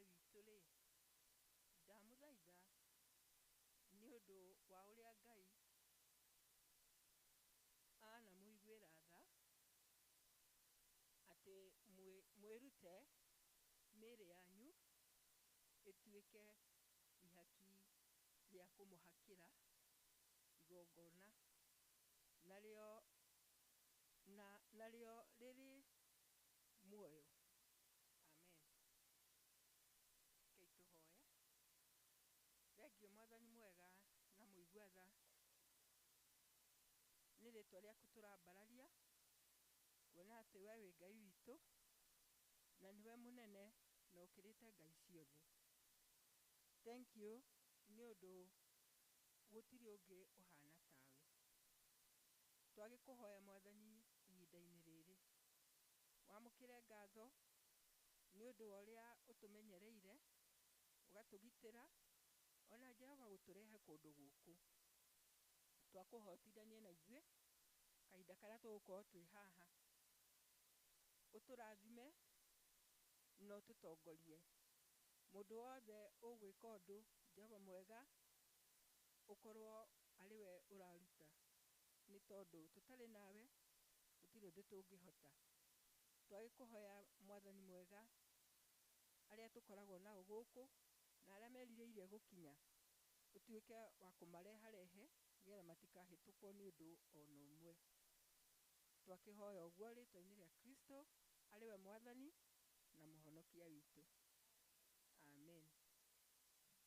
Ithe witũ-rĩ, ndamũthaitha nĩ ũndũ wa ũrĩa Ngai anamũiguĩra tha atĩ mwĩrute mĩĩrĩ yanyu ĩtuĩke ihaki rĩa kũmũhakĩra igongona, narĩo rĩrĩ muoyo. Amen. Rekei tũhoe. Thengio Mwathani mwega na mũigua tha, nĩ rĩtwa rĩaku tũrambararia, kuona atĩ we wĩ Ngai witũ na nĩwe mũnene na ũkĩrĩte ngai ciothe. Thank you nĩ ũndũ gũtirĩ ũngĩ ũhana tawe. Twagĩkũhoya Mwathani ihinda-inĩ rĩrĩ, wamũkĩre ngatho nĩ ũndũ wa ũrĩa ũtũmenyereire, ũgatũgitĩra, ona Jehova gũtũrehe kũndũ gũkũ. Twakũhotithania na ithuĩ kahinda karĩa tũgũkorwo twĩ haha, ũtũrathime na ũtũtongorie. Mũndũ wothe ũgwĩka ũndũ, Jehova mwega, ũkorwo arĩ we ũraruta, nĩ tondũ tũtarĩ nawe gũtirĩ ũndũ tũngĩhota. Twagĩkũhoya Mwathani mwega, arĩa tũkoragwo nao gũkũ na arĩa merirĩirie gũkinya, ũtuĩke wa kũmareharehe nĩgetha matikahĩtũkwo nĩ ũndũ ona ũmwe. Twakĩhoya ũguo rĩtwa-inĩ rĩa Kristo, arĩ we Mwathani na Mũhonokia witũ. Amen.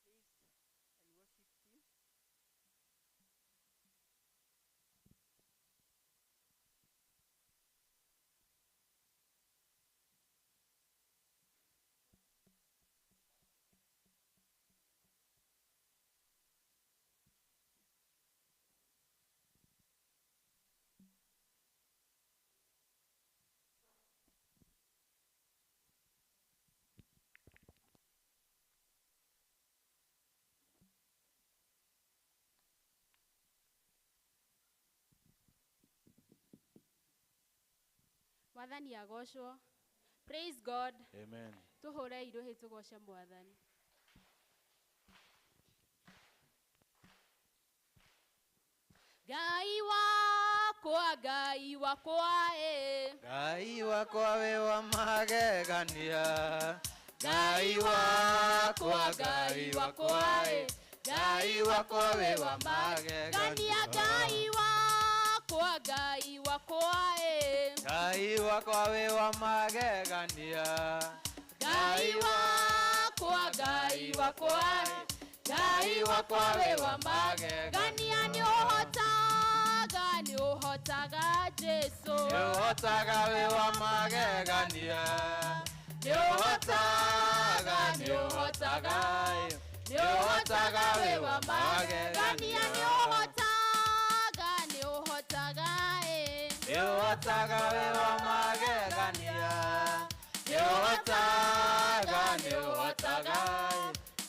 Praise and worship team. Mwathani agocwo. Praise God. Amen. Tũhũre irũhĩ tũgoce Mwathani. Ngai wakwa, Ngai wakwa, ĩ. Ngai wakwa wĩ wa magegania. Ngai wakwa, Ngai wakwa, ĩ. Ngai wakwa wĩ wa magegania. Gania Ngai wakwa, Ngai wakwa, ĩ. Ngai wakwa wĩ wa magegania. Ngai wakwa, Ngai wakwa, Ngai wakwa wĩ wa magegania. Gania nĩ ũhotaga Jesu. Nĩ ũhotaga wĩ wa magegania. Nĩ ũhotaga, nĩ ũhotaga, nĩ ũhotaga wĩ wa magegania. Gania nĩ ũhotaga, ĩ. Nĩ ũhotaga wĩ wa magegania. Nĩ ũhotaga, nĩ ũhotaga,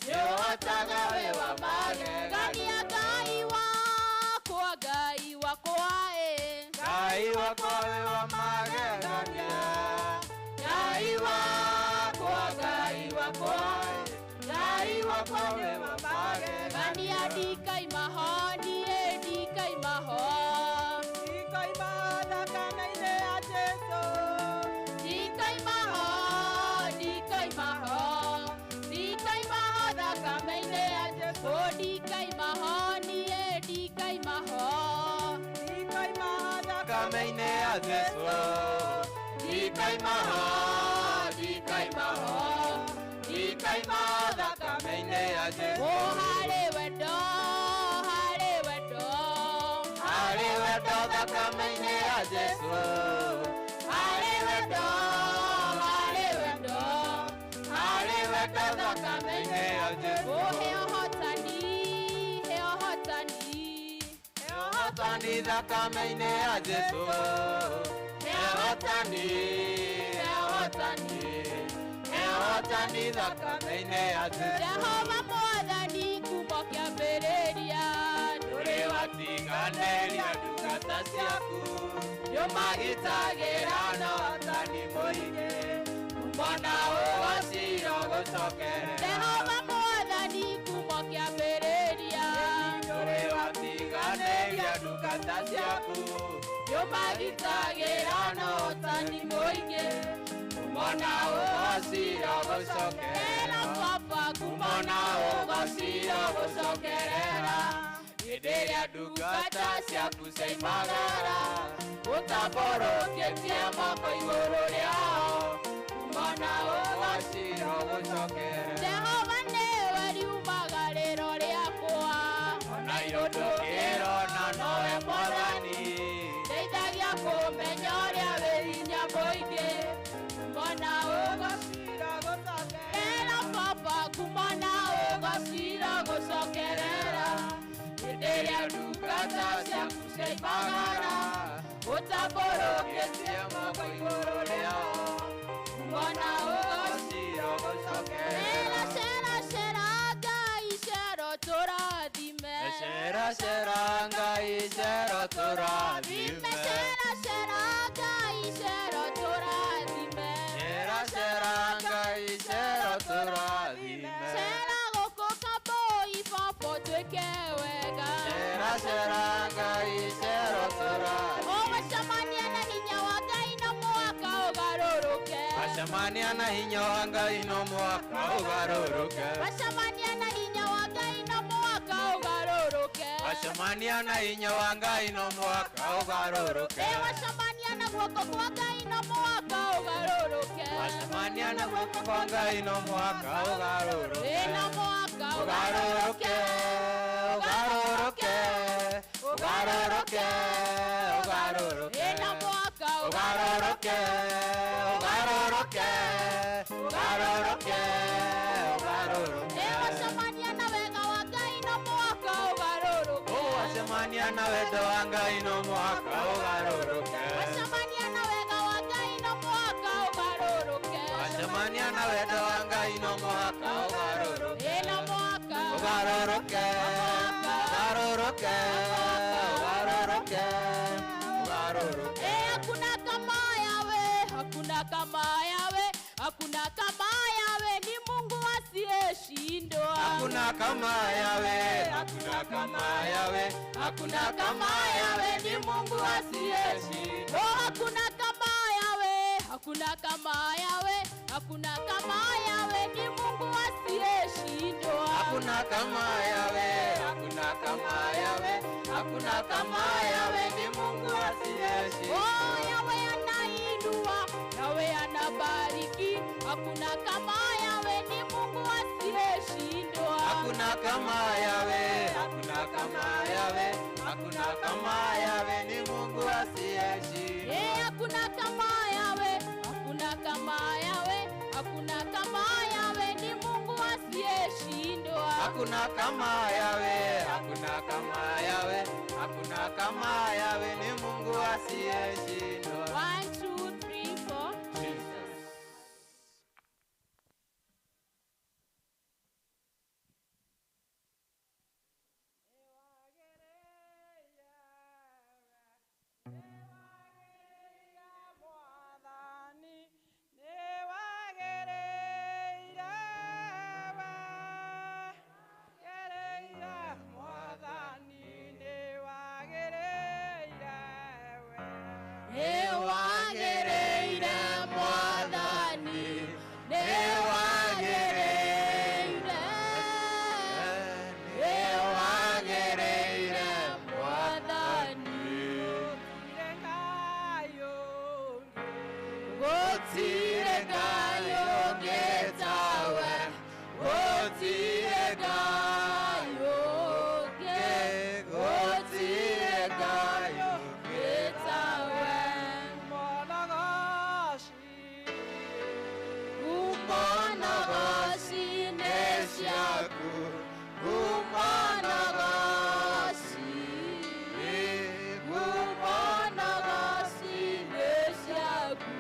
nĩ ũhotaga wĩ wa magegania. Gania Ngai wakwa, Ngai wakwa, ĩ. Ngai wakwa wĩ wa magegania. Ngai wakwa, Ngai wakwa, Ngai wakwa wĩ wa magegania. Gania ndikaima ho, niĩ ndikaima ho. Ndikaima thakame-inĩ ya Jesu. Ndikaima ho, ndikaima ho, ndikaima ho thakame-inĩ ya Jesu. Ndikaima ho, niĩ ndikaima ho. Ndikaima thakame-inĩ ya Jesu. Ndikaima ho, ndikaima ho, ndikaima thakame-inĩ ya Jesu. Oh, harĩ wendo, harĩ wendo, harĩ wendo thakame-inĩ ya Jesu. Harĩ wendo, harĩ wendo, harĩ wendo thakame-inĩ ya Jesu. Oh, he ũhotani, he ũhotani, he ũhotani thakame-inĩ ya Jesu. He ũhotani, he ũhotani, he ũhotani thakame-inĩ ya Jesu. Jehova Mwathani kuma kĩambĩrĩria, ndũrĩ watiganĩria ndungata ciaku, nĩũmagitagĩra na ũhotani mũingĩ, mwana ũgociro gũcokera ndungata ciaku Yomagitagĩra na ũtani mũingĩ Kumona ũgocira Era gũcokerera baba Kumona ũgocira gũcokerera Hĩndĩ ĩrĩa ndungata ciaku ciaimagara Ũtambũrũkĩtie moko igũrũ rĩao Kumona ũgocira gũcokerera Jehova nĩwe riumagarĩro rĩakwa Ona irũndũkĩrona nowe Mwathani Ndeithagia kũmenya ũrĩa wĩ hinya mũingĩ Kumona ũgocira gũcokerera baba Kumona ũgocira gũcokerera Hĩndĩ ĩrĩa ndungata ciaku ciaimagara Ũtambũrũkĩtie moko igũrũ rĩao Kumona ũgocira Ũgocira Cera, gũcokerera cera, cera, Ngai cero tũrathime. Cera cera Ngai cero tũrathime Cera, cera, Ngai cero tũrathime. Cera cera Ngai cero tũrathime Cera gũkũ Kambũi baba ũtuĩke wega. Cera cera Ngai cero tũrathime Ũgũcemania na hinya wa Ngai no mũhaka ũgarũrũke. Wacemania na hinya wa Ngai no mũhaka ũgarũrũke Wacemania na hinya wa Ngai no mũhaka ũgarũrũke. Wacemania na hinya wa Ngai no mũhaka ũgarũrũke Ĩ wacemania na guoko kwa Ngai no mũhaka ũgarũrũke. Wacemania na guoko kwa Ngai no mũhaka ũgarũrũke Ĩ no mũhaka Ũgarũrũke ũgarũrũke ũgarũrũke ũgarũrũke Ĩ no mũhaka ũgarũrũke ũgarũrũke ũgarũrũke ũgarũrũke Ĩ wacemania na wega wa Ngai no mũhaka ũgarũrũke. Wacemania na wendo wa Ngai no mũhaka ũgarũrũke Wacemania na wega wa Ngai no mũhaka ũgarũrũke. Wacemania na wendo wa Ngai no mũhaka ũgarũrũke Ĩ no mũhaka ũgarũrũke ũgarũrũke ũgarũrũke ũgarũrũke Ĩ hakuna kama yawe, hakuna kama yawe, hakuna kama yawe, ni Mungu asiyeshindwa. Hakuna kama yawe, hakuna kama yawe, hakuna kama yawe, ni Mungu asiyeshindwa. Oh, hakuna kama yawe, hakuna kama yawe, hakuna kama yawe, ni Mungu asiyeshindwa. Hakuna kama yawe, hakuna kama yawe, hakuna kama yawe, ni Mungu asiyeshindwa. Oh, yawe anainua, yawe anabariki, hakuna kama yawe, ni Mungu asiyeshindwa. Hakuna kama yawe, hakuna kama yawe, hakuna kama yawe, ni Mungu asiyeshindwa. Eh, hakuna kama yawe, hakuna kama yawe, hakuna kama yawe, ni Mungu asiyeshindwa. Hakuna kama yawe, hakuna kama yawe, hakuna kama yawe, ni Mungu asiyeshindwa. 1, 2, 3, 4. Jesus. Nĩwagĩrĩire Mwathani, nĩwagĩrĩire, nĩwagĩrĩire Mwathani. Gũtirĩ Ngai ũngĩ tawe, gũtirĩ Ngai ũngĩ, gũtirĩ Ngai ũngĩ tawe. Kumona goci-inĩ ciaku, kumona goci, kumona goci-inĩ ciaku.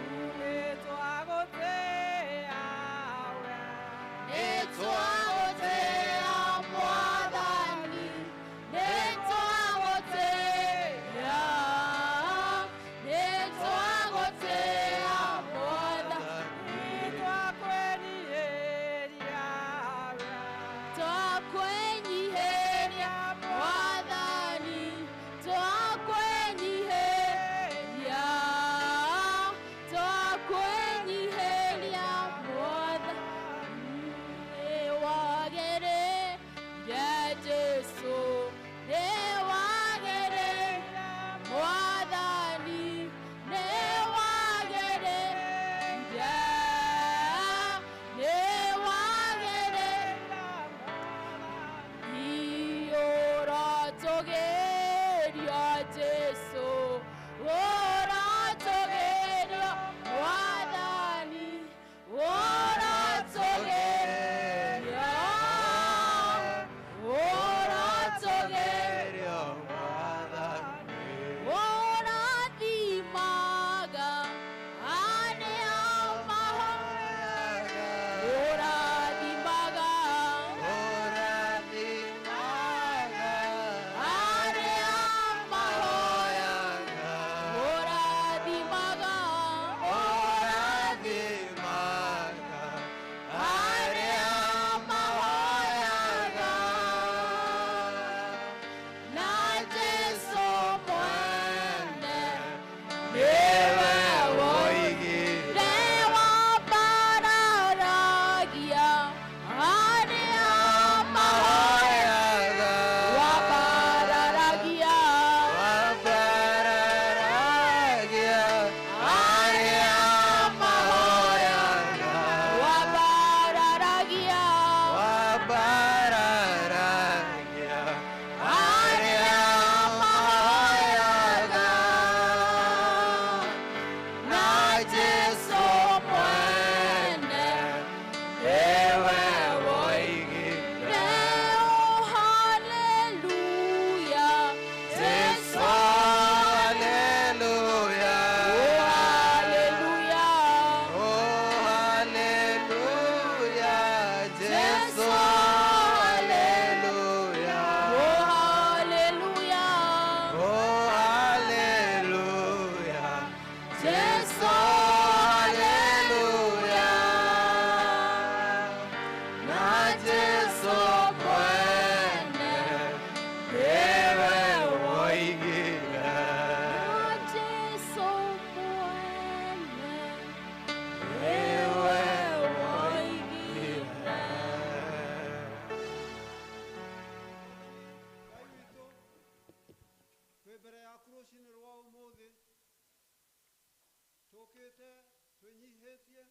Tũkĩte twĩnyihĩtie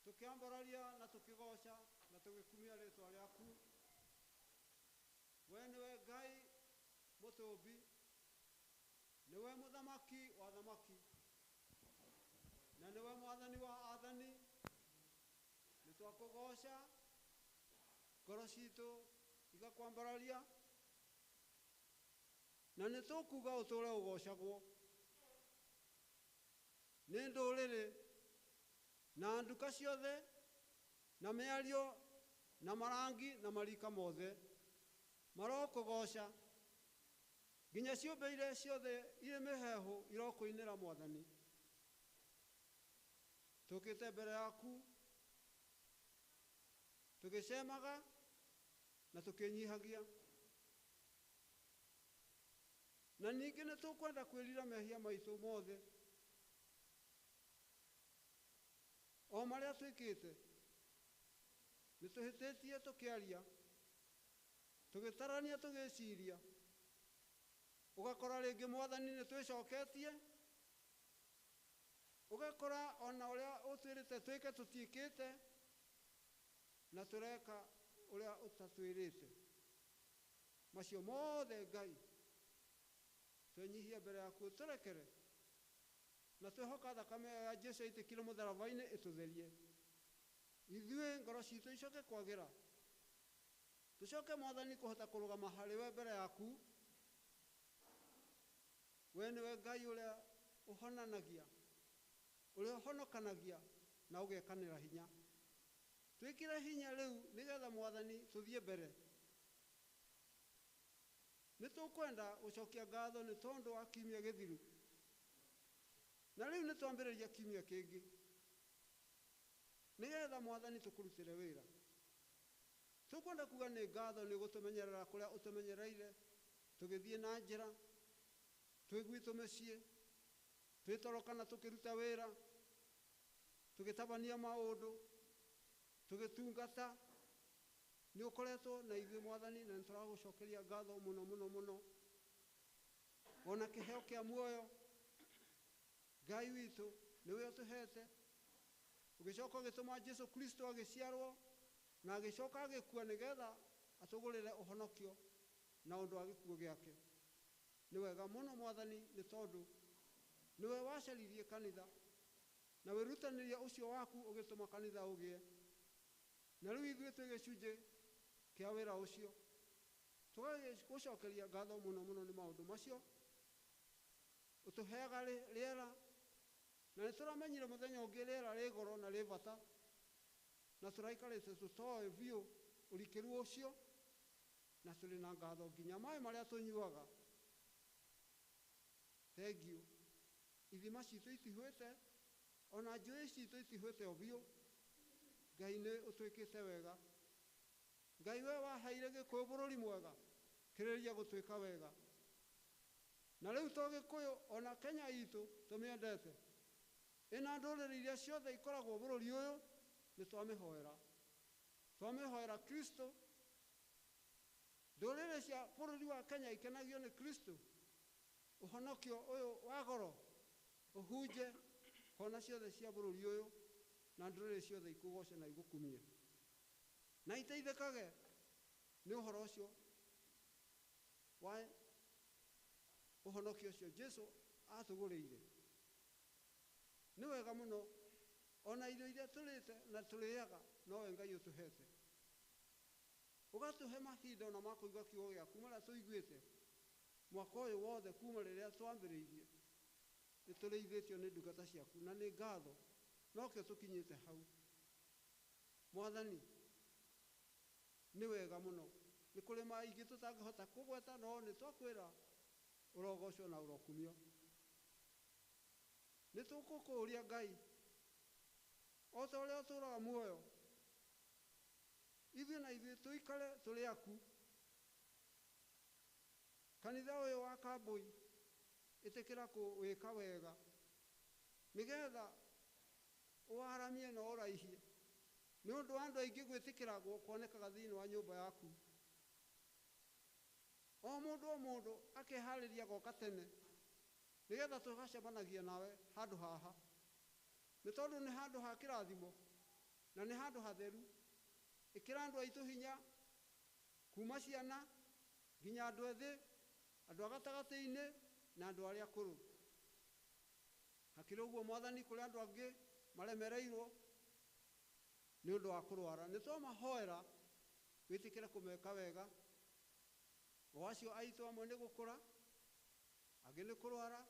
tũkĩambararia na tũkĩgoca na tũgĩkumia rĩtwa rĩaku. We nĩwe Ngai mũtũmbi, nĩwe mũthamaki wa thamaki, na nĩwe mwathani wa athani. Nĩ twakũgoca, ngoro citũ igakwambararia, na nĩ tũkuga ũtũre ũgocagwo nĩ ndũrĩrĩ na nduka ciothe na mĩario na marangi na marika mothe marokũgoca nginya ciũmbe iria ciothe irĩ mĩheehũ irokũinĩra Mwathani. Tũkĩte mbere yaku tũgĩcemaga na tũkĩnyihagia, na ningĩ nĩ tũkwenda kwĩrira mehia maitũ mothe o marĩa twĩkĩte. Nĩ tũhĩtĩtie tũkĩaria, tũgĩtarania, tũgĩciria, ũgakora rĩngĩ Mwathani nĩ twĩcoketie, ũgakora ona ũrĩa ũtwĩrĩte twĩke tũtiĩkĩte, na tũreka ũrĩa ũtatwĩrĩte. Macio mothe Ngai twenyihia mbere yaku ũtũrekere, na twehoka thakame ya Jesu yaitĩkire mũtharaba-inĩ ĩtũtherie ithuĩ, ngoro citũ icoke kwagĩra, tũcoke Mwathani kũhota kũrũgama harĩ we mbere yaku. We nĩwe Ngai ũrĩa ũhonanagia, ũrĩa ũhonokanagia na ũgekanĩra hinya. Twĩkĩre hinya rĩu nĩgetha Mwathani tũthiĩ mbere. Nĩ tũkwenda gũcokia ngatho nĩ tondũ wa kiumia gĩthiru, na rĩu nĩ twambĩrĩria kiumia kĩngĩ nĩgetha Mwathani tũkũrutĩre wĩra. Tũkwenda kuga nĩ ngatho nĩ gũtũmenyerera kũrĩa ũtũmenyereire tũgĩthiĩ na njĩra, twĩ gwitũ mĩciĩ, twĩtoro kana tũkĩruta wĩra, tũgĩtabania maũndũ, tũgĩtungata. Nĩ ũkoretwo na ithuĩ Mwathani, na nĩ tũragũcokeria ngatho mũno mũno mũno. Ona kĩheo kĩa muoyo Ngai witũ nĩwe ũtũhete, ũgĩcoka ũgĩtũma Jesu Kristo agĩciarwo na agĩcoka agĩkua nĩgetha atũgũrĩre ũhonokio na ũndũ wa gĩkuũ gĩake. Nĩ wega mũno Mwathani, nĩ tondũ nĩwe wacaririe kanitha na wĩrutanĩria ũcio waku ũgĩtũma kanitha ũgĩe, na rĩu ithuĩ twĩ gĩcunjĩ kĩa wĩra ũcio. Tũgagũcokeria ngatho mũno mũno nĩ maũndũ macio. Ũtũheaga rĩera, na nĩ tũramenyire mũthenya ũngĩ rĩera rĩ goro na rĩ bata, na tũraikarĩte tũtoĩ biũ ũrikĩru ũcio, na tũrĩ na ngatho nginya maĩ marĩa tũnyuaga. Thengiũ, ithima citũ itihũĩte, ona njũĩ citũ itihũĩte o biũ. Ngai nĩ ũtwĩkĩte wega. Ngai we waheire Gĩkũyũ bũrũri mwega, kĩrĩria gũtwĩka wega. Na rĩu to Gĩkũyũ, ona Kenya itũ tũmĩendete, ĩna ndũrĩrĩ iria ciothe ikoragwo bũrũri ũyũ, nĩ twamĩhoera, twamĩhoera Kristo. Ndũrĩrĩ cia bũrũri wa Kenya ikenagio nĩ Kristo. Ũhonokio ũyũ wa goro ũhunje kona ciothe cia bũrũri ũyũ, na ndũrĩrĩ ciothe ikũgoce na igũkumie na iteithĩkage nĩ ũhoro ũcio wa ũhonokio ũcio Jesu atũgũrĩire. Nĩ wega mũno, ona irio iria tũrĩte na tũrĩaga nowe Ngai ũtũhete, ũgatũhe mahinda ona ma kũigua kiugo gĩaku marĩa tũiguĩte mwaka ũyũ wothe kuma rĩrĩa twambĩrĩirie. Nĩ tũrĩithĩtio nĩ ndungata ciaku, na nĩ ngatho nokĩo tũkinyĩte hau. Mwathani, nĩ wega mũno. Nĩ kũrĩ maingĩ tũtangĩhota kũgweta, no nĩ twakwĩra ũrogocwo na ũrokumio. Nĩ tũkũkũũria Ngai, o ta ũrĩa ũtũũraga muoyo, ithuĩ na ithuĩ tũikare tũrĩ aku. Kanitha ũyũ wa Kambui ĩtĩkĩra kũwĩka wega nĩgetha ũwaramie na ũraihie, nĩ ũndũ wa andũ aingĩ gwĩtĩkĩra kuonekaga thĩinĩ wa nyũmba yaku. O mũndũ o mũndũ akeharĩria goka tene Nĩgetha tũgacemanagia nawe handũ haha. Nĩ tondũ nĩ handũ ha kĩrathimo na nĩ handũ hatheru. Ĩkĩra andũ aitũ hinya kuma ciana nginya andũ ethĩ, andũ a gatagatĩ-inĩ na andũ arĩa akũrũ. Hakĩrĩ ũguo Mwathani, kũrĩ andũ angĩ maremereirwo nĩ ũndũ wa kũrwara. Nĩ twamahoera wĩtĩkĩre kũmeka wega. O acio aitũ amwe nĩ gũkũra, angĩ nĩ kũrwara.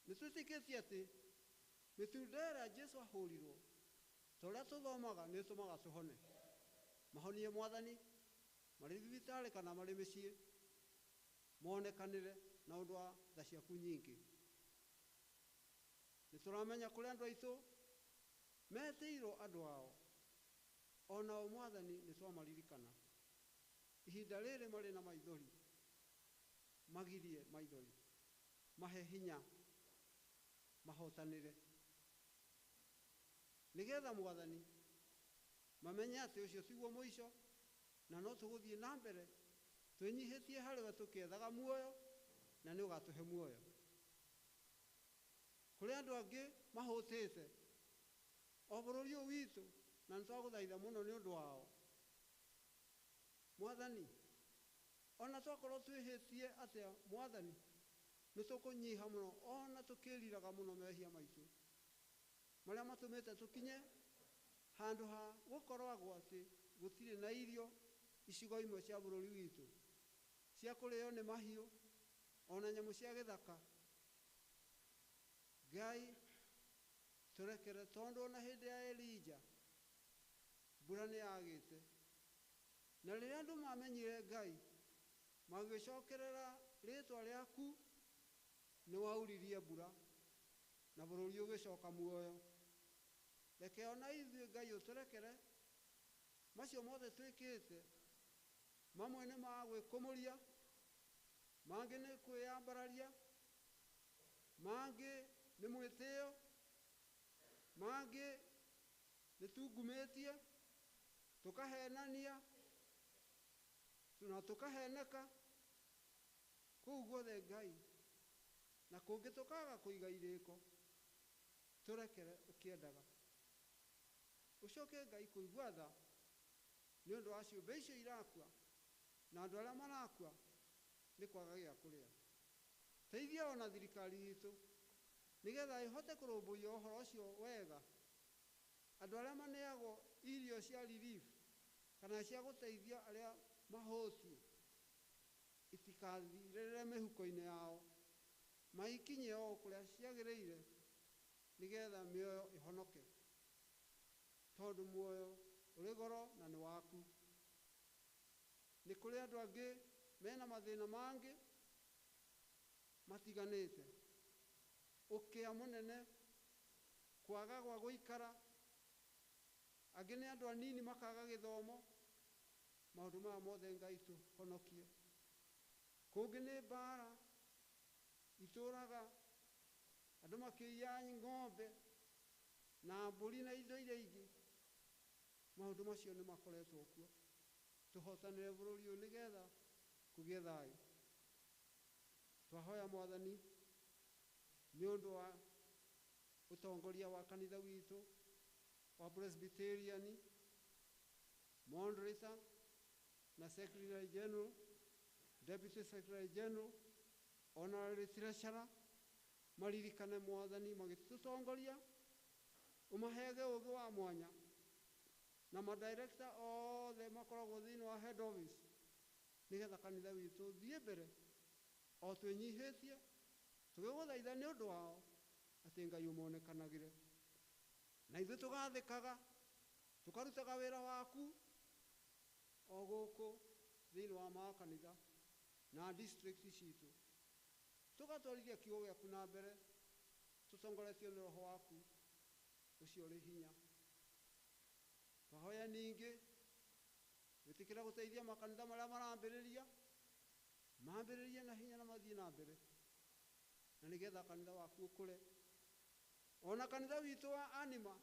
Nĩ twĩtĩkĩtie atĩ mĩtunda ĩrĩa Jesu ahũrirwo ta ũrĩa tũthomaga nĩ ĩtũmaga tũhone. Mahonie Mwathani marĩ thibitarĩ kana marĩ mĩciĩ, monekanĩre na ũndũ wa tha ciaku nyingĩ. Nĩ tũramenya kũrĩ andũ aitũ metĩirwo andũ ao, onao Mwathani nĩ twamaririkana. Ihinda rĩrĩ marĩ na maithori, magirie maithori, mahe hinya mahotanĩre, nĩgetha Mwathani mamenye atĩ ũcio tiguo mũico, na no tũgũthiĩ na mbere twĩnyihĩtie harĩ we tũkĩethaga muoyo, na nĩ ũgatũhe muoyo. Kũrĩ andũ angĩ mahũtĩte o bũrũri ũyũ witũ, na nĩ twagũthaitha mũno nĩ ũndũ wao. Mwathani, ona twakorwo twĩhĩtie atĩa, Mwathani, nĩ tũkũnyiha mũno, ona tũkĩriraga mũno mehia maitũ marĩa matũmĩte tũkinye handũ ha gũkoragwo atĩ gũtirĩ na irio icigo imwe cia bũrũri witũ cia kũrĩo nĩ mahiũ ona nyamũ cia gĩthaka. Ngai, tũrekere, tondũ ona hĩndĩ ya Elija mbura nĩ yagĩte, na rĩrĩa andũ mamenyire Ngai magĩcokerera rĩtwa rĩaku, nĩ wauririe mbura na bũrũri ũgĩcoka muoyo. Reke ona ithuĩ Ngai ũtũrekere macio mothe twĩkĩte, mamwe nĩ ma gwĩkũmũria, mangĩ nĩ kwĩyambararia, mangĩ nĩ mwĩtĩo, mangĩ nĩ tungumĩtie, tũkahenania na tũkaheneka. Kũu guothe Ngai, na kũngĩ tũkaga kũiga irĩko, tũrekere ũkĩendaga. Ũcoke Ngai kũigua tha nĩ ũndũ wa ciũmbe icio irakua na andũ arĩa marakua nĩ kwaga gĩa kũrĩa. Teithia ona thirikari itũ nĩgetha ĩhote kũrũmbũiya ũhoro ũcio wega. Andũ arĩa maneagwo irio cia relief kana cia gũteithia arĩa mahũtiĩ itikathirĩrĩre mĩhuko-inĩ yao, maikinye o kũrĩa ciagĩrĩire nĩgetha mĩoyo ĩhonoke, tondũ muoyo ũrĩ goro na nĩ waku. Nĩ kũrĩ andũ angĩ mena mathĩna mangĩ matiganĩte, ũkĩa mũnene, kwaga gwa gũikara, angĩ nĩ andũ anini makaga gĩthomo. Maũndũ maya mothe Ngai tũhonokie. Kũngĩ nĩ mbara itũraga, andũ makĩiya ng'ombe na mbũri na indo iria ingĩ. Maũndũ macio nĩ makoretwo kuo. Tũhotanĩre bũrũri ũyũ nĩgetha kũgĩe thayũ. Twahoya Mwathani nĩ ũndũ wa ũtongoria wa kanitha witũ wa Presbyterian, moderator na Secretary General, Deputy Secretary General, Honorary Treasurer, maririkane Mwathani magĩtũtongoria, ũmahege ũũgĩ wa mwanya, na madirector othe makoragwo thĩinĩ wa head office, nĩgetha kanitha witũ ũthiĩ mbere o twĩnyihĩtie tũgĩgũthaitha nĩ ũndũ wao atĩ Ngai ũmonekanagĩre, na ithuĩ tũgathĩkaga tũkarutaga wĩra waku o gũkũ thĩinĩ wa makanitha na district citũ, tũgatwarithia kiugo gĩaku na mbere tũtongoretio nĩ roho waku ũcio ũrĩ hinya. Twahoya ningĩ wĩtĩkĩre gũteithia makanitha marĩa marambĩrĩria, mambĩrĩrie na hinya na mathiĩ na mbere, na nĩgetha kanitha waku ũkũre. Ona kanitha witũ wa Anima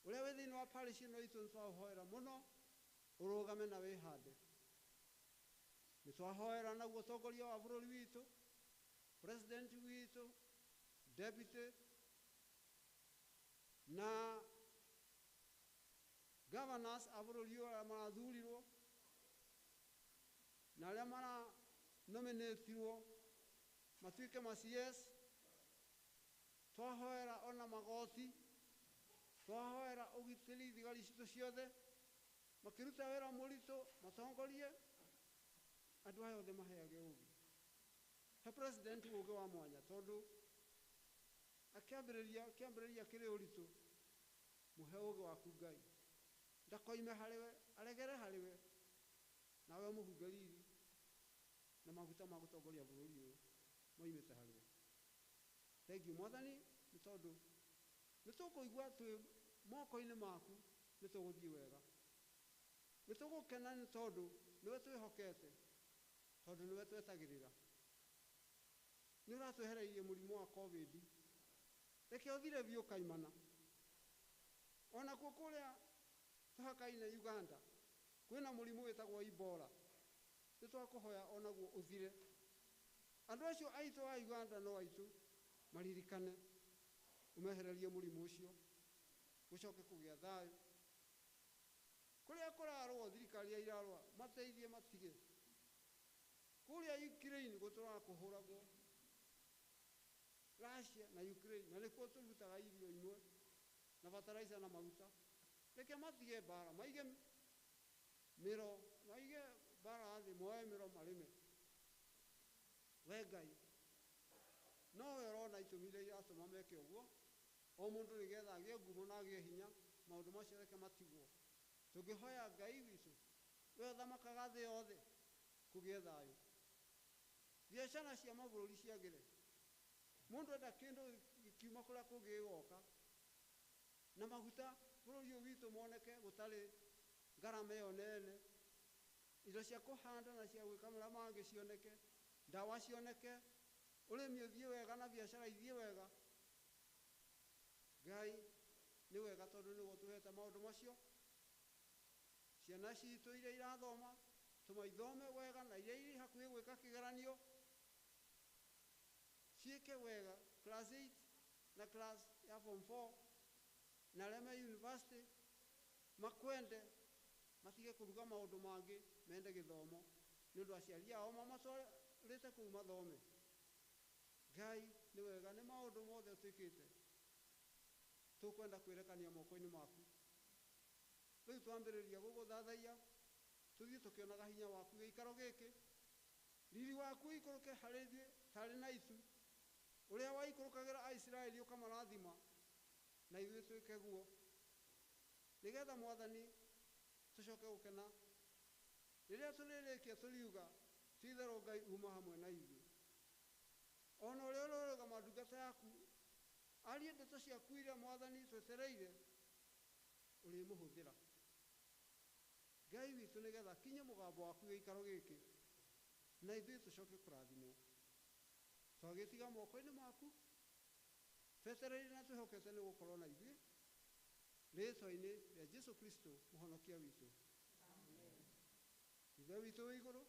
ũrĩa wĩ thĩinĩ wa parish ĩno itũ, nĩ twahoera mũno ũrũgame na wĩhande. Nĩ twahoera naguo ũtongoria wa bũrũri witũ President witũ, deputy na governors a bũrũri ũyũ arĩa marathurirwo na arĩa maranominatirwo matuĩke ma CS. Twahoera ona magoti, twahoera ũgitĩri, thigari citũ ciothe makĩruta wĩra mũritũ, matongorie andũ aya othe, maheage ũgĩ. He president ũgĩ wa mwanya, tondũ akĩambĩrĩria kĩambĩrĩria kĩrĩ ũritũ. Mũhe ũgĩ waku Ngai, ndakoime harĩwe, aregere harĩwe, nawe mũhunge riri na maguta ma gũtongoria bũrũri ũyũ moimĩte harĩwe. Thank you, Mwathani, nĩ tondũ nĩ tũkũigua twĩ moko-inĩ maku, nĩ tũgũthiĩ wega, nĩ tũgũkena, nĩ tondũ nĩwe twĩhokete, tondũ nĩwe twetagĩrĩra. Nĩ ũratwehereirie mũrimũ wa COVID, reke ũthire biũ kaimana. Onakuo kũrĩa tũhakaine Uganda kwĩna mũrimũ wĩtagwo Ebola, nĩ twakũhoya onaguo ũthire. Andũ acio aitũ a Uganda no aitũ maririkane, ũmehererie mũrimũ ũcio, gũcoke kũgĩa thayũ. Kũrĩa kũrarũo, thirikari ya irarũa, mateithie matige. Kũrĩa Ukraine gũtũraga kũhũragwo, Russia na Ukraine, na nĩkuo tũrutaga irio imwe na fertilizer na maguta. Reke matige mbara, maige mĩro, maige mbara thĩ, moe mĩro marĩme. We Ngai nowe ũrona itũmi iria iratũma meke ũguo, o mũndũ nĩgetha agĩe ngumo na agĩe hinya. Maũndũ macio reke matigwo. Tũngĩhoya Ngai witũ, we ũthamakaga thĩ yothe, kũgĩe thayũ, biacara cia mabũrũri ciagĩre, mũndũ enda kĩndũ gĩkiuma kũrĩa kũngĩ gĩgoka, na maguta bũrũri ũyũ witũ moneke gũtarĩ ngarama ĩyo nene, indo cia kũhanda na cia gwĩka marĩa mangĩ cioneke, ndawa cioneke, ũrĩmi ũthiĩ wega na biacara ithiĩ wega. Ngai nĩ wega, tondũ nĩguo tũhete maũndũ macio. Ciana citũ iria irathoma, tũma ithome wega, na iria irĩ hakuhĩ gwĩka kĩgeranio ciĩke wega, class 8 na class ya form 4, na arĩa me university makwende, matige kũruga maũndũ mangĩ, mende gĩthomo nĩ ũndũ aciari ao mamatwarĩte kũu mathome. Ngai nĩ wega nĩ maũndũ mothe ũtwĩkĩte. Tũkwenda kwĩrekania moko-inĩ maku. Rĩu twambĩrĩria gũgũthathaiya, tũthiĩ tũkĩonaga hinya waku gĩikaro gĩkĩ, riri waku ũikũrũke harĩ ithuĩ tarĩ na itu, ũrĩa waikũrũkagĩra Aisiraeli ũkamarathima, na ithuĩ twĩke guo, nĩgetha Mwathani tũcoke gũkena rĩrĩa tũrĩrĩkia tũriuga, ti itherũ Ngai uma hamwe na ithuĩ. Ona ũrĩa ũrũrũgama ndungata yaku arie ndeto ciaku iria, Mwathani, twetereire ũrĩmũhũthĩra, Ngai witũ, nĩgetha kinye mũgambo waku gĩikaro gĩkĩ na ithuĩ tũcoke kũrathimwo. Twagĩtiga moko-inĩ maku, twetereire na twĩhokete nĩ gũkorwo na ithuĩ, rĩtwa-inĩ rĩa Jesu Kristo mũhonokia witũ. Ithe witũ wĩ igũrũ,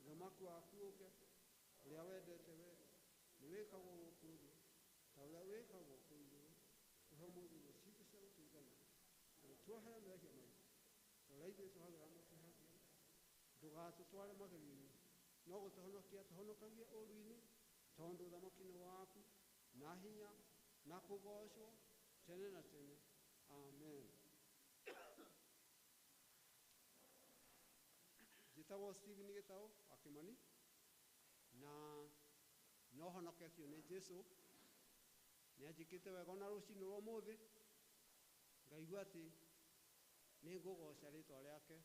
ũthamaki waku ũke, ũrĩa wendete we nĩ wĩkagwo gũkũ thĩ ta ũrĩa wĩkagwo kũu igũrũ. Tũhe ũmũthĩ irio citũ cia gũtũigana, na ũtuohere mehia maitũ ta ũrĩa ithuĩ tũhagĩra matũhagia. Ndũgatũtware magerio-inĩ, no gũtũhonokia tũhonokagie ũũru-inĩ, tondũ ũthamaki nĩ waku na hinya na kũgoocwo tene na tene. Amen. Njĩtagwo Stephen Gĩtaũ wa Kĩmani, na no honoketio nĩ Jesu. Nĩ anjĩkĩte wega ona rũcinĩ rwa ũmũthĩ ngaigua atĩ nĩ ngũgoca rĩtwa rĩake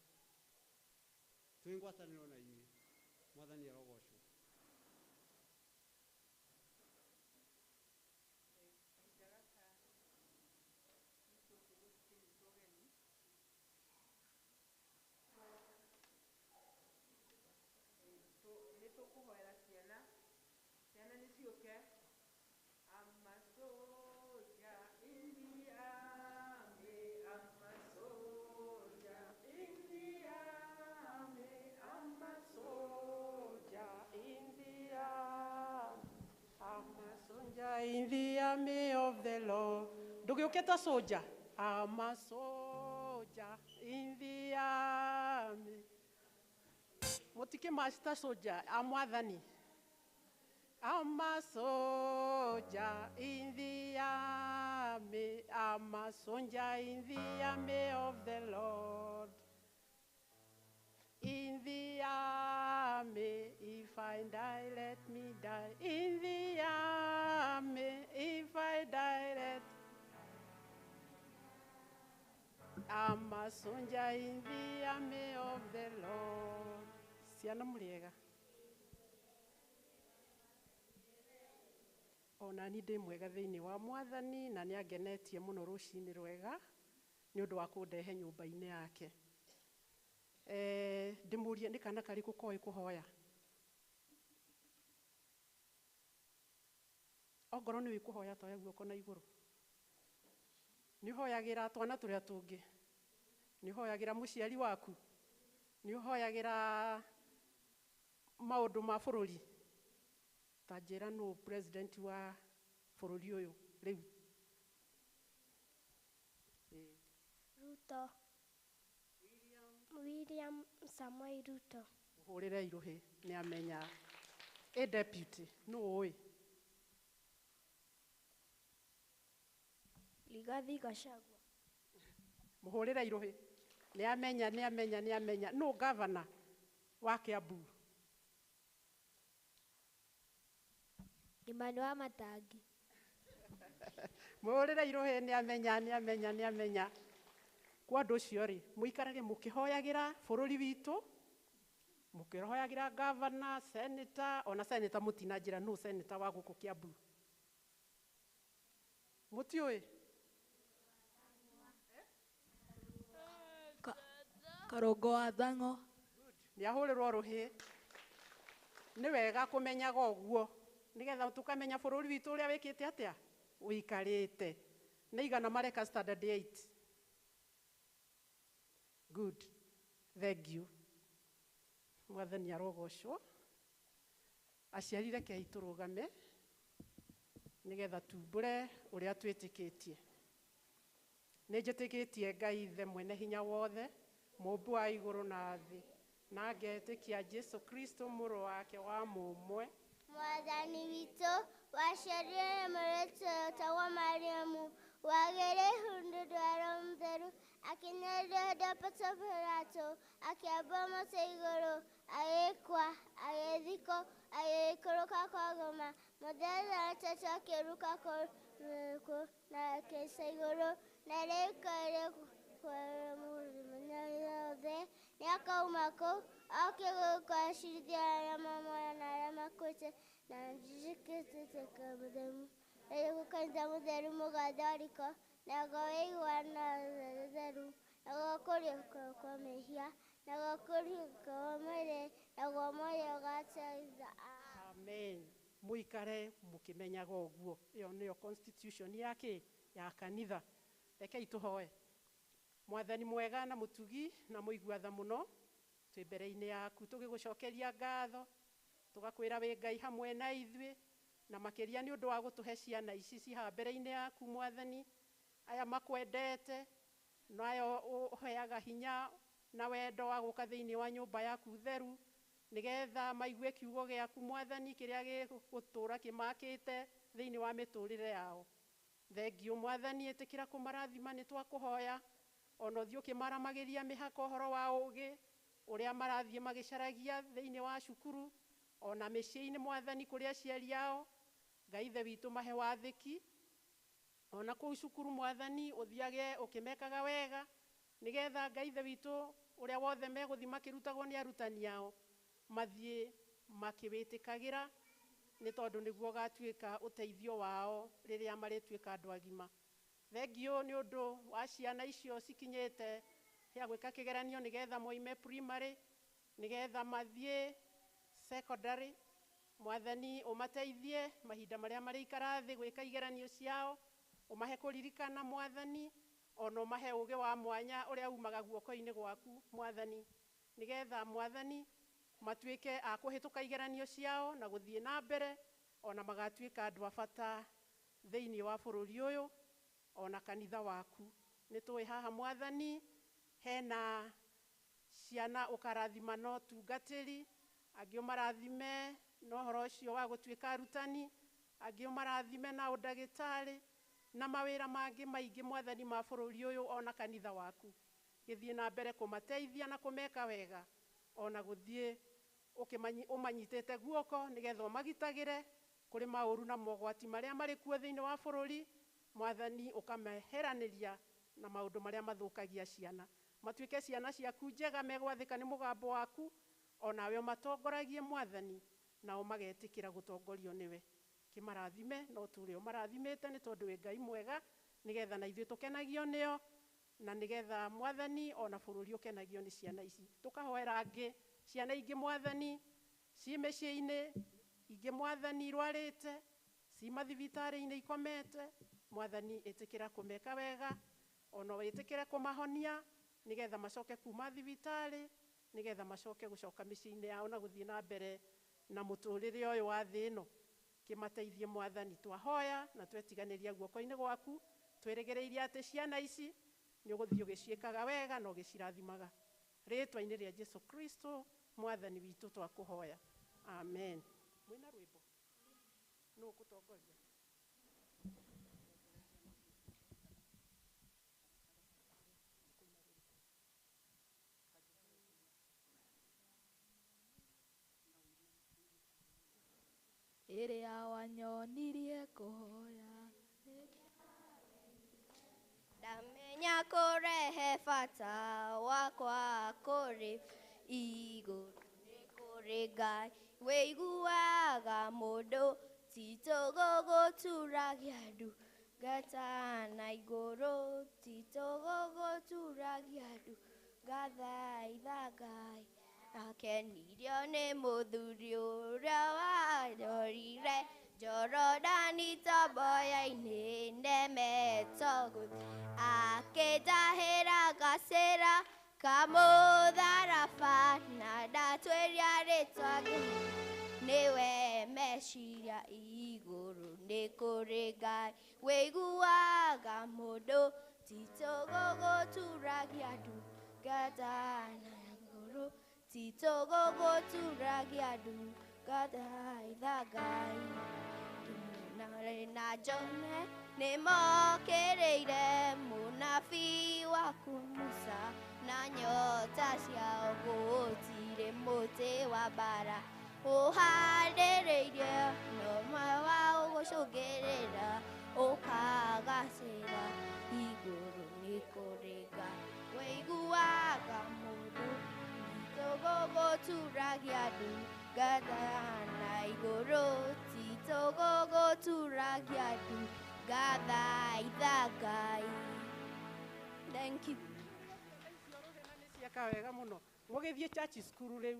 twĩ ngwatanĩro na inyuĩ. Mwathani arogocwo. Kahinda gaka nĩ tũkĩnyitwo ũgeni, nĩ tũkũhoera ciana. Ciana nĩ ciũke. I'm a soldier in the army, I'm a soldier in the army, I'm a soldier. army of the Lord. Ndũgĩũke ta soldier. I'm a soldier in the army. Mũtikĩmaci ta soldier a Mwathani. I'm a soldier in the army. I'm a soldier in the army of the Lord. In the army, if I die, let me die. In the army, if I die, let. I'm a soldier in the army of the Lord. Ciana mũrĩega? Ona ni ndĩ mwega thĩinĩ wa Mwathani, na nĩ angenetie mũno rũcinĩ rwega nĩ ũndũ wa kũndehe nyũmba-inĩ yake. Ndĩmũrie, nĩ kana karĩkũ koĩ kũhoya? Ongorwo nĩ wĩ kũhoya, toya guoko na igũrũ. Nĩ ũhoyagĩra twana tũrĩa tũngĩ? Nĩ ũhoyagĩra mũciari waku? Nĩ ũhoyagĩra maũndũ ma bũrũri? Ta njĩra, nũ president wa bũrũri ũyũ rĩu? Ĩĩ. Ruto. William Samoei Ruto. Mũhũrĩre irũhĩ, nĩ amenya. Ĩ deputy nũ ũĩ? Rigathi Gachagua. Mũhũrĩre irũhĩ, nĩ amenya, nĩ amenya, nĩ amenya. Nũ gavana wa Kiambu? Kimani wa Matangi. Mũhũrĩre irũhĩ, nĩ amenya, nĩ amenya, nĩ amenya. Kwa ũndũ ũcio rĩ, mũikarage mũkĩhoyagĩra bũrũri witũ, mũkĩhoyagĩra gavana, senator. Ona senator mũtina njĩra nũ senator wa gũkũ Kiambu? Mũtiũĩ? Karũngo wa Thang'o. Nĩ ahũrĩrwo rũhĩ. Nĩ wega kũmenyaga ũguo, nĩgetha tũkamenya bũrũri witũ ũrĩa wĩkĩte atĩa, ũikarĩte. Nĩ igana mareka standard 8? Good, thank you. Mwathani arogocwo. Aciari, rekei tũrũgame nĩgetha tumbũre ũrĩa twĩtĩkĩtie. Nĩ njĩtĩkĩtie Ngai Ithe mwene hinya wothe, mũmbi wa igũrũ na thĩ, na ngetĩkia Jesu Kristo, mũrũ wake wa mũmwe, Mwathani witũ, waciarirwo nĩ mũirĩtu wetagwo Mariamu, wagĩire ihu nĩ ũndũ wa Roho Mũtheru, akĩnyarirwo hĩndĩ ya Pontio Pilato, akĩambwo mũtĩ igũrũ, agĩkua, agĩthikwo, agĩikũrũka kwa ngoma, mũthenya wa gatatũ akĩriũka kũu na akĩhaica igũrũ, na rĩu yothe nĩ akauma kũu oke gũkũ acirithia arĩa muoyo na arĩa makuĩte. Na njĩtĩkĩtie mũtheru kanitha mũtheru mũgatholiko, naguo ũiguano theru, naguo kũriũka kwa mehia, naguo kũriũka kwa mwĩrĩ, naguo muoyo ũgateitha. Amen. Mũikare mũkĩmenyaga ũguo. Ĩyo nĩyo constitution ya kĩ ya kanitha. Rekei tũhoe. Mwathani mwega na mũtugi na mũigua tha mũno, twĩ mbere-inĩ yaku tũgĩgũcokeria ngatho, tũgakwĩra wĩ Ngai hamwe na ithuĩ, na makĩria nĩ ũndũ wa gũtũhe ciana ici ci haha mbere-inĩ yaku. Mwathani, aya makwendete nayo ũheaga hinya na wendo wa gũka thĩinĩ wa nyũmba yaku theru, nĩgetha maigue kiugo gĩaku, Mwathani, kĩrĩa gĩgũtũũra kĩmakĩte thĩinĩ wa mĩtũrĩre yao. Thengiũ, Mwathani. Ĩtĩkĩra kũmarathima, nĩ twakũhoya. Ona ũthiĩ ũkĩmaramagĩria mĩhaka ũhoro wa ũgĩ ũrĩa marathiĩ magĩcaragia thĩinĩ wa cukuru ona mĩciĩ-inĩ, Mwathani, kũrĩ aciari ao. Ngai Ithe witũ, mahe wathĩki ona kũu cukuru. Mwathani, ũthiage ũkĩmekaga wega, nĩgetha, Ngai Ithe witũ, ũrĩa wothe megũthiĩ makĩrutagwo nĩ arutani ao mathiĩ makĩwĩtĩkagĩra, nĩ tondũ nĩguo ũgatuĩka ũteithio wao rĩrĩa marĩtuĩka andũ agima. Thengiũ nĩ ũndũ wa ciana icio cikinyĩte ya gwĩka kĩgeranio, nĩgetha moime primary nĩgetha mathiĩ secondary. Mwathani, ũmateithie mahinda marĩa marĩikara thĩ gwĩka igeranio ciao, ũmahe kũririkana, Mwathani, ona ũmahe ũgĩ wa mwanya ũrĩa umaga guoko-inĩ gwaku, Mwathani, nĩgetha, Mwathani, matuĩke a kũhĩtũka igeranio ciao na gũthiĩ na mbere, ona magatuĩka andũ a bata. Thĩinĩ wa bũrũri ũyũ ona kanitha waku. Nĩ tũĩ haha Mwathani hena ciana ũkarathima na ũtungatĩri, angĩ ũmarathime na ũhoro ũcio wa gũtuĩka arutani, angĩ ũmarathime na ũndagĩtarĩ na mawĩra mangĩ maingĩ Mwathani ma bũrũri ũyũ ona kanitha waku. Gĩthiĩ na mbere kũmateithia na kũmeka wega ona gũthiĩ ũmanyitĩte guoko nĩgetha ũmagitagĩre kũrĩ maũru na mogwati marĩa marĩ kuo thĩinĩ wa bũrũri. Mwathani ũkameheranĩria na maũndũ marĩa mathũkagia ciana, matuĩke ciana ciaku njega megwathĩka nĩ mũgambo waku, onawe ũmatongoragie Mwathani, nao magetĩkĩra gũtongorio nĩwe. Kĩmarathime no tũrĩ ũmarathimĩte nĩ tondũ wĩ Ngai mwega, nĩgetha na ithuĩ tũkenagio nĩo, na nĩgetha Mwathani ona bũrũri ũkenagio nĩ ciana ici. Tũkahoera angĩ ciana ingĩ Mwathani ciĩ mĩciĩ-inĩ ingĩ Mwathani irwarĩte, ci mathibitarĩ-inĩ ikomete, Mwathani ĩtĩkĩra kũmeka wega ona wĩtĩkĩre kũmahonia nĩgetha macoke kuma thibitarĩ, nĩgetha macoke gũcoka mĩciĩ-inĩ yao na gũthiĩ na mbere na mũtũrĩre ũyũ wa thĩ ĩno. Kĩmateithie Mwathani, twahoya na twetiganĩria guoko-inĩ gwaku, twĩrĩgĩrĩire atĩ ciana ici nĩ ũgũthiĩ ũgĩciĩkaga wega na ũgĩcirathimaga. Rĩtwa-inĩ rĩa Jesu Kristo Mwathani witũ twakũhoya, amen. Mwĩna rwĩmbo nũ ũgũtongoria? Ĩrĩa wanyonirie kũhoya ndamenya kũrehe bata wakwa kũrĩ igũrũ nĩ kũrĩ Ngai wĩiguaga mũndũ ti tũgũgũturagia ndu ngata na igũrũ ti tũgũgũturagia ndu ngathaitha Ngai akenirio nĩ mũthuri ũrĩa wandorire Jorodani tomboya-inĩ nemetwo gũthiĩ akĩnjahĩra gacĩra kamũtharaba na ndatwĩria rĩtwa nĩwe meciria igũrũ nĩ kũrĩ Ngai wĩiguaga mũndũ ti tũgũgũturagia ndu ngata na igũrũ ti tũgũgũturagia ndu ngathaitha Ngai na Jone nĩ mokĩrĩire mũnabii waku Musa na nyota ciao gũtirĩ mũtĩ wa mbara ũhandĩrĩirie no ũmwe wao gũcũngĩrĩra ũkagacĩra igũrũ nĩ kũrĩ Ngai wĩiguaga mũndũ tũgũgũturagia ndu ngata na igũrũ ti tũgũgũturagia ndu ngathaitha Ngai. Thank you. Ciaka wega mũno. Mũgĩthiĩ church school rĩu.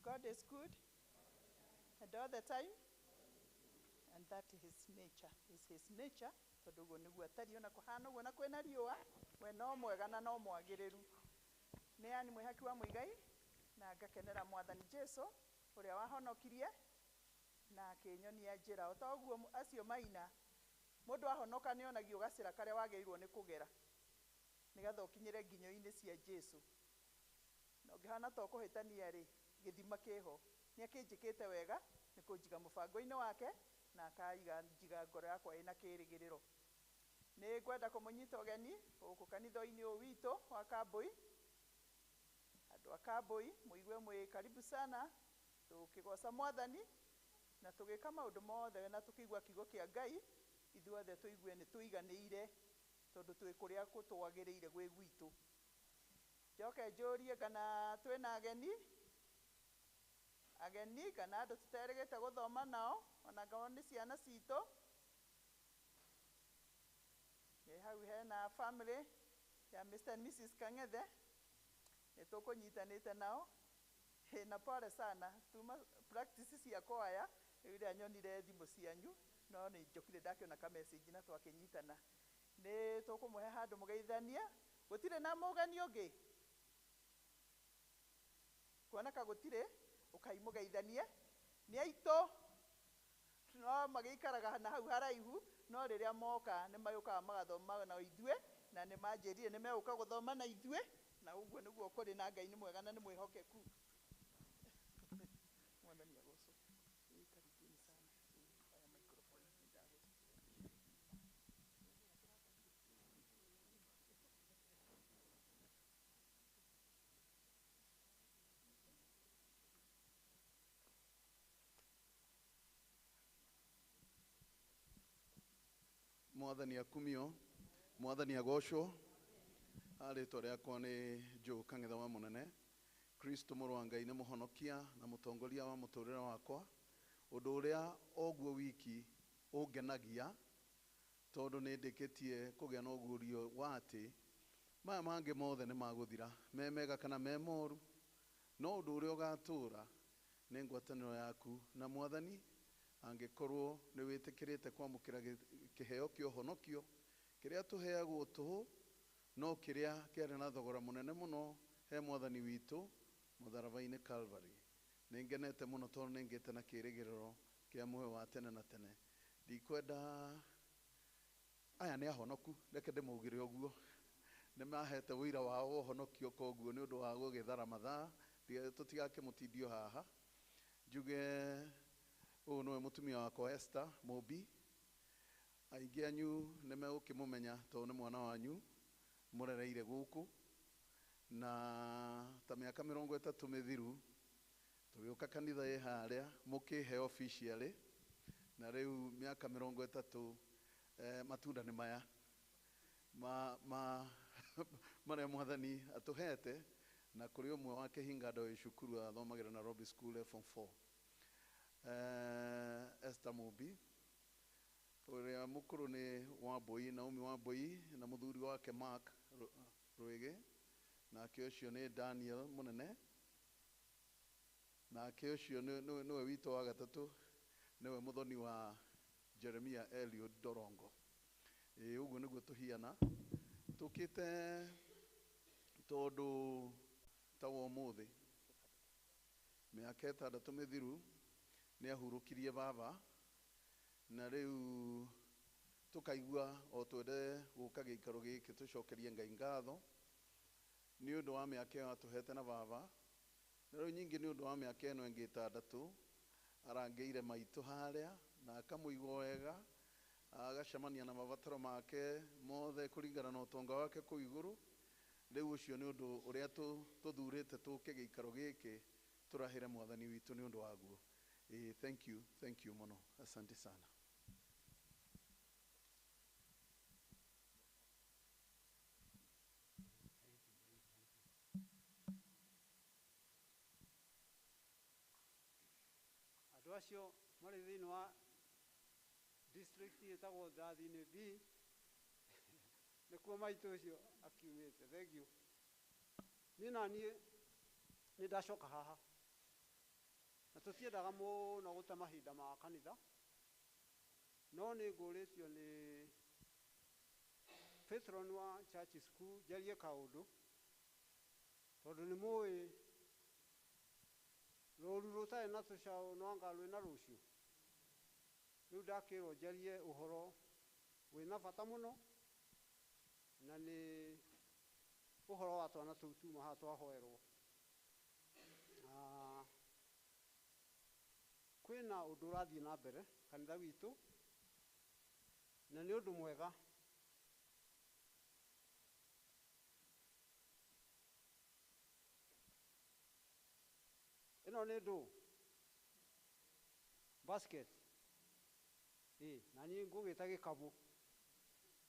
God is good and all the time, and that is his nature. Is his nature tondu uguo niguo atariĩ ona kũhana ũguo na kwĩna riũa we no mwega na no mwagĩrĩru. Nĩ yani mwĩhaki wa Mũigai na ngakenera Mwathani Jesu ũrĩa wahonokirie na akĩnyonia njĩra. O ta ũguo acio maina, mũndũ ahonoka nĩ onagio gacĩra karĩa wagĩrĩirwo nĩ kũgera nĩgetha ũkinyĩre nginyo-inĩ cia Jesu. Na ũngĩhana ta ũkũhĩtania rĩ, gĩthima kĩho nĩ akĩnjĩkĩte wega nĩ kũnjiga mũbango-inĩ wake na akaiga njiga ngoro yakwa ĩna kĩrĩgĩrĩro. Nĩ ngwenda kũmũnyita ũgeni gũkũ kanitha-inĩ ũyũ witũ wa Kambui. Andũ a Kambui mũigue mwĩ karibu sana, tũkĩgoca Mwathani na tũgĩka maũndũ mothe na tũkĩigua kiugo kĩa Ngai, ithuothe tũigue nĩ tũiganĩire tondũ twĩ kũrĩa gũtwagĩrĩire gwĩ gwitũ. Njoke njũrie kana twĩna ageni ageni kana andũ tũterĩgĩte gũthoma nao ona ngorwo nĩ ciana citũ. Ĩ hau hena family ya Mr and Mrs Kang'ethe, nĩ tũkũnyitanĩte nao. Na pole sana tuma practice cia kwaya rĩrĩa nyonire thimũ cianyu no nĩ njokire ndakĩona ka message na twakĩnyitana nĩ tũkũmũhe handũ mũgeithanie gũtirĩ na mũgeni ũngĩ kuoneka gũtirĩ ũkai mũgeithanie nĩ aitũ no magĩikaraga na hau haraihu no rĩrĩa moka nĩ mayũkaga magathoma na ithuĩ na nĩ manjĩrire nĩ megũka gũthoma na ithuĩ na ũguo nĩguo kũrĩ na Ngai nĩ mwega na nĩ mwĩhokeku. Mwathani agocwo. Karibuni sana. Haya microphone ndagũcikia. Mwathani akumio, mwathani agocwo. Rĩtwa rĩakwa nĩ Joe Kang'etha wa Mũnene. Kristo mũrũ wa Ngai nĩ mũhonokia na mũtongoria wa mũtũrĩre wakwa. Ũndũ ũrĩa oguo wiki ũngenagia tondũ nĩ ndĩkĩtie kũgĩa na ũguũrio wa atĩ maya mangĩ mothe nĩ magũthira, me mega kana me moru, no ũndũ ũrĩa ũgatũra nĩ ngwatanĩro yaku na mwathani angĩkorwo nĩ wĩtĩkĩrĩte kwamũkĩra kĩheo kĩa ũhonokio kĩrĩa tũheagwo tũhũ no kĩrĩa kĩarĩ na thogora mũnene mũno he mwathani witũ mũtharaba-inĩ Calvary. Nĩ ngenete mũno tondũ nĩ ngĩte na kĩrĩgĩrĩro kĩa muoyo wa tene na tene. Ndikwenda aya nĩ ahonoku, reke ndĩmaugĩre ũguo. Nĩ mahete ũira wao wa ũhonokio koguo nĩ ũndũ wa gũgĩthara mathaa tũtigakĩmũtindio haha. Njuge ũyũ nĩwe mũtumia wakwa Esther Mũmbi. Aingĩ anyu nĩ megũkĩmũmenya tondũ nĩ mwana wanyu mũrereire gũkũ na ta mĩaka 30 mĩthiru tũgĩũka kanitha ĩ harĩa mũkĩhe officially na rĩu mĩaka 30 matunda nĩ maya ma marĩa mwathani atũhete na kũrĩ ũmwe wa kĩhinga ĩ cukuru athomagĩra Nairobi School form 4 Esther Mũmbi. Ũrĩa mũkũrũ nĩ Wambui, Naomi Wambui na mũthuri wake Mark Rwĩgĩ, nake ũcio nĩ Daniel Mũnene, nake ũcio nĩwe witũ wa gatatũ, nĩwe mũthoni wa Jeremiah Eliud Dorongo. Ĩ ũguo nĩguo tũhiana tũkĩte tondũ ta wa ũmũthĩ mĩaka 6 mĩthiru nĩ ahurũkirie baba na rĩu tũkaigua o twende gũka gĩikaro gĩkĩ tũcokerie Ngai ngatho nĩ ũndũ wa mĩaka ĩyo atũhete na baba na rĩu nyingĩ nĩ ũndũ wa mĩaka ĩno ĩngĩ 6 arangĩire maitũ harĩa na akamũigua wega agacemania na mabataro make mothe kũringana na ũtonga wake kũu igũrũ. Rĩu ũcio nĩ ũndũ ũrĩa tũthurĩte tũke gĩikaro gĩkĩ tũrahĩre mwathani witũ nĩ ũndũ waguo. Thank you, thank you mũno, asante sana. Andũ acio marĩ thĩinĩ wa district ĩtagwo Ndathi-inĩ B nĩkuo maitũ ũcio akiumĩte. Thank you. Niĩ na niĩ nĩ ndacoka haha na tũtiendaga mũno gũte mahinda ma kanitha no nĩ ngũrĩtio nĩ patron wa church school njarie kaũndũ tondũ nĩ mũĩ rũru rũtarĩ na tũcaũ no anga rwĩna rũciũ. Rĩu ndakĩrwo njarie ũhoro wĩna bata mũno na nĩ ũhoro wa twana tũu tuma haha twahoerwo. Kwĩna ũndũ ũrathiĩ na mbere kanitha witũ na nĩ ũndũ mwega. Ĩno nĩ ndũ basket na niĩ ngũgĩta gĩkabũ.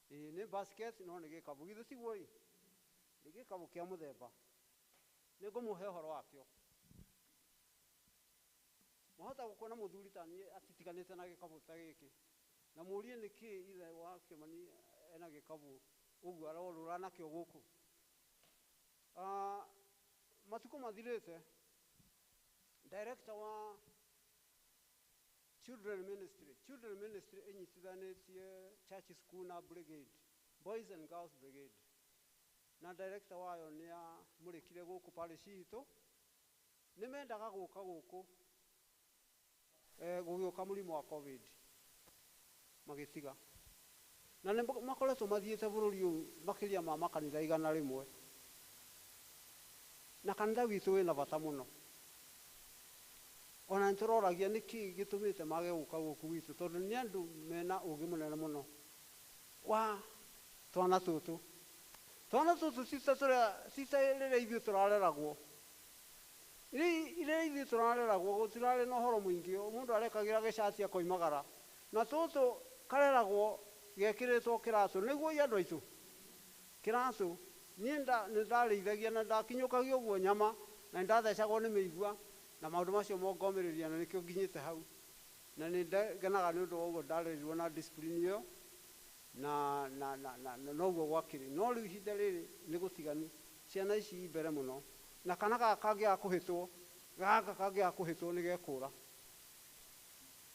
Nĩ basket no nĩ gĩkabũ githĩ tiguo ĩ? Nĩ gĩkabũ kĩa mũthemba. Nĩ ngũmũhe ũhoro wakĩo. Mwahota gũkuona mũthuri ta niĩ atitiganĩte na gĩkabũ ta gĩkĩ na mũrie nĩkĩ ithe wa Kĩmani ena gĩkabũ ũguo arorũra nakĩo gũkũ. Matukũ mathirĩte Director wa Children Ministry. Children Ministry ĩnyitithanĩtie Church School na Brigade, Boys and Girls Brigade. Na director wayo nĩ amũrĩkire gũkũ parish itũ. Nĩ mendaga gũka gũkũ gũgĩũka mũrimũ wa COVID magĩtiga. Na nĩ makoretwo mathiĩte bũrũri ũyũ makĩria ma makanitha 100. Na kanitha witũ wĩna bata mũno. Ona nĩ tũroragia nĩkĩ gĩtũmĩte mage gũka gũkũ gwitũ tondũ nĩ andũ mena ũgĩ mũnene mũno wa twana tũtũ. Twana tũtũ ti ta rĩrĩa ithuĩ tũrareragwo. Rĩrĩa ithuĩ tũrareragwo gũtirarĩ na ũhoro mũingĩ, mũndũ arekagĩra gĩcati akoimagara. Na tũtũ kareragwo gekĩrĩtwo kĩratũ, nĩguo andũ aitũ. Kĩratũ, niĩ nĩ ndarĩithagia na ndakinyũkagia ũguo nyama na nĩ ndathecagwo nĩ mĩigua na maũndũ macio mongomĩrĩria na nĩkĩo nginyĩte hau. Na nĩ ngenaga nĩ ũndũ wa ũguo ndarerirwo na discipline ĩyo na noguo gwakĩrĩ. No rĩu ihinda rĩrĩ nĩ gũtiganu, ciana ici i mbere mũno. Na kana gaka kangĩaga kũhĩtwo, gaka kangĩaga kũhĩtwo nĩ gekũra.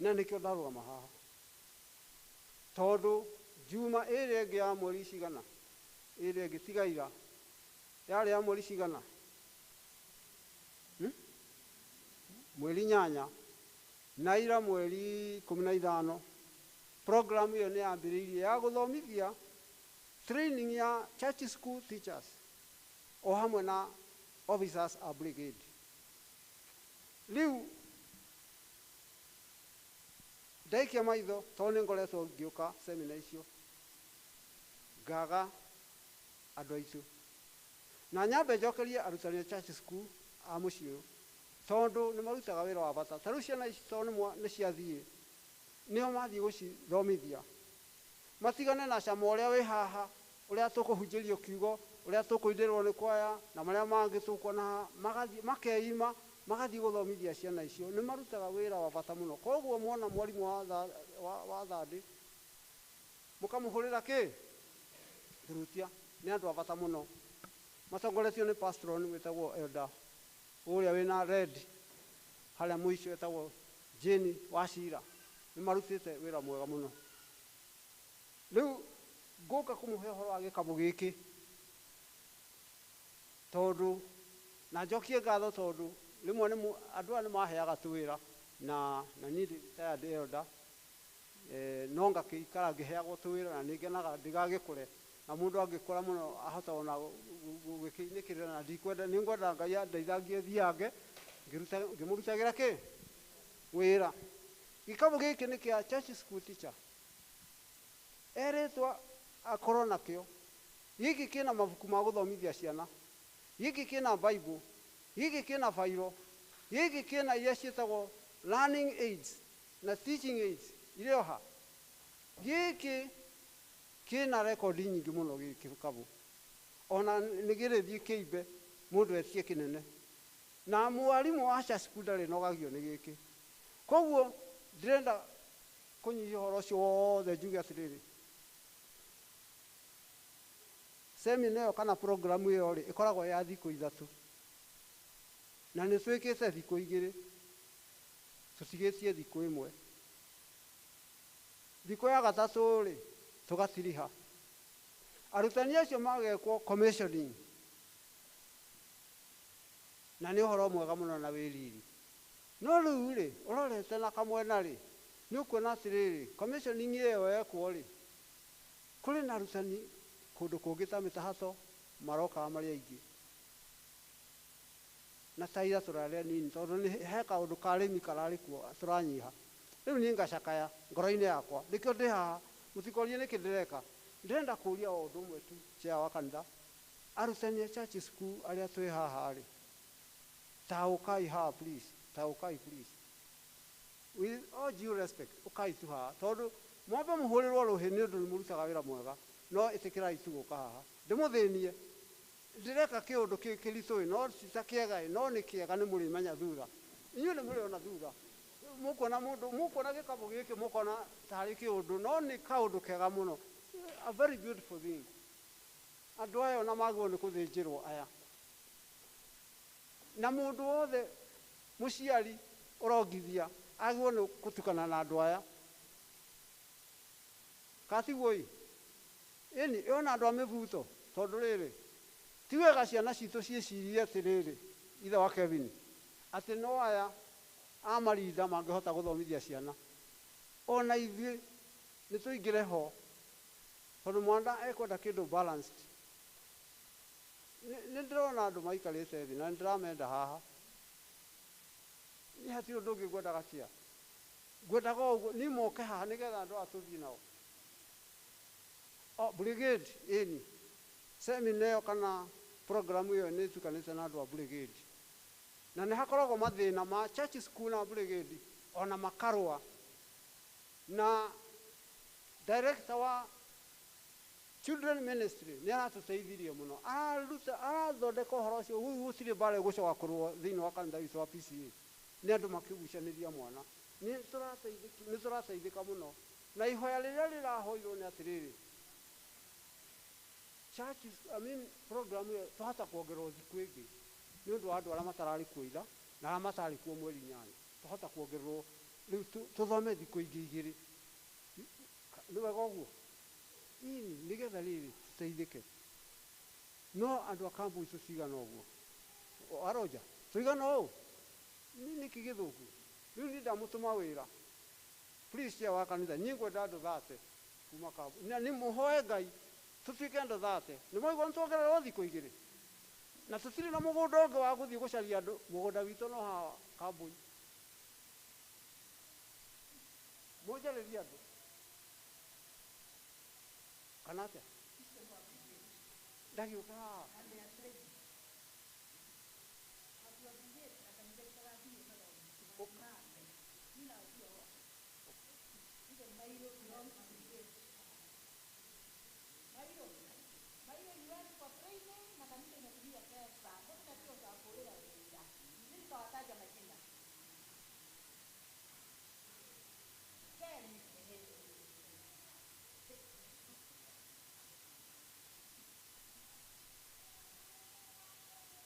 Na nĩkĩo ndarũgama haha. Tondũ Juma ĩrĩa ĩngĩ ya mweri cigana, ĩrĩa ĩngĩ tiga ira, yarĩ ya mweri cigana? Mweri 8 na ira mweri 15. Program ĩyo nĩ yambĩrĩirie ya gũthomithia training ya church school teachers o hamwe na officers a brigade. Rĩu ndaikia maitho tondũ nĩ ngoretwo ngĩũka seminar icio ngaga andũ aitũ. Na nyambe njokerie arutani a church school a mũciĩ ũyũ tondũ nĩ marutaga wĩra wa bata. Ta rĩu ciana ici tondũ nĩ ciathiĩ, nĩo mathiĩ gũcithomithia. Matigane na cama ũrĩa wĩ haha, ũrĩa tũkũhunjĩrio kiugo, ũrĩa tũkũinĩrwo nĩ kwaya na marĩa mangĩ tũkuona haha, magathiĩ makeima, magathiĩ gũthomithia ciana icio. Nĩ marutaga wĩra wa bata mũno. Koguo mwona mwarimũ wa thandĩ mũkamũhũrĩra kĩ? Thurutia. Nĩ andũ a bata mũno. Matongoretio nĩ pastor wĩtagwo Elder ũrĩa wĩna red harĩa mũico wĩtagwo Jane Wachira. Nĩ marutĩte wĩra mwega mũno. Rĩu ngũka kũmũhe ũhoro wa gĩkabũ gĩkĩ tondũ na njokie ngatho tondũ rĩmwe nĩ andũ aya nĩ maheaga tũwĩra na niĩ ndĩ retired elder, no ngakĩikara ngĩheagwo tũwĩra na nĩ ngenaga ndigagĩkũre. Na mũndũ angĩkũra mũno ahota ona gũgĩkĩinĩkĩrĩra na ndikwenda, nĩ ngwenda Ngai andeithagie thiange ngĩmũrutagĩra kĩ? Wĩra. Gĩkabũ gĩkĩ nĩ kĩa church school teacher. Erĩtwo akorwo nakĩo. Gĩkĩ kĩna mabuku ma gũthomithia ciana. Gĩkĩ kĩna Bible. Gĩkĩ kĩna bairo. Gĩkĩ kĩna iria ciĩtagwo learning aids na teaching aids irĩ o ha. Gĩkĩ kĩna rekondi nyingĩ mũno gĩkĩ gĩkabũ. Ona nĩ gĩrĩthiĩ kĩimbe mũndũ etie kĩnene. Na mwarimũ wa church school ndarĩ nogagio nĩ gĩkĩ. Koguo ndĩrenda kũnyihia ũhoro ũcio wothe njuge atĩrĩrĩ, seminar ĩyo kana program ĩyo rĩ ĩkoragwo ya thikũ 3. Na nĩ twĩkĩte thikũ 2, tũtigĩtie thikũ 1. Thikũ ya gatatũ rĩ tũgatiriha. Arutani acio magekwo commissioning. Na nĩ ũhoro mwega mũno na wĩ riri. No rĩu rĩ ũrorete na kamwena rĩ nĩ ũkuona atĩrĩrĩ, commissioning ĩyo yekwo rĩ kũrĩ na arutani kũndũ kũngĩ ta mĩtahato marokaga marĩ aingĩ. Na ta ira tũrarĩa nini tondũ nĩ he kaũndũ ka arĩmi kararĩ kuo tũranyiha. Rĩu niĩ ngacakaya ngoro-inĩ yakwa, nĩkĩo ndĩ haha, mũtikorie nĩkĩ ndĩreka. Ndĩrenda kũũria o ũndũ ũmwe tu chair wa kanitha, arutani a church school arĩa twĩ haha rĩ, taũkai haha please, taũkai please. With all due respect, ũkai tu haha tondũ mwambe mũhũrĩrwo rũhĩ nĩ ũndũ nĩ mũrutaga wĩra mwega, no ĩtĩkĩrai tu gũka haha. Ndĩmũthĩnie, ndĩreka kĩũndũ kĩritũ ĩ, no ti ta kĩega ĩ, no nĩ kĩega nĩ mũrĩmenya thutha. Inyuĩ nĩ mũrĩona thutha. Mũkuona mũndũ, mũkuona gĩkabũ gĩkĩ mũkona tarĩ kĩũndũ, no nĩ kaũndũ kega mũno. A very beautiful thing. Andũ aya ona magĩrĩirwo nĩ kũthĩnjĩrwo aya. Na mũndũ wothe Mũciari ũrongithia agĩrĩirwo nĩ gũtukana na andũ aya. Katiguo ĩ? Ĩni ĩona andũ a mĩbuto tondũ rĩrĩ ti wega ciana citũ ciĩcirie atĩrĩrĩ ithe wa Kevin atĩ no aya a marinda mangĩhota gũthomithia ciana. Ona ithuĩ nĩ tũingĩre ho tondũ mwana ekwenda kĩndũ balanced. Nĩ ndĩrona andũ maikarĩte thĩ na nĩ ndĩramenda haha. Nĩ hatirĩ ũndũ ũngĩ ngwendaga cia. Ngwendaga ũguo ni moke haha nĩgetha andũ aya tũthiĩ nao. O brigade ĩni semina ĩyo kana program ĩyo nĩ ĩtukanĩte na andũ a brigade. Na nĩ hakoragwo mathĩna ma church school na brigade ona makarũa. Na director wa children ministry nĩ aratũteithirie mũno. Araruta arathondeka ũhoro ũcio rĩu gũtirĩ mbara ĩgũcoka kũrũo thĩinĩ wa kanitha witũ wa PCA. Nĩ andũ makĩgucanĩria mwana. Nĩ tũrateithĩka mũno. Na ihoya rĩrĩa rĩrahoirwo nĩ atĩrĩrĩ church, I mean, program ĩyo twahota kuongererwo thikũ ĩngĩ nĩ ũndũ wa andũ arĩa matararĩ kuo ira na arĩa matarĩ kuo mweri 8. Twahota kuongererwo rĩu tũthome thikũ ingĩ 2. Nĩ wega ũguo? Ĩni nĩgetha rĩrĩ tũteithĩke. No andũ a kambuni tũtigana ũguo. Aroja tũigana ũũ? Nĩkĩ gĩthũku? Rĩu niĩ ndamũtũma wĩra. Please chair wa kanitha niĩ ngwenda andũ 30 kuma kambuni. Na nĩ mũhoe Ngai tũtuĩke andũ 30. Nĩ mwaigua nĩ tuongererwo thikũ 2. Na tũtirĩ na mũgũnda ũngĩ wa gũthiĩ gũcaria andũ. Mũgũnda witũ no haha kambuni. Mũnjarĩrie andũ. Kana atĩa? Ndagĩũka haha.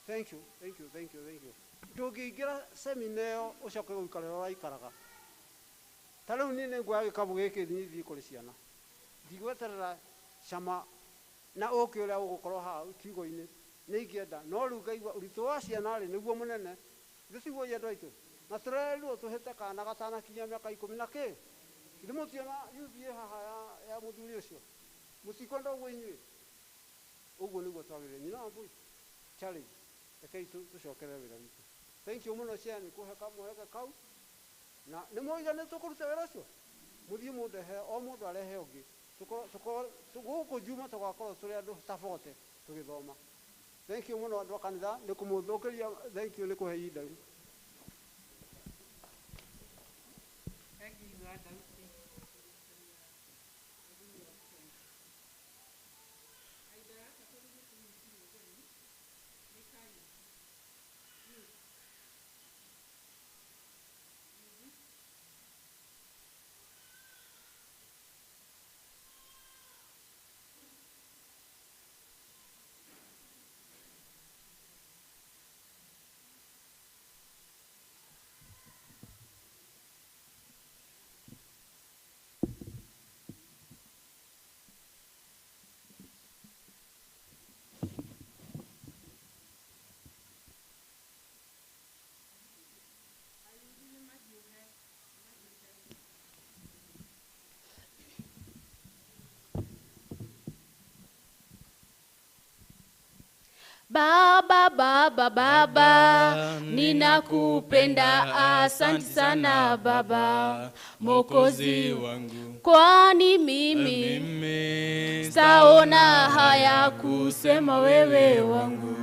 Thank you, thank you, thank you, thank you. Ndũngĩingĩra semina ĩyo ũcoke gũikara ũrĩa ũraikaraga. Ta rĩu niĩ nĩ nguoya gĩkabu gĩkĩ thiĩ kũrĩ ciana. Ndigweterera cama na ũkĩ ũrĩa ũgũkorwo haha kiugo-inĩ nĩ ingĩenda. No rĩu ngaigua ũritũ wa ciana rĩ nĩguo mũnene. Ithuĩ tiguo andũ aitũ. Na tũrerirwo tũhĩte kana gatanakinyia mĩaka 10 na kĩ. Ithuĩ mũtiona UVA haha ya mũthuri ũcio. Mũtikwenda ũguo inyuĩ. Ũguo nĩguo twagĩrĩire. Nyina wa mbui. Challenge. Rekei tũcokerere wĩra witũ. Thank you mũno cia nĩ kũhe kamweke kau. Na nĩ mwoiga nĩ tũkũruta wĩra ũcio. Mũthiĩ mũndehe o mũndũ arehe ũngĩ. Gũkũ Juma tũgakorwo tũrĩ andũ ta 40 tũgĩthoma. Thank you mũno andũ a kanitha nĩ kũmũthũkĩria. Thank you nĩ kũhe ihinda rĩu. Thank you, Daudi. Baba, baba, baba, ninakupenda, asante sana baba, Mwokozi wangu, kwani mimi sitaona haya kusema wewe wangu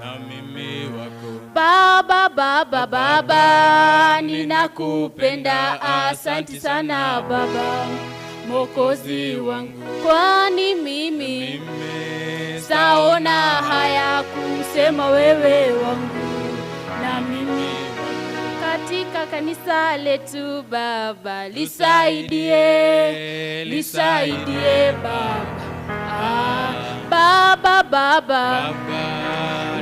na mimi wako. Baba, baba, baba, ninakupenda, asante sana baba, Mwokozi wangu, kwani mimi sitaona haya kusema wewe wangu na mimi. Katika kanisa letu Baba, lisaidie, lisaidie Baba, Baba, Baba,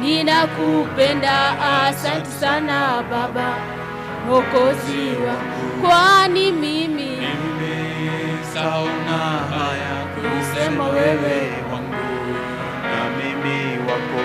ninakupenda, asante sana Baba Mwokozi wangu, kwani mimi sauna haya kusema wewe wangu na mimi wako.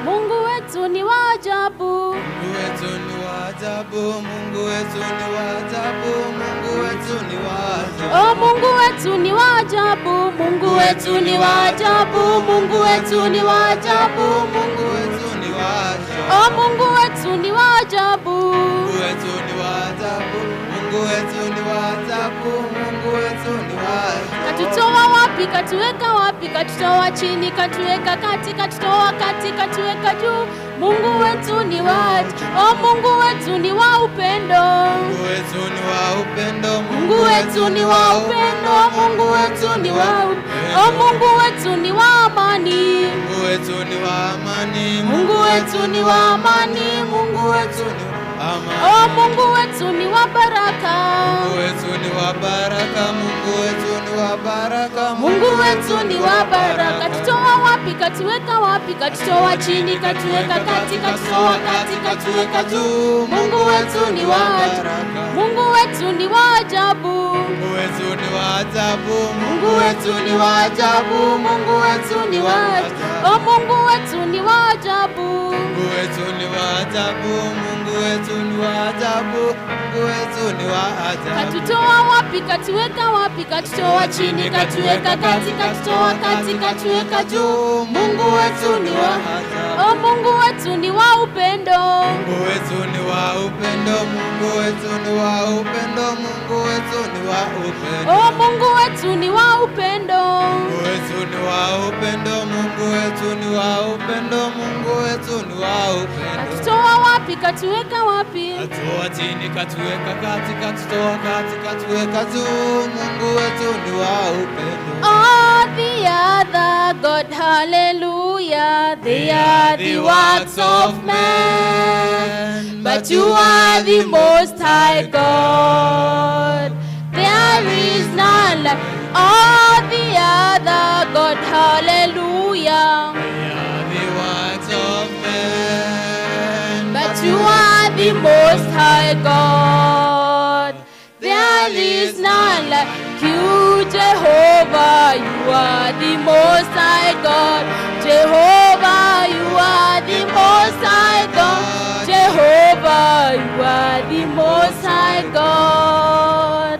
Mungu wetu ni wa ajabu, Mungu wetu ni wa ajabu, Mungu wetu ni wa ajabu, Mungu wetu ni wa ajabu. Oh, Mungu wetu ni wa ajabu, Mungu wetu ni wa ajabu, Mungu wetu ni wa ajabu, Mungu wetu ni wa ajabu. Oh, Mungu wetu ni wa ajabu, Mungu wetu ni wa ajabu, Mungu wetu ni wa ajabu, Mungu wetu ni wa ajabu. Katutoa wapi, katuweka wapi, katutoa chini, katuweka kati, katutoa kati, katuweka juu. Mungu wetu ni wa ajabu. Oh, Mungu wetu ni wa upendo, Mungu wetu ni wa upendo, Mungu wetu ni wa upendo, Mungu wetu ni wa upendo. Oh, Mungu wetu ni wa amani, Mungu wetu ni wa amani, Mungu wetu ni wa amani, Mungu wetu ni wa amani. Oh, Mungu wetu ni wa baraka, Mungu wetu ni wa baraka, Mungu wetu ni wa baraka, Mungu wetu ni wa baraka. Katutoa wapi, katuweka wapi, katutoa chini, katuweka kati, katutoa kati, katuweka juu. Mungu wetu ni wa ajabu, Mungu wetu ni wa ajabu, Mungu wetu ni wa ajabu, Mungu wetu ni wa ajabu, Mungu wetu ni wa ajabu. Oh, Mungu wetu ni wa ajabu, Mungu wetu ni wa ajabu, Mungu wetu ni wa ajabu, Mungu wetu ni wa ajabu. Katutoa wapi, katuweka wapi, katutoa chini, katuweka kati, katutoa kati, katuweka juu. Mungu wetu ni wa ajabu. Oh, Mungu wetu ni wa upendo, Mungu wetu ni wa upendo, Mungu wetu ni wa upendo, Mungu wetu ni wa upendo. Oh, Mungu wetu ni wa upendo, Mungu wetu ni wa upendo, Mungu wetu ni wa upendo, Mungu wetu ni wa upendo. Katutoa wapi, katuweka wapi, Katutoa chini, katuweka kati, katutoa kati, katuweka juu. Mungu wetu ni wa upendo. All the other God, hallelujah, they are the works of man, but you are the Most High God. There is none like all the other God, hallelujah, They are the works of man, but you are the Most High God. There is none like you, Jehovah. You are the Most High God. Jehovah, you are the Most High God. Jehovah, you are the Most High God.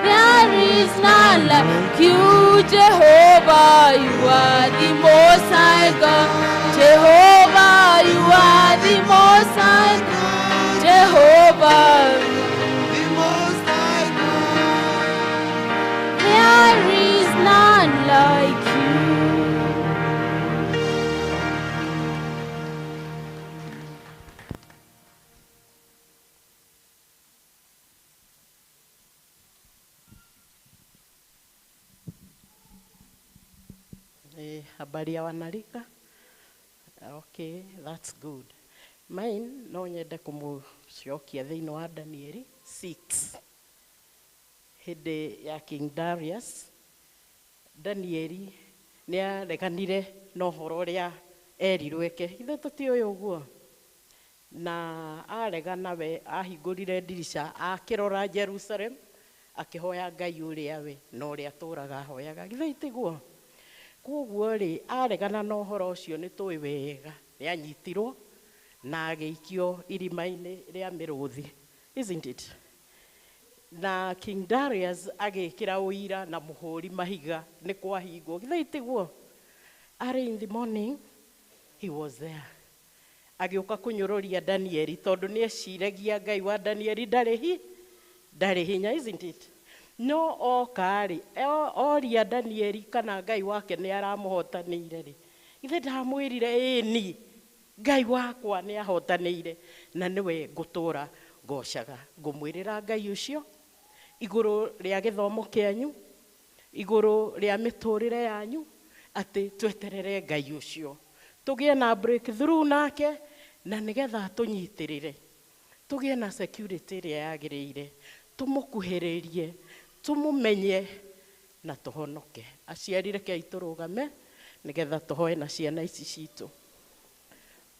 There is none like you, Jehovah. You are the Most High God. Jehovah, you are the Most High God. Jehovah, the Most High God. There is none like you. Habari ya wanarika? Okay, that's good. Mine no nyende kumucokia thĩinĩ wa Danieli 6 hĩndĩ ya King Darius. Danieli nĩ areganire na ũhoro ũrĩa erirwo eke, ithe tũtiũĩ ũguo, na aregana we ahingũrire ndirica akĩrora Jerusalem akĩhoya Ngai ũrĩa we na ũrĩa atũraga ahoyaga, githĩ tiguo? Koguo rĩ, aregana na ũhoro ũcio nĩ tũĩ wega nĩ anyitirwo na agĩikio irima-inĩ rĩa mĩrũthi, isn't it? Na King Darius agĩkĩra ũira na mũhũri mahiga nĩ kwahingwo, githĩ tiguo? Early in the morning he was there, agĩũka kũnyũrũria Danieli tondũ nĩ eciragia Ngai wa Danieli ndarĩ hinya, isn't it? No oka rĩ, oria Danieli kana Ngai wake nĩ aramũhotanĩire rĩ, ithe ndamwĩrire ĩni Ngai wakwa nĩ ahotanĩire na nĩwe ngũtũra ngocaga. Ngũmwĩrĩra Ngai ũcio igũrũ rĩa gĩthomo kĩanyu, igũrũ rĩa mĩtũrĩre yanyu, atĩ tweterere Ngai ũcio tũgĩe na breakthrough nake, na nĩgetha tũnyitĩrĩre tũgĩe na security ĩrĩa yagĩrĩire, tũmũkuhĩrĩrie, tũmũmenye na tũhonoke. Aciari rekei tũrũgame nĩgetha tũhoe na ciana ici citũ.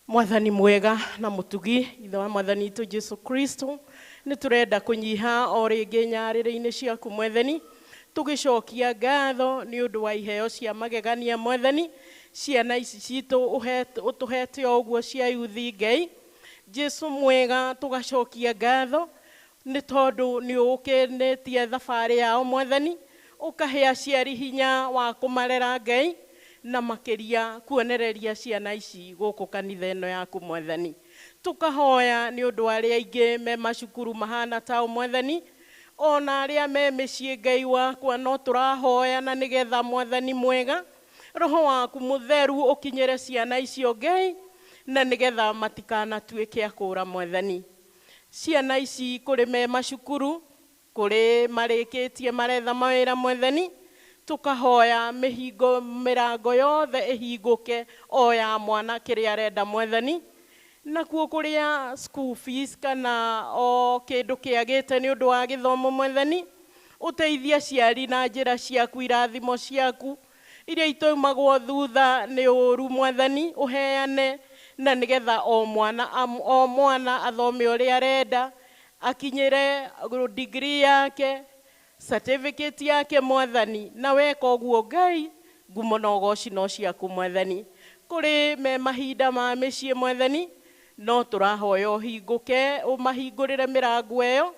Mwathani mwega na mũtugi, ithe wa mwathani witũ Jesu Kristo, nĩ tũrenda kũnyiha o rĩngĩ nyarĩrĩ-inĩ ciaku mwathani, tũgĩcokia ngatho nĩ ũndũ wa iheo cia magegania mwathani, ciana ici citũ ũtũhete o ũguo cia yuthi Ngai. Jesu mwega tũgacokia ngatho nĩ tondũ nĩ ũkĩnĩtie thabarĩ yao mwathani, ũkahe aciari hinya wa kũmarera Ngai, na makĩria kuonereria ciana ici gũkũ kanitha ĩno yaku mwathani. Tũkahoya nĩ ũndũ wa arĩa aingĩ me macukuru mahana tao mwathani, ona arĩa me mĩciĩ Ngai wakwa, no tũrahoya na nĩgetha mwathani mwega roho waku mũtheru ũkinyĩre ciana icio Ngai, na nĩgetha matikanatuĩke a kũũra mwathani. Ciana ici kũrĩ me macukuru, kũrĩ marĩkĩtie maretha mawĩra mwathani, tukahoya mihingo mirango yothe ihingũke o ya mwana kĩrĩa arenda mwathani, nakuo kũrĩa school fees kana o kĩndũ kĩagĩte nĩ ũndũ wa gĩthomo mwathani, ũteithie aciari na njĩra ciaku, irathimo ciaku iria itaumagwo thutha nĩ ũru mwathani, ũheane na nĩgetha o mwana athome ũrĩa arenda, akinyĩre degree yake, certificate yake mwathani, na weka ũguo Ngai, ngumo na ũgoci no ciaku mwathani. Kũrĩ me mahinda ma mĩciĩ mwathani, no tũrahoya ũhingũke, ũmahingũrĩre mĩrango ĩyo,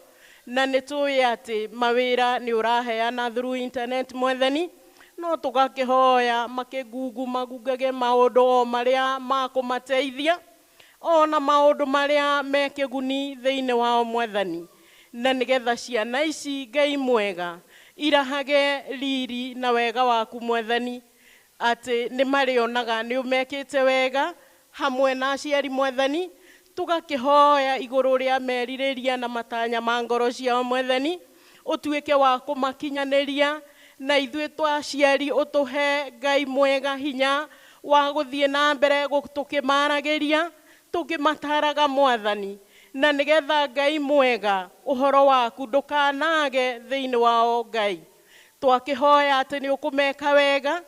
na nĩ tũĩ atĩ mawĩra nĩ ũraheana through internet mwathani, no tũgakĩhoya makĩngungu magungage maũndũ o marĩa ma kũmateithia, ona maũndũ marĩa me kĩguni thĩinĩ wao mwathani, na nĩgetha ciana ici Ngai mwega irahage riri na wega waku mwathani, atĩ nĩ marĩonaga nĩ ũmekĩte wega hamwe na aciari mwathani. Tũgakĩhoya igũrũ rĩa merirĩria na matanya ma ngoro ciao mwathani, ũtuĩke wa kũmakinyanĩria, na ithuĩ twa aciari ũtũhe Ngai mwega hinya wa gũthiĩ na mbere tũkĩmaragĩria, tũkĩmataraga mwathani, na nĩgetha Ngai mwega ũhoro waku ndũkanage thĩinĩ wao Ngai. Twakĩhoya atĩ nĩ ũkũmeka wega,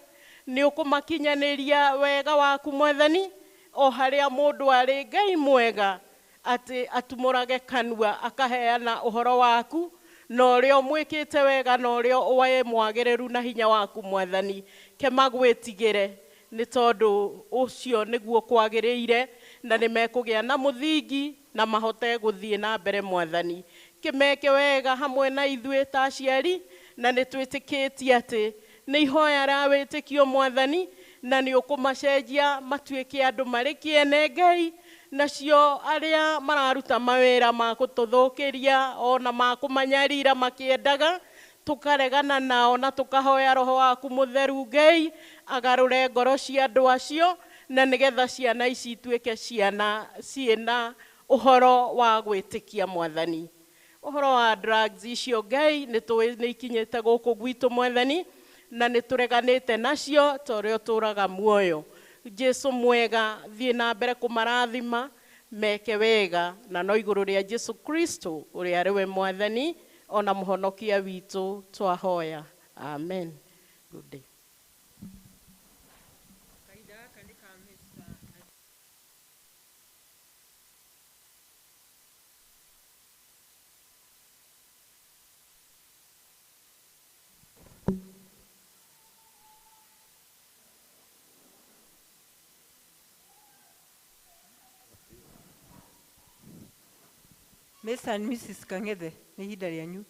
nĩ ũkũmakinyanĩria wega waku mwathani, o harĩa mũndũ arĩ Ngai mwega, atĩ atumũrage kanua akaheana ũhoro waku, na ũrĩa ũmwĩkĩte wega, na ũrĩa wĩ mwagĩrĩru na hinya waku mwathani, kemagwĩtigĩre nĩ tondũ ũcio nĩguo kwagĩrĩire, na nĩ mekũgĩa na mũthingi na mahote gũthiĩ na mbere mwathani. Kĩmeke wega hamwe na ithuĩ ta aciari, na nĩ twĩtĩkĩtie atĩ nĩ ihoya rĩa wĩtĩkio mwathani, na nĩ ũkũmacenjia matuĩke andũ marĩ kĩene Ngai, nacio arĩa mararuta mawĩra ma gũtũthũkĩria ona ma kũmanyarira makĩendaga, tũkaregana nao na tũkahoya roho waku mũtheru Ngai agarũre ngoro cia andũ acio, na nĩgetha ciana ici ituĩke ciana ciĩna ũhoro wa gwĩtĩkia mwathani. Ũhoro wa drugs icio Ngai nĩ tũĩ nĩ ikinyĩte gũkũ gwitũ mwathani, na nĩ tũreganĩte nacio ta ũrĩa ũtũũraga muoyo. Jesu mwega thiĩ na mbere kũmarathima meke wega, na no igũrũ rĩa Jesu Kristo ũrĩa arĩ we mwathani ona mũhonokia witũ twahoya. Amen. Good day. Kahinda gaka nĩ ka Mr. Mr. and Mrs. Kang'ethe, nĩ ihinda rĩanyu.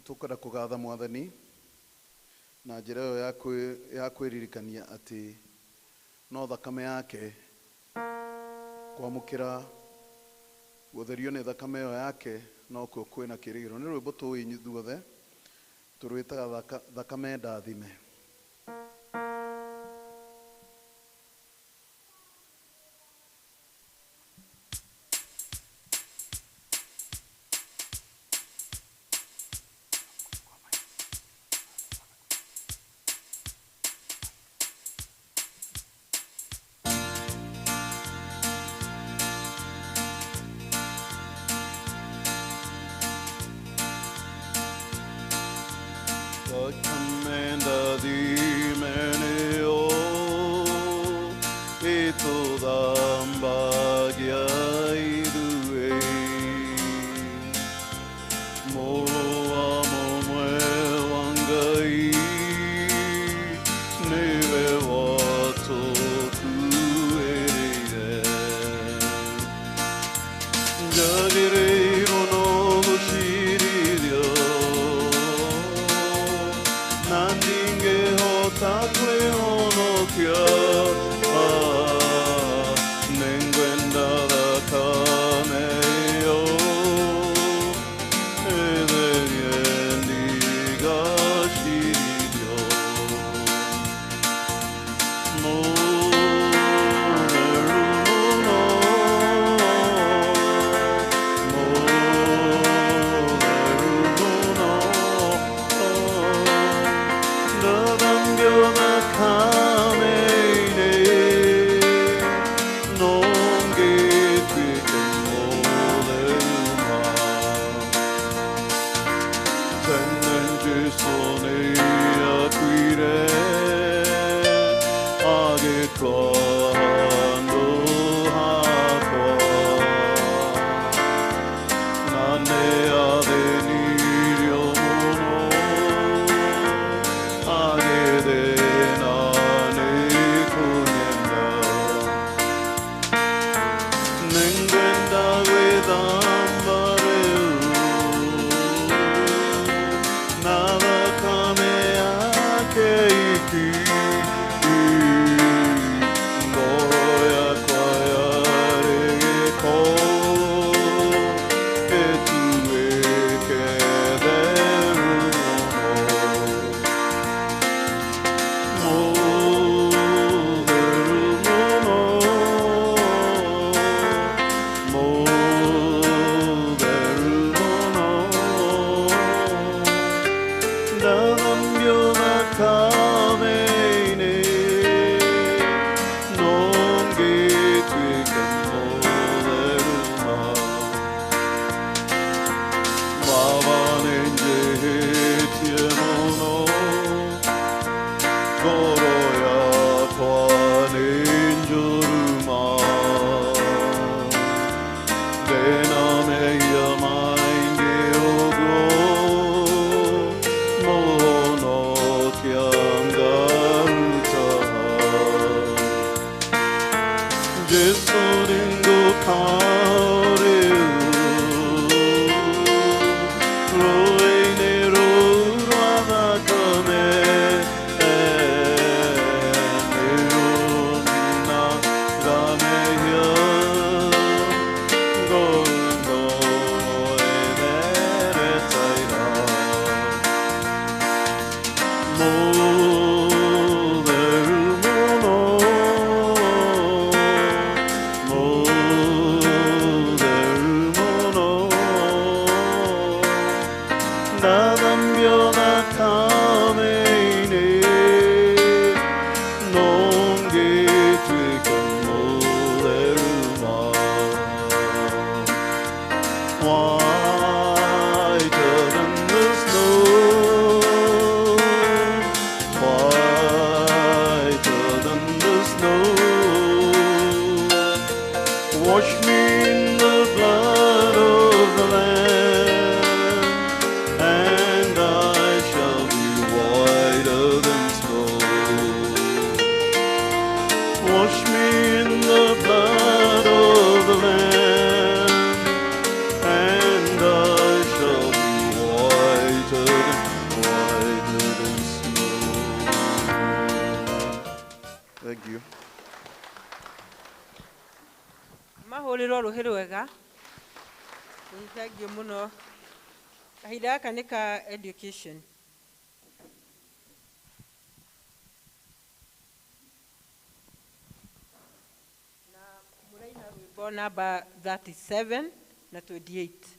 Tukwenda kugatha mwathani na njĩra ĩyo ya kwĩririkania atĩ no thakame yake kwamũkĩra gũtherio nĩ thakame ĩyo yake nokuo kwĩna kĩĩrĩgĩrĩro. Nĩ rwĩmbo tũĩ ithuothe tũrwĩtaga thakame ndathime. Kanika education. Na muraina rwimbo namba 37 na 28.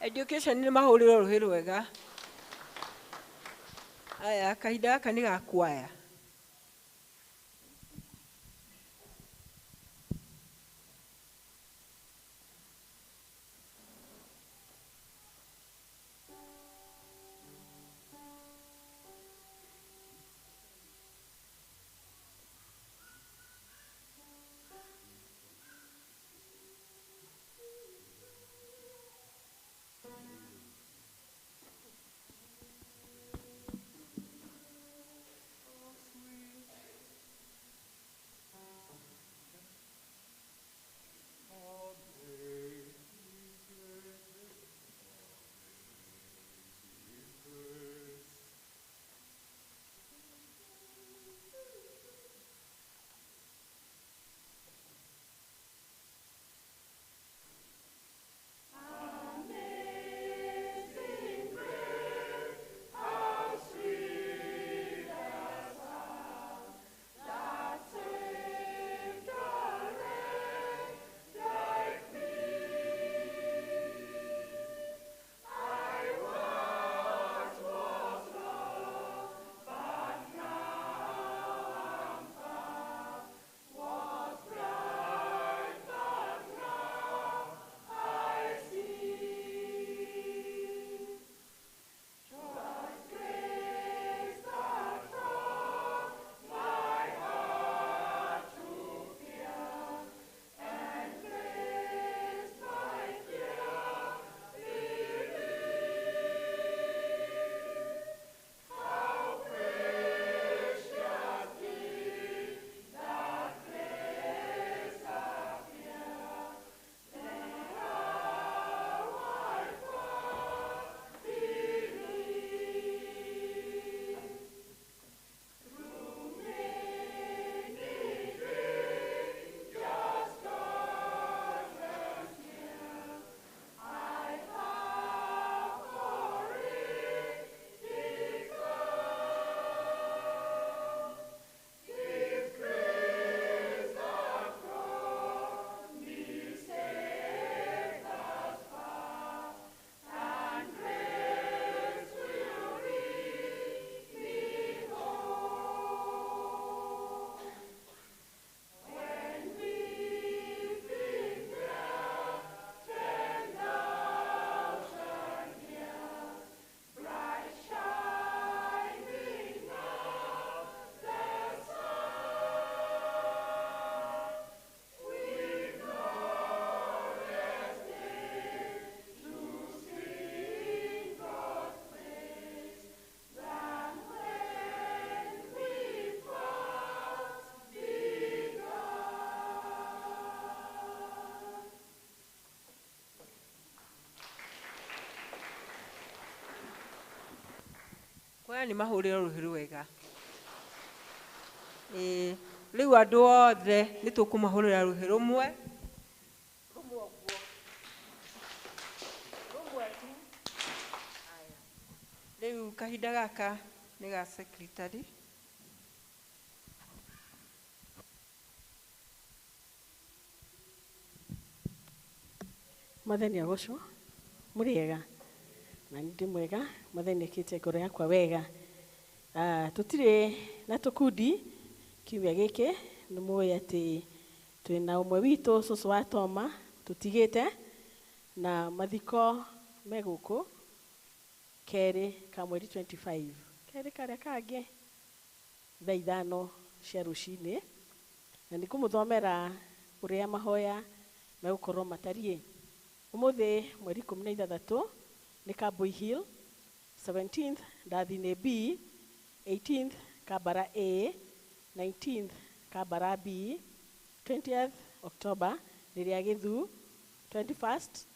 Education nĩ mahũrĩrwo rũhĩ rwega. Aya, kahinda gaka nĩ ga kwaya. Kwaya nĩ mahũrĩrwo rũhĩ rwega. Rĩu andũ othe nĩ tũkũmahũrĩra rũhĩ rũmwe. Rũmwe ũguo. Rũmwe tu. Aya. Rĩu kahinda gaka nĩ ga secretary. Mwathani agocwo, mũrĩega na nĩ ndĩ mwega, Mwathani ekĩte ngoro yakwa wega. Tũtirĩ na tũkundi kiumia gĩkĩ, nĩ mũĩ atĩ twĩna ũmwe witũ cũcũ wa Toma tũtigĩte na mathiko me gũkũ kerĩ ka mweri 25, kerĩ karĩa kangĩ thaa 5 cia rũcinĩ, na nĩ ngũmũthomera ũrĩa mahoya megũkorwo matariĩ. Ũmũthĩ mweri 16 nĩ Kambui Hill, 17th Ndathini B, 18th Kabara A, 19th Kabara B, 20th October nĩ rĩa Gĩthu, 21st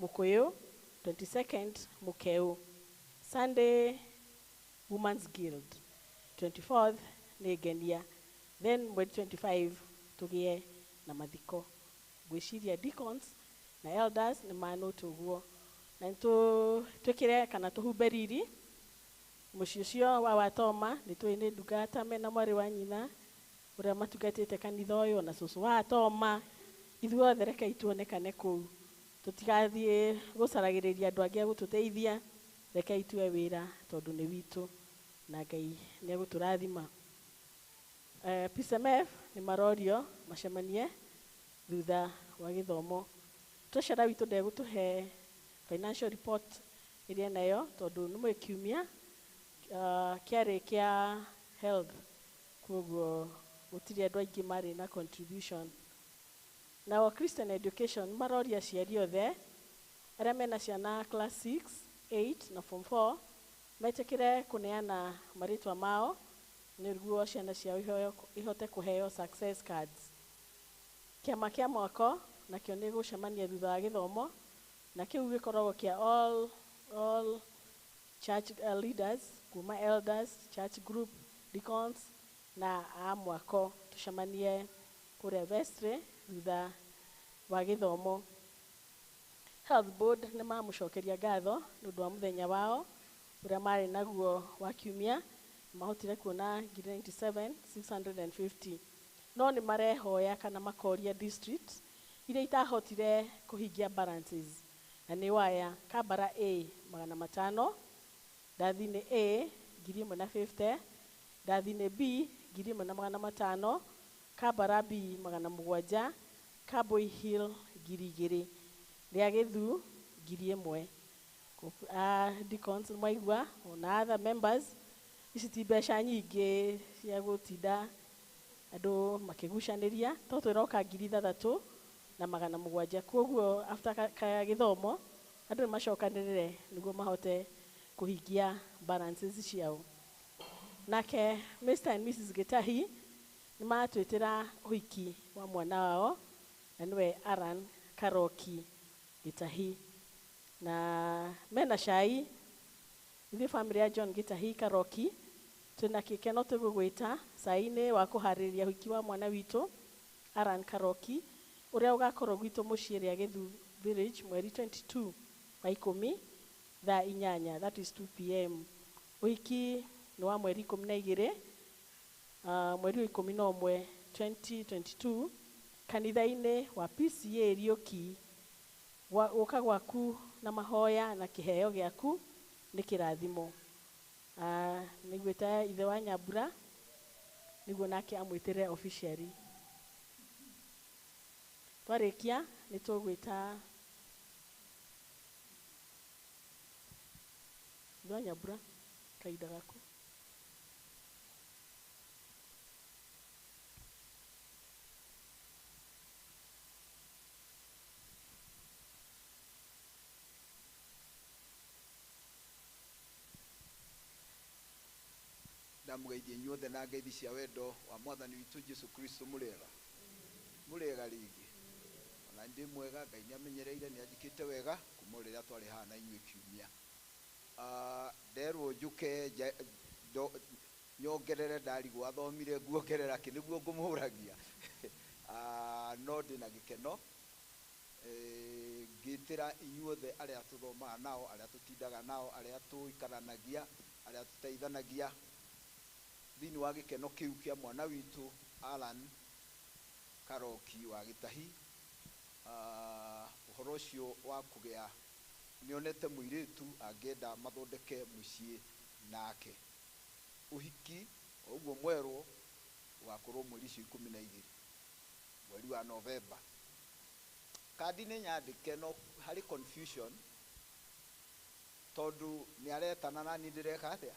Mũkũyũ, 22nd Mũkeu, Sunday Women's Guild, 24th nĩ Ngenia, then mweri 25 tũgĩe na mathiko. Ngwĩciria deacons na elders nĩ manũte ũguo, na twĩkĩre kana tũhumbe riri mũciĩ ũcio wa Watoma. Nĩ tũĩ nĩ ndungata mena mwarĩ wa nyina ũrĩa matungatĩte kanitha ũyũ na cũcũ wa Toma. Ithuothe rekei tuonekane kũu. Tutigathiĩ gũcaragĩrĩria andũ angĩ a gũtũteithia, rekei tue wĩra tondũ nĩ witũ na Ngai nĩ egũtũrathima. PCMF nĩ marorio macemanie thutha wa gĩthomo. Treasurer witũ ndegũtũhe financial report ĩrĩa nayo tondũ nĩ mwĩ kiumia kĩarĩ kĩa health, koguo gũtirĩ andũ aingĩ marĩ na contribution. Nao Christian education maroria aciari othe arĩa mena ciana class 6, 8 na form 4 metĩkĩre kũneana marĩtwa mao nĩguo ciana ciao ihote kũheo success cards. Kĩama kĩa mwako nakĩo nĩ gũcemania thutha wa gĩthomo, na kĩu gĩkoragwo kĩa all church leaders kuma elders, church group, deacons na a mwako, tũcemanie kũrĩa vestry thutha wa gĩthomo. Health board nĩ mamũcokeria ngatho nĩ ũndũ wa mũthenya wao ũrĩa marĩ naguo wa kiumia, mahotire kuona 97,650, no nĩ marehoya kana makoria district iria itahotire kũhingia balances, na nĩ waya Kabara A 500, Ndathini A 1,050, Ndathini B 1,500, Kabara B 700, Kaboi Hill 2,000, Rĩa Gĩthu 1,000. Deacons mwaigua ona other members, ici ti mbeca nyingĩ cia gũtinda andũ makĩgucanĩria, to twĩroka 6,700. Koguo after ka gĩthomo andũ nĩ macokanĩrĩre nĩguo mahote kũhingia balances ciao. Nake Mr and Mrs Gitahi nĩ matwĩtĩra ũhiki wa mwana wao na nĩwe Aran Karoki Gitahi, na mena cai. Ithuĩ family ya John Gitahi Karoki twĩna gĩkeno tũgũgwĩta cai-inĩ wa kũharĩrĩria ũhiki wa mwana witũ Aran Karoki ũrĩa ũgakorwo gwitũ mũciĩ Rĩa Gĩthu Village mweri 22 wa 10 thaa 8, that is 2 p.m. Ũhiki nĩ wa mweri 12 mweri wa 11 2022 kanitha-inĩ wa PCA Riũki. Gũka gwaku na mahoya na kĩheo gĩaku nĩ kĩrathimo. Nĩgwĩta ithe wa Nyambura nĩguo nake amwĩtĩre officially. Twarĩkia nĩ tũgwĩta ithe wa Nyambura kahinda gaku. Ndamũgeithia inyuothe na ngeithi cia wendo wa mwathani witũ Jesu Kristo. Mũrĩega mũrĩega rĩngĩ, ona ndĩ mwega. Ngai nĩ amenyereire, nĩ anjĩkĩte wega kuma rĩrĩa twarĩ haha na inyuĩ kiumia. Nderwo njũke nyongerere, ndarigwo athomire nguongerera kĩ nĩguo ngũmũragia. No ndĩna gĩkeno ngĩtĩra inyuothe arĩa tũthomaga nao, arĩa tũtindaga nao, arĩa tũikaranagia, arĩa tũteithanagia thĩinĩ wa gĩkeno kĩu kĩa mwana witũ Alan Karoki wa Gĩtahi. Ũhoro ũcio wa kũgĩa nĩonete mũirĩtu angĩenda mathondeke mũciĩ nake. Ũhiki o ũguo mwerwo ũgakorwo mweri ũcio 12 mweri wa Novemba. Kandi nĩ nyandĩke, no harĩ confusion tondũ nĩ aretana na niĩ ndĩreka atĩa,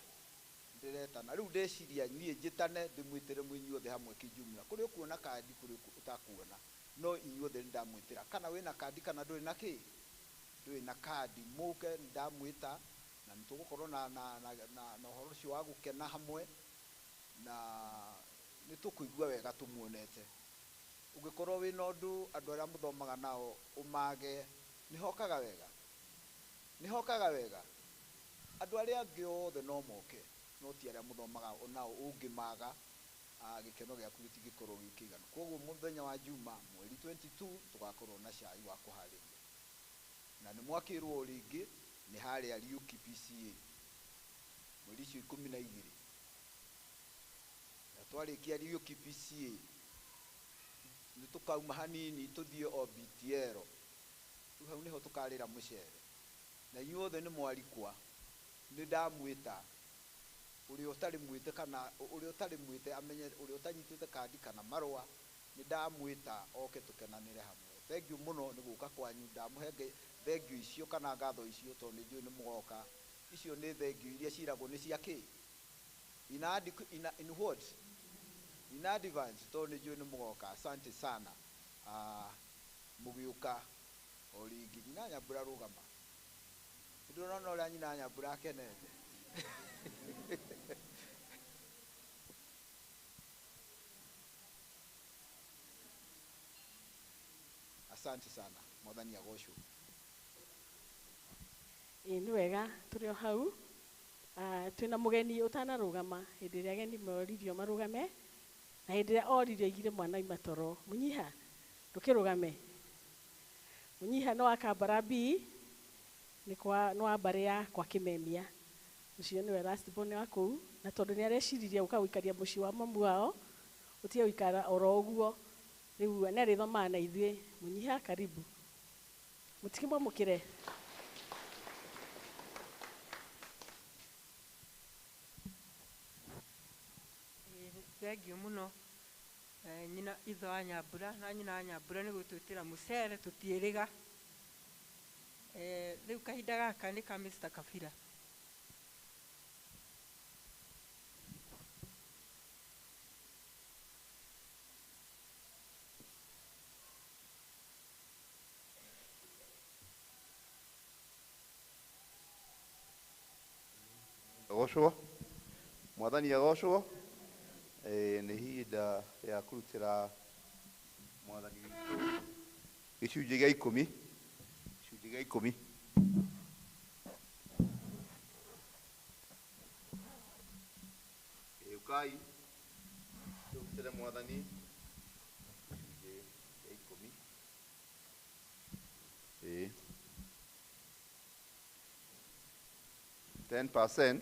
ndĩretana. Rĩu ndeciria niĩ njĩtane ndĩmwĩtĩre mwĩ inyuothe hamwe kijumla. Kũrĩ ũkuona kandi, kũrĩ ũtakuona, no inyuothe nĩndamwĩtĩra. Kana wĩna kandi kana ndũrĩ na kĩ, ndũrĩ na kandi, mũke nĩndamwĩta na nĩtũgũkorwo na ũhoro ũcio wa gũkena hamwe, na nĩtũkũigua wega tũmuonete. Ũngĩkorwo wĩna ũndũ andũ arĩa mũthomaga nao ũmage, nĩhokaga wega, nĩhokaga wega. Andũ arĩa angĩ othe no moke, no ti arĩa mũthomaga nao. Ũngĩmaga gĩkeno gĩaku gĩtingĩkorwo gĩ kĩiganu. Koguo mũthenya wa Juma mweri 22 tũgakorwo na cai wa kũharĩria, na nĩ mwakĩrwo rĩngĩ nĩ harĩa Riũki PCA mweri ũcio 12. Na twarĩkia Riũki PCA nĩ tũkauma hanini tũthiĩ o BTL. Rĩu hau nĩho tũkarĩra mũcere. Na inyuothe nĩ mwarikwa, nĩ ndamwĩta ũrĩa ũtarĩ mwĩte kana ũrĩa ũtarĩ mwĩte amenye ũrĩa ũtanyitĩte kandi kana marũa, nĩ ndamwĩta oke tũkenanĩre hamwe. Thank you mũno nĩ gũka kwanyu, ndamũhe thank you icio kana ngatho icio tondũ nĩ njũĩ nĩ mũgoka. Icio nĩ thank you iria ciragwo nĩ cia kĩ? In in what? In advance tondũ nĩ njũĩ nĩ mũgoka. Asante sana. Mũgĩũka o rĩngĩ. Nyina Nyambura rũgama. Nĩndĩrona ũrĩa nyina Nyambura akenete. Asante sana. Mwathani agocwo. Ĩĩ nĩ wega tũrĩ o hau. Twĩna mũgeni ũtanarũgama hĩndĩ ĩrĩa ageni moririo marũgame na hĩndĩ ĩrĩa oririo aigire mwana aima toro. Mũnyiha ndũkĩrũgame. Mũnyiha nĩ wa Kambara B, nĩ wa mbarĩ ya kwa Kĩmemia. Ũcio nĩwe last born wa kũu, na tondũ nĩ areciririe gũka gũikaria mũciĩ wa mamu wao, ũtige gũikara oro ũguo. Rĩu nĩ arĩthomaga na ithuĩ. Mũnyiha karibu. Mũtikĩmwamũkĩre. Thank you mũno. Nyina ithe wa Nyambura na nyina wa Nyambura nĩ gũtwĩtĩra mũcere tũtiĩrĩga. Rĩu kahinda gaka nĩ ka Mr. Kabira. Agocwo mwathani agocwo. Nĩ ihinda rĩa kũrutĩra mwathani witũ gĩcunjĩ gĩa ikũmi, gĩcunjĩ gĩa ikũmi. Ũkai tũrutĩre mwathani gĩcunjĩ gĩa ikũmi. 10%.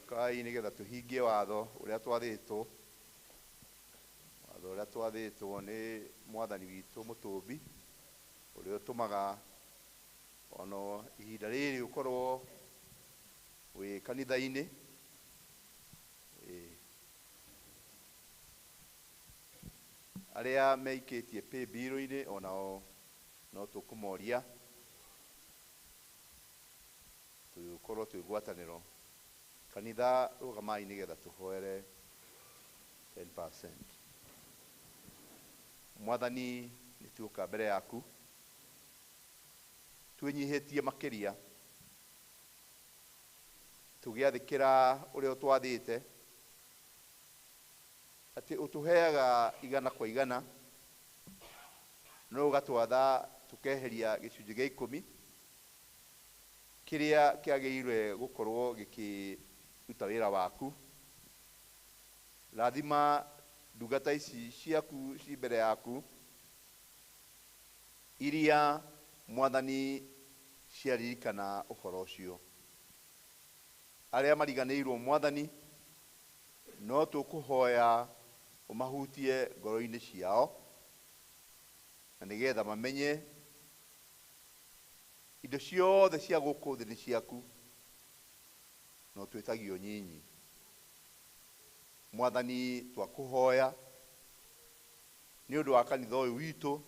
Ũkai nĩgetha tũhingie watho ũrĩa twathĩtwo, watho ũrĩa twathĩtwo nĩ mwathani witũ mũtũmbi, ũrĩa ũtũmaga ono ihinda rĩrĩ ũkorwo wĩ kanitha-inĩ. Arĩa meikĩtie pay bill-inĩ onao no tũkũmoria tũkorwo twĩ ngwatanĩro. Kanitha rũgamai nĩgetha tũhoere 10%. Mwathani nĩ tuoka mbere yaku twĩnyihĩtie makĩria, tũgĩathĩkĩra ũrĩa ũtwathĩte atĩ ũtũheaga igana kwa igana, no ũgatwatha tũkeheria gĩcunjĩ gĩa ikũmi kĩrĩa kĩagĩrĩire gũkorwo gĩkĩruta wĩra waku. Rathima ndungata ici ciaku ci mbere yaku iria mwathani ciaririkana ũhoro ũcio. Arĩa mariganĩirwo mwathani no tũkũhoya ũmahutie ngoro-inĩ ciao na nĩgetha mamenye indo ciothe cia gũkũ thĩ nĩ ciaku, no twĩtagio nyinyi. Mwathani twakũhoya nĩ ũndũ wa kanitha ũyũ witũ,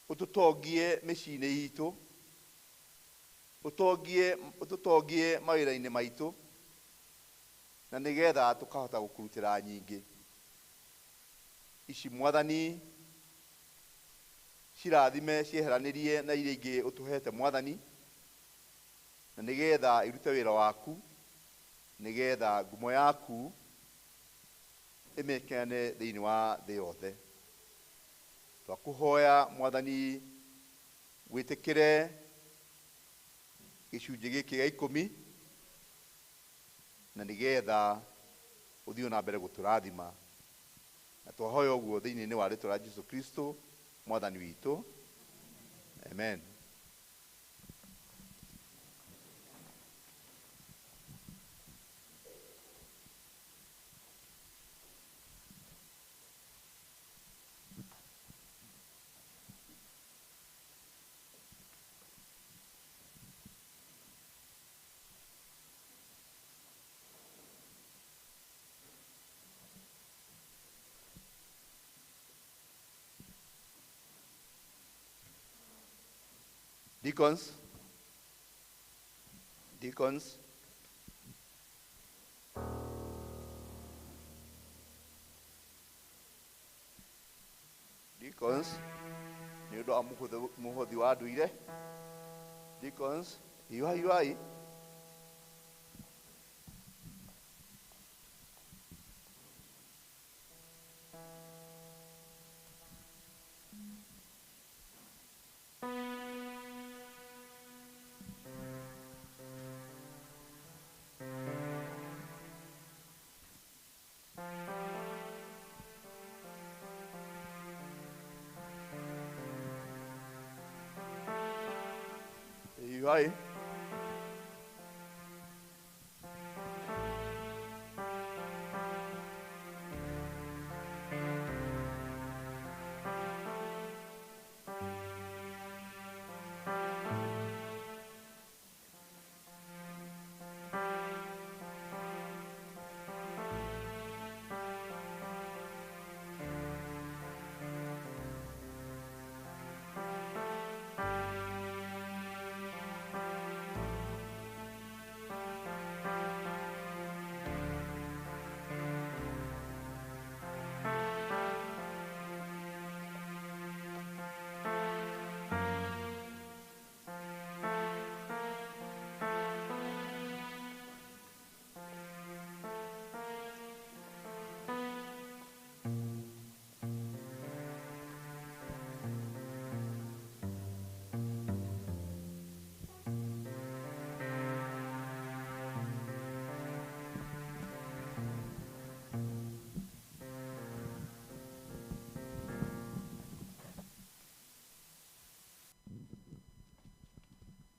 ũtũtongie mĩciĩ-inĩ itũ, ũtũtongie mawĩra-inĩ maitũ, na nĩgetha tũkahota gũkũrutĩra nyingĩ. Ici mwathani cirathime cieheranĩrie na iria ingĩ ũtũhete mwathani, na nĩgetha irute wĩra waku, nĩgetha ngumo yaku ĩmekane thĩinĩ wa thĩ yothe. Twakũhoya mwathani wĩtĩkĩre gĩcunjĩ gĩkĩ gĩa ikũmi, na nĩgetha ũthiĩ na mbere gũtũrathima. Na twahoya ũguo thĩinĩ wa rĩtwa rĩa Jesu Kristo mwathani witũ. Amen. Deacons, deacons, deacons, nĩ ũndũ wa mũhothi wa ndũire. Deacons, hiuhai hiuhai. Hi.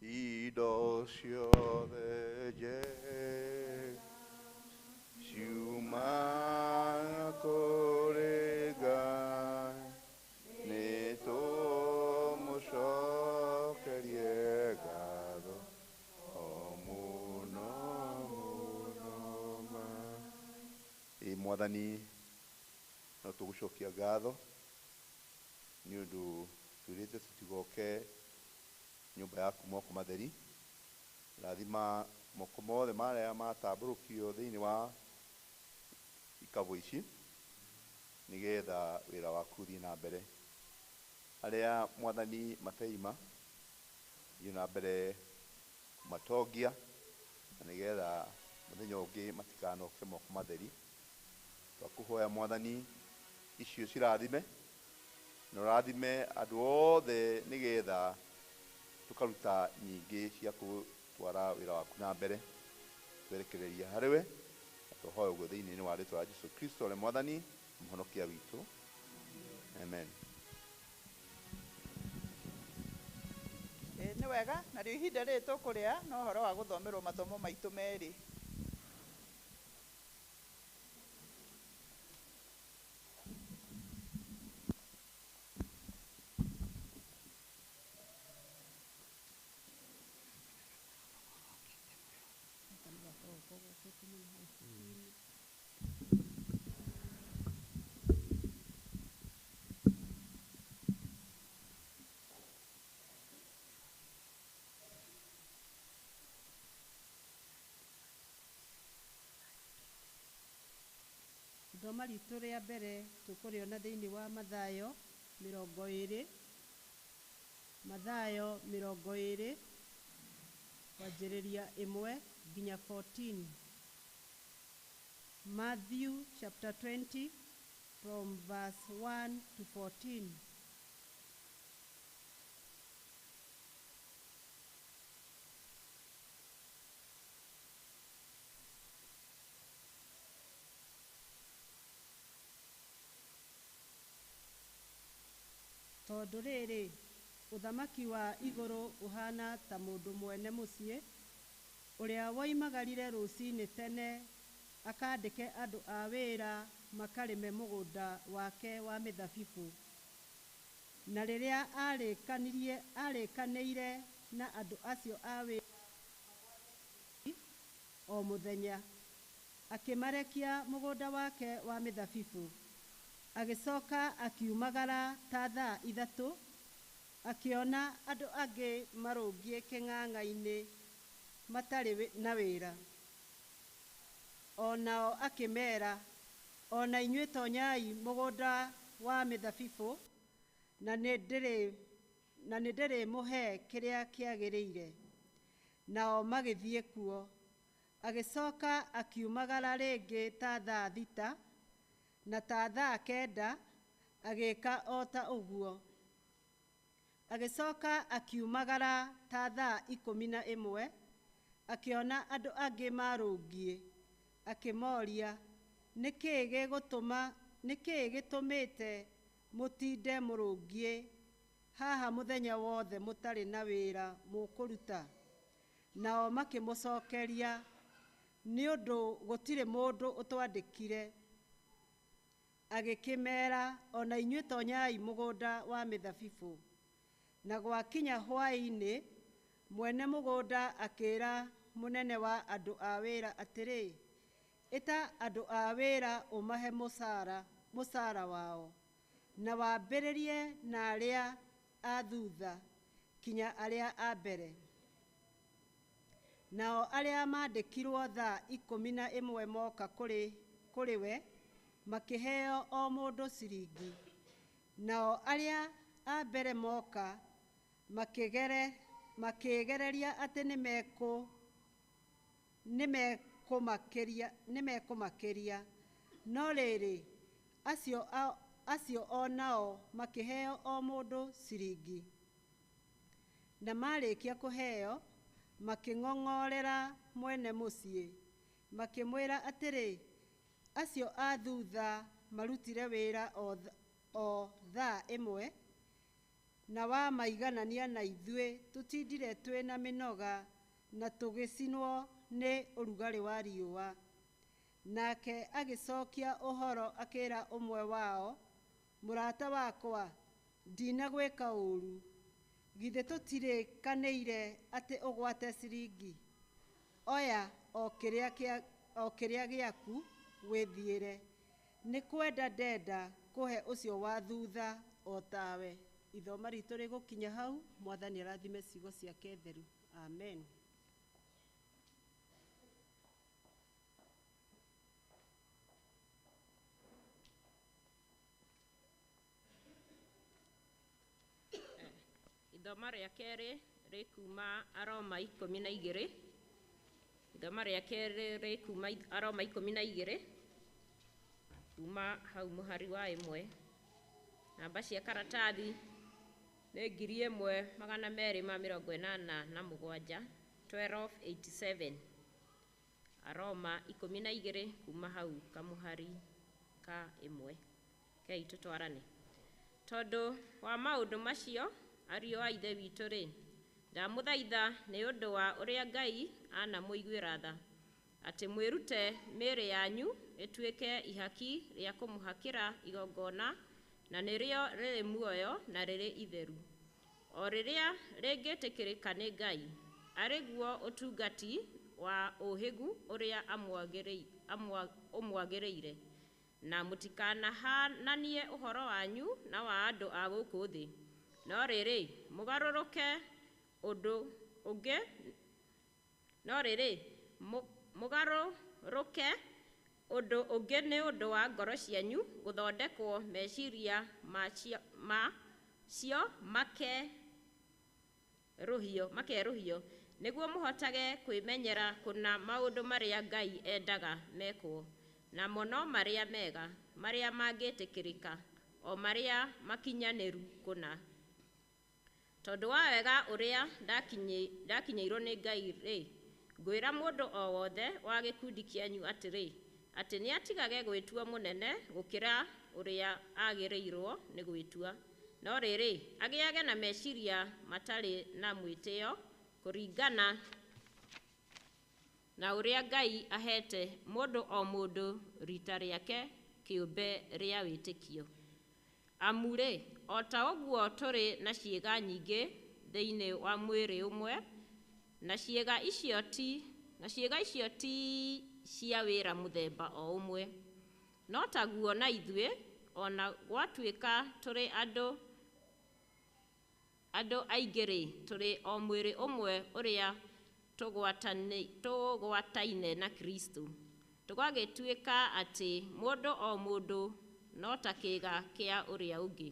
Indo ciothe njega ciumaga kũrĩ Ngai, nĩtũmũcokerie ngatho o mũno mũno ma. Ĩ Mwathani, no tũgũcokia ngatho nĩ ũndũ twĩrĩte tũtigoke nyũmba yaku moko matheri. Rathima moko mothe marĩa matambũrũkio thĩinĩ wa ikabũ ici nĩgetha wĩra waku ũthiĩ na mbere. Arĩa Mwathani mateima thiĩ na mbere kũmatongia na nĩgetha mũthenya ũngĩ matikanoke moko matheri. Twakũhoya Mwathani icio cirathime na ũrathime andũ othe nĩgetha tukaruta nyingĩ cia gũtwara wĩra waku na mbere. Twerekereria harĩ we na tũhoe ũguo thĩinĩ wa rĩtwa rĩa Jesu Kristo ũrĩa Mwathani mũhonokia witũ. Amen. Nĩ wega na rĩu ihinda rĩrĩ tũkũrĩa no ũhoro wa gũthomerwo mathomo maitũ merĩ. Ithoma ritũ rĩa mbere tũkũrĩona thĩinĩ wa Mathayo 20, Mathayo 20 kwanjĩrĩria 1 nginya 14. Matthew chapter 20 from verse 1 to 14. Tondũ rĩrĩ, ũthamaki wa igũrũ ũhaana ta mũndũ mwene mũciĩ ũrĩa woimagarire rũcinĩ tene akandĩke andũ a wĩra makarĩme mũgũnda wake wa mĩthabibũ. Na rĩrĩa arĩkanĩire na andũ acio a wĩra o mũthenya, akĩmarekia mũgũnda wake wa mĩthabibũ. Agĩcoka akiumagara ta thaa 3, akĩona andũ angĩ marũngiĩ kĩng'ang'a-inĩ matarĩ na wĩra. O nao akĩmeera, o na inyuĩ tonyai mũgũnda wa mĩthabibũ, na nĩ ndĩrĩmũhe kĩrĩa kĩagĩrĩire. Nao magĩthiĩ kuo. Agĩcoka akiumagara rĩngĩ ta thaa 6 na ta thaa 9, agĩĩka o ta ũguo. Agĩcoka akiumagara ta thaa 11, akĩona andũ angĩ marũngiĩ, akĩmoria, nĩ kĩĩ gĩtũmĩte mũtinde mũrũngiĩ haha mũthenya wothe mũtarĩ na wĩra mũkũruta? Nao makĩmũcokeria, nĩ ũndũ gũtirĩ mũndũ ũtwandĩkire. Agĩkĩmeera, o na inyuĩ tonyai mũgũnda wa mĩthabibũ. Na gwakinya hwaĩ-inĩ, mwene mũgũnda akĩĩra mũnene wa andũ a wĩra atĩrĩ, ĩta andũ a wĩra ũmahe mũcara wao, na wambĩrĩrie na arĩa a thutha kinya arĩa a mbere. Nao arĩa maandĩkirwo thaa 11 moka kũrĩ we, makĩheo o mũndũ ciringi. Nao arĩa a mbere moka makĩgereria atĩ nĩmekũmakĩria. No rĩrĩ, acio o nao makĩheo o mũndũ ciringi. Na marĩkia kũheo, makĩng'ong'orera mwene mũciĩ, makĩmwĩra atĩrĩ, acio a thutha marutire wĩra o thaa 1, na wamaiganania na ithuĩ tũtindire twĩna mĩnoga na tũgĩcinwo nĩ ũrugarĩ wa riũa. Nake agĩcokia ũhoro akĩra ũmwe wao, mũrata wakwa, ndinagwĩka ũũru. Githĩ tũtirĩkanĩire atĩ ũgwate ciringi? Oya o kĩrĩa gĩaku wĩthiĩre. Nĩ kwenda ndenda kũhe ũcio wa thutha o tawe. Ithoma ritũ rĩgũkinya hau. Mwathani arathime ciugo ciake theru. Amen. Ithoma rĩa kerĩ rĩkuma Aroma 12. Ithoma rĩa kerĩ rĩkuma Aroma 12 kuma hau mũhari wa 1. Namba cia karatathi nĩ 1287, 1287. Aroma 12 kuma hau kamũhari ka 1. Kei tũtwarane. Tondũ wa maũndũ macio, ariũ a Ithe witũ rĩ, ndamũthaitha nĩ ũndũ wa ũrĩa Ngai anamũiguĩra tha, atĩ mwĩrute mĩĩrĩ yanyu ĩtuĩke ihaki rĩa kũmũhakĩra igongona, na nĩrĩo rĩrĩ muoyo na rĩrĩ itheru, o rĩrĩa rĩngĩtĩkĩrĩka nĩ Ngai, arĩ guo ũtungati wa ũhĩgu ũrĩa ũmwagĩrĩire. Na mũtikanahananie ũhoro wanyu na wa andũ a gũkũ thĩ, no rĩrĩ mũgarũrũke ũndũ ũngĩ, no rĩrĩ mũgarũrũke ũndũ ũngĩ nĩ ũndũ wa ngoro cianyu gũthondekwo meciria macio makerũhio, nĩguo mũhotage kwĩmenyera kũna maũndũ marĩa Ngai endaga mekwo, namo no marĩa mega, marĩa mangĩtĩkĩrĩka, o marĩa makinyanĩru kũna. Tondũ wa wega ũrĩa ndakinyĩirwo nĩ Ngai rĩ, ngwĩra mũndũ o wothe wa gĩkundi kĩanyu atĩrĩ, atĩ nĩatigage gwĩtua mũnene gũkĩra ũrĩa agĩrĩirwo nĩ gwĩtua, No rĩrĩ, agĩage na meciria matarĩ na mwĩtĩo kũringana na ũrĩa Ngai aheete mũndũ o mũndũ riita rĩake kĩũmbe rĩa wĩtĩkio. Amu-rĩ, o ta ũguo tũrĩ na ciĩga nyingĩ thĩinĩ wa mwĩrĩ ũmwe, na ciĩga icio ti cia wĩra mũthemba o ũmwe. No taguo na ithuĩ, o na gwatuĩka tũrĩ andũ aingĩ-rĩ, tũrĩ o mwĩrĩ ũmwe ũrĩa tũgwataine na Kristo. Tũgagĩtuĩka atĩ mũndũ o mũndũ no ta kĩĩga kĩa ũrĩa ũngĩ.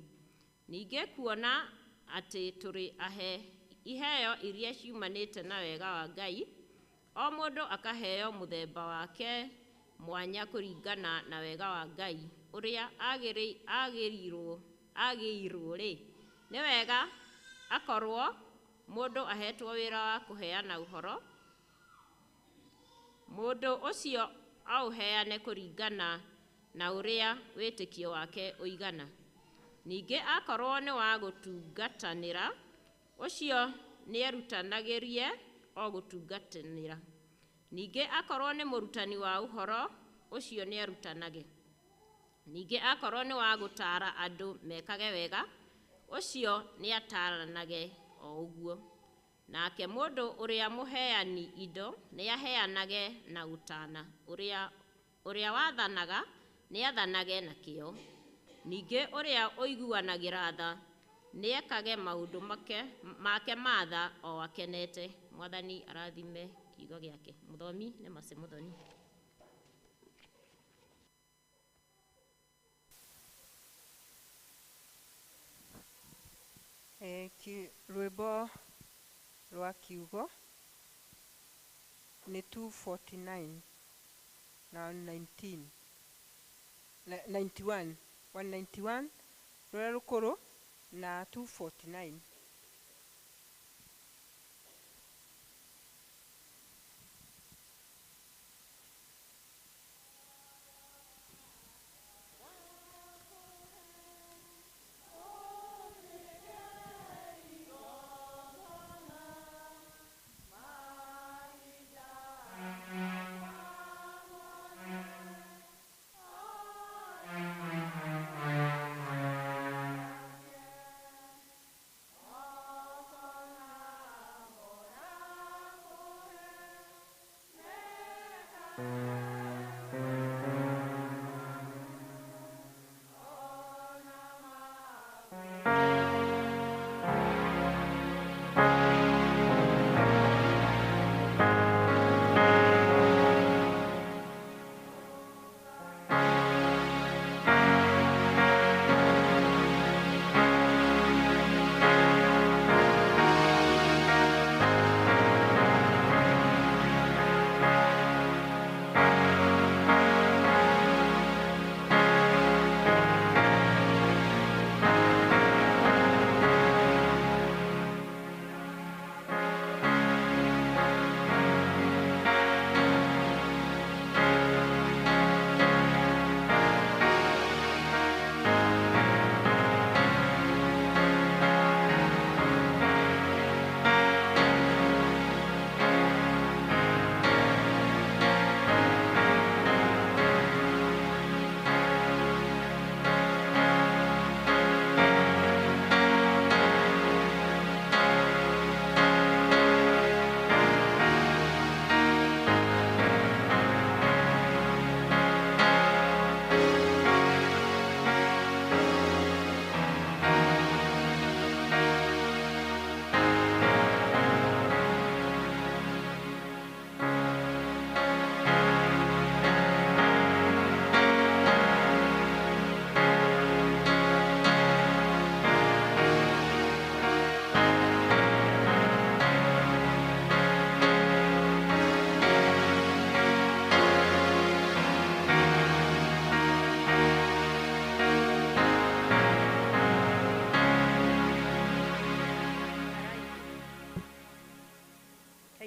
Ningĩ kuona atĩ tũrĩ ahe iheo iria ciumanĩte na wega wa Ngai, o mũndũ akaheo mũthemba wake mwanya kũringana na wega wa Ngai ũrĩa agĩirwo-rĩ, nĩ wega akorwo mũndũ ahetwo wĩra wa kũheana ũhoro, mũndũ ũcio aũheane kũringana na ũrĩa wĩtĩkio wake ũigana. Ningĩ akorwo nĩ wa gũtungatanĩra, ũcio nĩerutanagĩrie o gũtungatanĩra. Ningĩ akorwo nĩ mũrutani wa ũhoro, ũcio nĩarutanage. Ningĩ akorwo nĩ wa gũtaara andũ mekage wega, ũcio nĩataranage o ũguo. Nake mũndũ ũrĩa mũheani indo nĩaheanage na ũtaana, ũrĩa wathanaga nĩathanage na kĩyo. Ningĩ ũrĩa ũiguanagĩra tha nĩekage maũndũ make ma tha o akenete. Mwathani arathime kiugo gĩake. Mũthomi nĩ Mercy Muthoni. Rwĩmbo rwa kiugo nĩ 249 na 19 91 191 rũrĩa rũkũrũ na 249.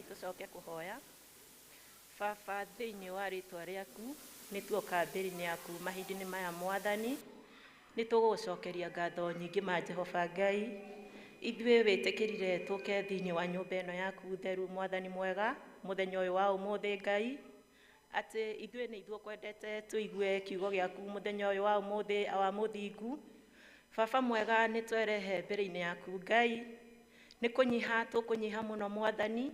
Tucoke kuhoya. Baba, thĩinĩ wa rĩtwa rĩaku nĩ tuoka mbere-inĩ yaku mahinda-inĩ maya Mwathani, Nĩ tũgũgũcokeria ngatho nyingĩ ma Jehova Ngai. Ithuĩ wĩtĩkĩrire tũke thĩinĩ wa nyũmba ĩno yaku theru mwathani mwega mũthenya ũyũ wa ũmũthĩ Ngai. Atĩ ithuĩ nĩ ithuĩ ũkwendete tũigue kiugo gĩaku mũthenya ũyũ wa ũmũthĩ wa mũthingu. Baba mwega nĩ twerehe mbere-inĩ yaku Ngai. Nĩ kũnyiha tũkũnyiha mũno mwathani.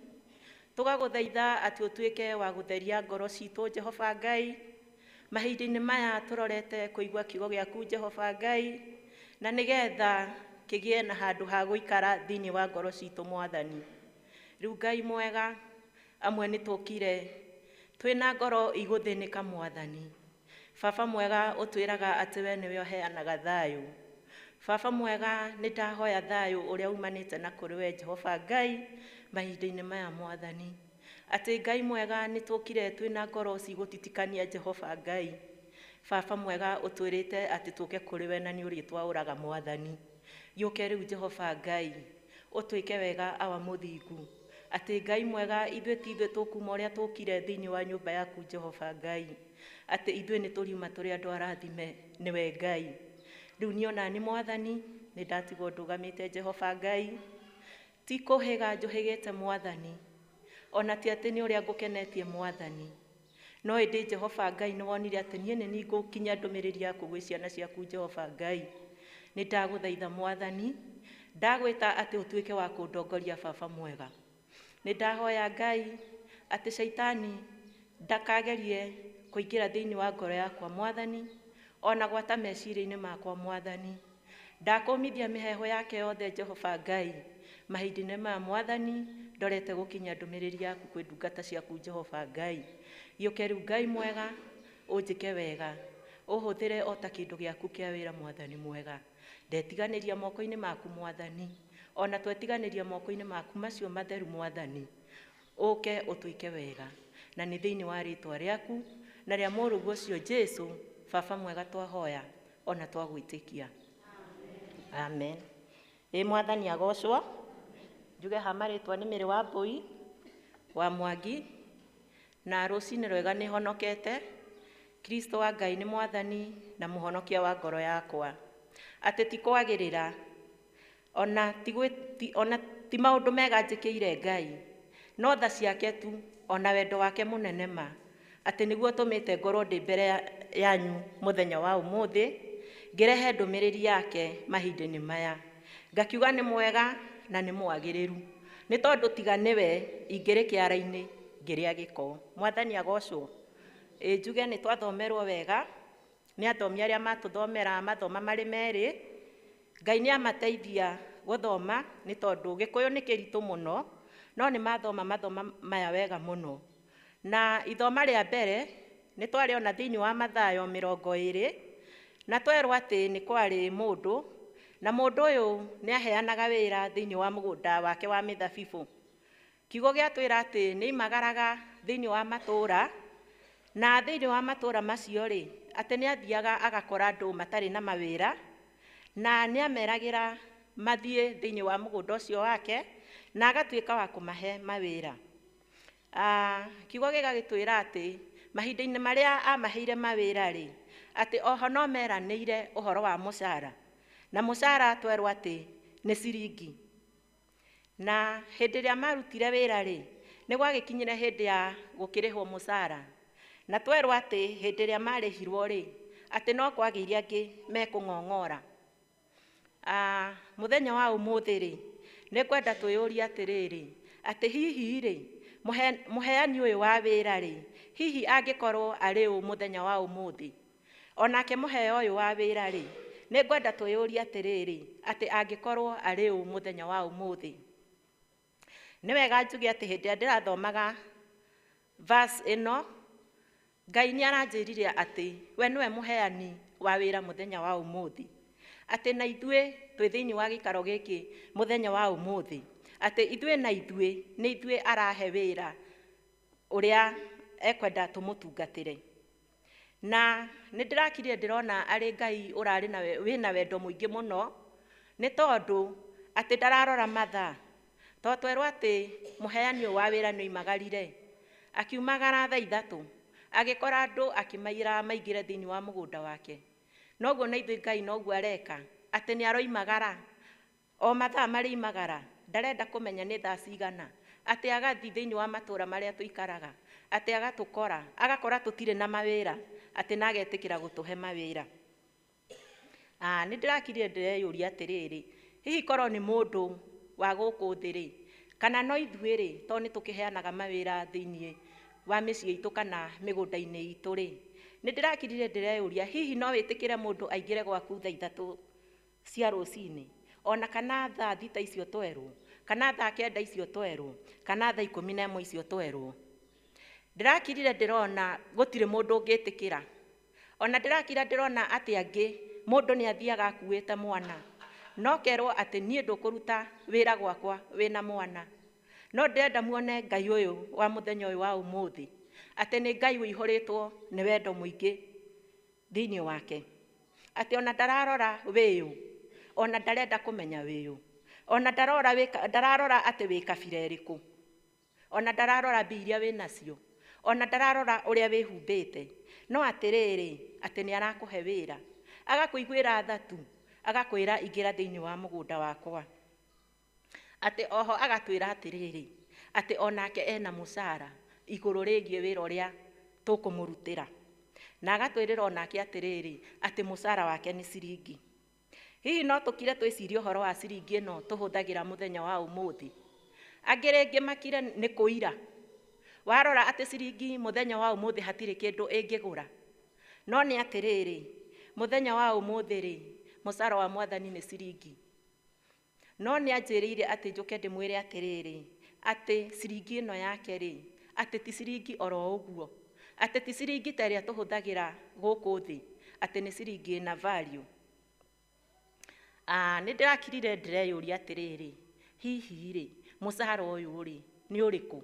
Tũgagũthaitha atĩ ũtuĩke wa gũtheria ngoro citũ Jehova Ngai. Mahinda-inĩ maya tũrorete kũigua kiugo gĩaku Jehova Ngai, na nĩgetha kĩgĩe na handũ ha gũikara thĩinĩ wa ngoro citũ mwathani. Rĩu Ngai mwega, amwe nĩ tũkire twĩna ngoro igũthĩnĩka mwathani. Baba mwega ũtwĩraga atĩ we nĩwe ũheanaga thayũ. Baba mwega nĩ ndahoya thayũ ũrĩa umanĩte na kũrĩ we Jehova Ngai mahinda-inĩ maya mwathani. Atĩ Ngai mwega nĩ tũkire twĩna ngoro cigũtitikania Jehova Ngai. Baba mwega ũtwĩrĩte atĩ tũke kũrĩ we na nĩ ũrĩtwaũraga mwathani. Gĩũke rĩu Jehova Ngai ũtwĩke wega awa mũthingu. Atĩ Ngai mwega ithuĩ ti ithuĩ tũkuma ũrĩa tũkire thĩinĩ wa nyũmba yaku Jehova Ngai. Atĩ ithuĩ nĩ tũriuma tũrĩ andũ arathime nĩwe Ngai. Rĩu niĩ ona nĩ mwathani nĩ ndatigwo ndũgamĩte Jehova Ngai. Ti kũhĩga njũhĩgĩte mwathani. Ona ti atĩ nĩ ũrĩa ngũkenetie mwathani. No ĩndĩ Jehova Ngai nĩ wonire atĩ niĩ nĩ niĩ ngũkinyia ndũmĩrĩri yaku gwĩ ciana ciaku Jehova Ngai. Nĩ ndagũthaitha mwathani, ndagwĩta atĩ ũtuĩke wa kũndongoria baba mwega. Nĩ ndahoya Ngai atĩ caitani ndakagerie kũingĩra thĩinĩ wa ngoro yakwa mwathani, ona gwata meciria-inĩ makwa mwathani. Ndakũmithia mĩheehũ yake yothe Jehova Ngai mahinda-inĩ maya mwathani ndorete gũkinyia ndũmĩrĩri yaku kwĩ ndungata ciaku Jehova Ngai. Gĩũke rĩu Ngai mwega ũnjĩke wega ũhũthĩre o ta kĩndũ gĩaku kĩa wĩra mwathani mwega. Ndetiganĩria moko-inĩ maku mwathani, ona twetiganĩria moko-inĩ maku macio matheru mwathani, ũke ũtwĩke wega. Na nĩ thĩinĩ wa rĩtwa rĩaku na rĩa mũrũguo ũcio Jesu baba mwega twahoya ona twagwĩtĩkia. Amen. Ĩ mwathani agocwo. Njuge ha marĩtwa nĩ Mĩrĩ wa Mbũi wa Mwangi, na rũcinĩ rwega nĩ honokete. Kristo wa Ngai nĩ mwathani na mũhonokia wa ngoro yakwa. Atĩ ti kwagĩrĩra ona ti maũndũ mega njĩkĩire Ngai, no tha ciake tu ona wendo wake mũnene ma, atĩ nĩguo tũmĩte ngorwo ndĩ mbere yanyu mũthenya wa ũmũthĩ ngĩrehe ndũmĩrĩri yake mahinda-inĩ maya. Ngakiuga nĩ mwega na nĩ mwagĩrĩru, nĩ tondũ tiga nĩwe ingĩrĩ kĩara-inĩ ngĩrĩa gĩko. Mwathani agocwo. Ĩ njuge nĩ twathomerwo wega nĩ athomi arĩa matũthomera mathoma marĩ merĩ. Ngai nĩ amateithia gũthoma nĩ tondũ Gĩkũyũ nĩ kĩritũ mũno, no nĩ mathoma mathoma maya wega mũno. Na ithoma rĩa mbere nĩ twarĩona thĩinĩ wa Mathayo 20, na twerwo atĩ nĩ kwarĩ mũndũ, na mũndũ ũyũ nĩ aheanaga wĩra thĩinĩ wa mũgũnda wake wa mĩthabibũ. Kiugo gĩatwĩra atĩ nĩ aimagaraga thĩinĩ wa matũũra, na thĩinĩ wa matũũra macio rĩ, atĩ nĩ athiaga agakora andũ matarĩ na mawĩra, na nĩ ameragĩra mathiĩ thĩinĩ wa mũgũnda ũcio wake, na agatuĩka wa kũmahe mawĩra. Kiugo gĩgagĩtwĩra atĩ mahinda-inĩ marĩa amaheire mawĩra rĩ, atĩ oho no meranĩire ũhoro wa mũcara, na mũcara twerwo atĩ nĩ ciringi. Na hĩndĩ ĩrĩa marutire wĩra rĩ, nĩ gwagĩkinyire hĩndĩ ya gũkĩrĩhwo mũcara, na twerwo atĩ hĩndĩ ĩrĩa marĩhirwo rĩ, atĩ no kwagĩire angĩ mekũng'ong'ora. Mũthenya wa ũmũthĩ rĩ, nĩ ngwenda twĩyũrie atĩrĩrĩ, atĩ hihi rĩ, mũheani ũyũ wa wĩra rĩ, hihi angĩkorwo arĩ ũ mũthenya wa ũmũthĩ? Onake mũheo ũyũ wa wĩra rĩ, nĩ ngwenda twĩyũrie atĩrĩrĩ, atĩ angĩkorwo arĩ ũ mũthenya wa ũmũthĩ? Nĩ wega njuge atĩ hĩndĩ ĩrĩa ndĩrathomaga verse ĩno, Ngai nĩ aranjĩrire atĩ we nĩwe mũheani wa wĩra mũthenya wa ũmũthĩ, atĩ na ithuĩ twĩ thĩinĩ wa gĩikaro gĩkĩ mũthenya wa ũmũthĩ, atĩ ithuĩ na ithuĩ nĩ ithuĩ arahe wĩra ũrĩa ekwenda tũmũtungatĩre. Na nĩ ndĩrakirire ndĩrona arĩ Ngai ũrarĩ na wĩna wendo mũingĩ mũno, nĩ tondũ atĩ ndararora mathaa. To twerwo atĩ mũheani ũyũ wa wĩra nĩ oimagarire, akiumagara thaa 3 agĩkora andũ akĩmaira maingĩre thĩinĩ wa mũgũnda wake. Noguo na ithuĩ Ngai noguo areka atĩ nĩ aroimagara o mathaa marĩ imagara, ndarenda kũmenya nĩ thaa cigana, atĩ agathiĩ thĩinĩ wa matũũra marĩa tũikaraga, atĩ agatũkora, agakora tũtirĩ na mawĩra, atĩ na agetĩkĩra gũtũhe mawĩra. Nĩ ndĩrakirire ndĩreyũria atĩrĩrĩ, hihi korwo nĩ mũndũ wa gũkũ thĩ rĩ, kana no ithuĩ rĩ, tondũ nĩ tũkĩheanaga mawĩra thĩinĩ wa mĩciĩ itũ kana mĩgũnda-inĩ itũ rĩ, nĩ ndĩrakirire ndĩreyũria hihi no wĩtĩkĩre mũndũ aingĩre gwaku thaa 3 cia rũcinĩ, ona kana thaa 6 icio twerwo, kana thaa 9 icio twerwo, kana thaa 11 icio twerwo. Ndĩrakirire ndĩrona gũtirĩ mũndũ ũngĩtĩkĩra. Ona ndĩrakira ndĩrona atĩ angĩ mũndũ nĩ athiaga akuĩte mwana, no kerwo atĩ niĩ ndũkũruta wĩra gwakwa wĩna mwana. No ndĩrenda muone Ngai ũyũ wa mũthenya ũyũ wa ũmũthĩ atĩ nĩ Ngai ũihũrĩtwo nĩ wendo mũingĩ thĩinĩ wake, atĩ ona ndararora wĩyũ, ona ndarenda kũmenya wĩyũ, ona ndararora atĩ wĩ kabira ĩrĩkũ, ona ndararora mbia iria wĩnacio, ona ndararora ũrĩa wĩhumbĩte, no atĩrĩrĩ atĩ nĩ arakũhe wĩra, agakũiguĩra tha tu, agakwĩra ingĩra thĩinĩ wa mũgũnda wakwa. Atĩ oho agatwĩra atĩrĩrĩ atĩ onake ena mũcara igũrũ rĩgiĩ wĩra ũrĩa tũkũmũrutĩra, na agatwĩrĩra onake atĩrĩrĩ atĩ mũcara wake nĩ ciringi. Hihi no tũkire twĩcirie ũhoro wa ciringi ĩno tũhũthagĩra mũthenya wa ũmũthĩ. Angĩ rĩngĩ makire nĩ kũira, warora atĩ ciringi mũthenya wa ũmũthĩ hatirĩ kĩndũ ĩngĩgũra, no nĩ atĩrĩrĩ mũthenya wa ũmũthĩ rĩ, mũcara wa mwathani nĩ ciringi. No nĩ anjĩrĩire atĩ njũke ndĩmwĩre atĩrĩrĩ atĩ ciringi ĩno yake rĩ, atĩ ti ciringi oro ũguo, atĩ ti ciringi ta ĩrĩa tũhũthagĩra gũkũ thĩ, atĩ nĩ ciringi ĩna value. Nĩ ndĩrakirire ndĩreyũria atĩrĩrĩ, hihi rĩ mũcara ũyũ rĩ nĩ ũrĩkũ?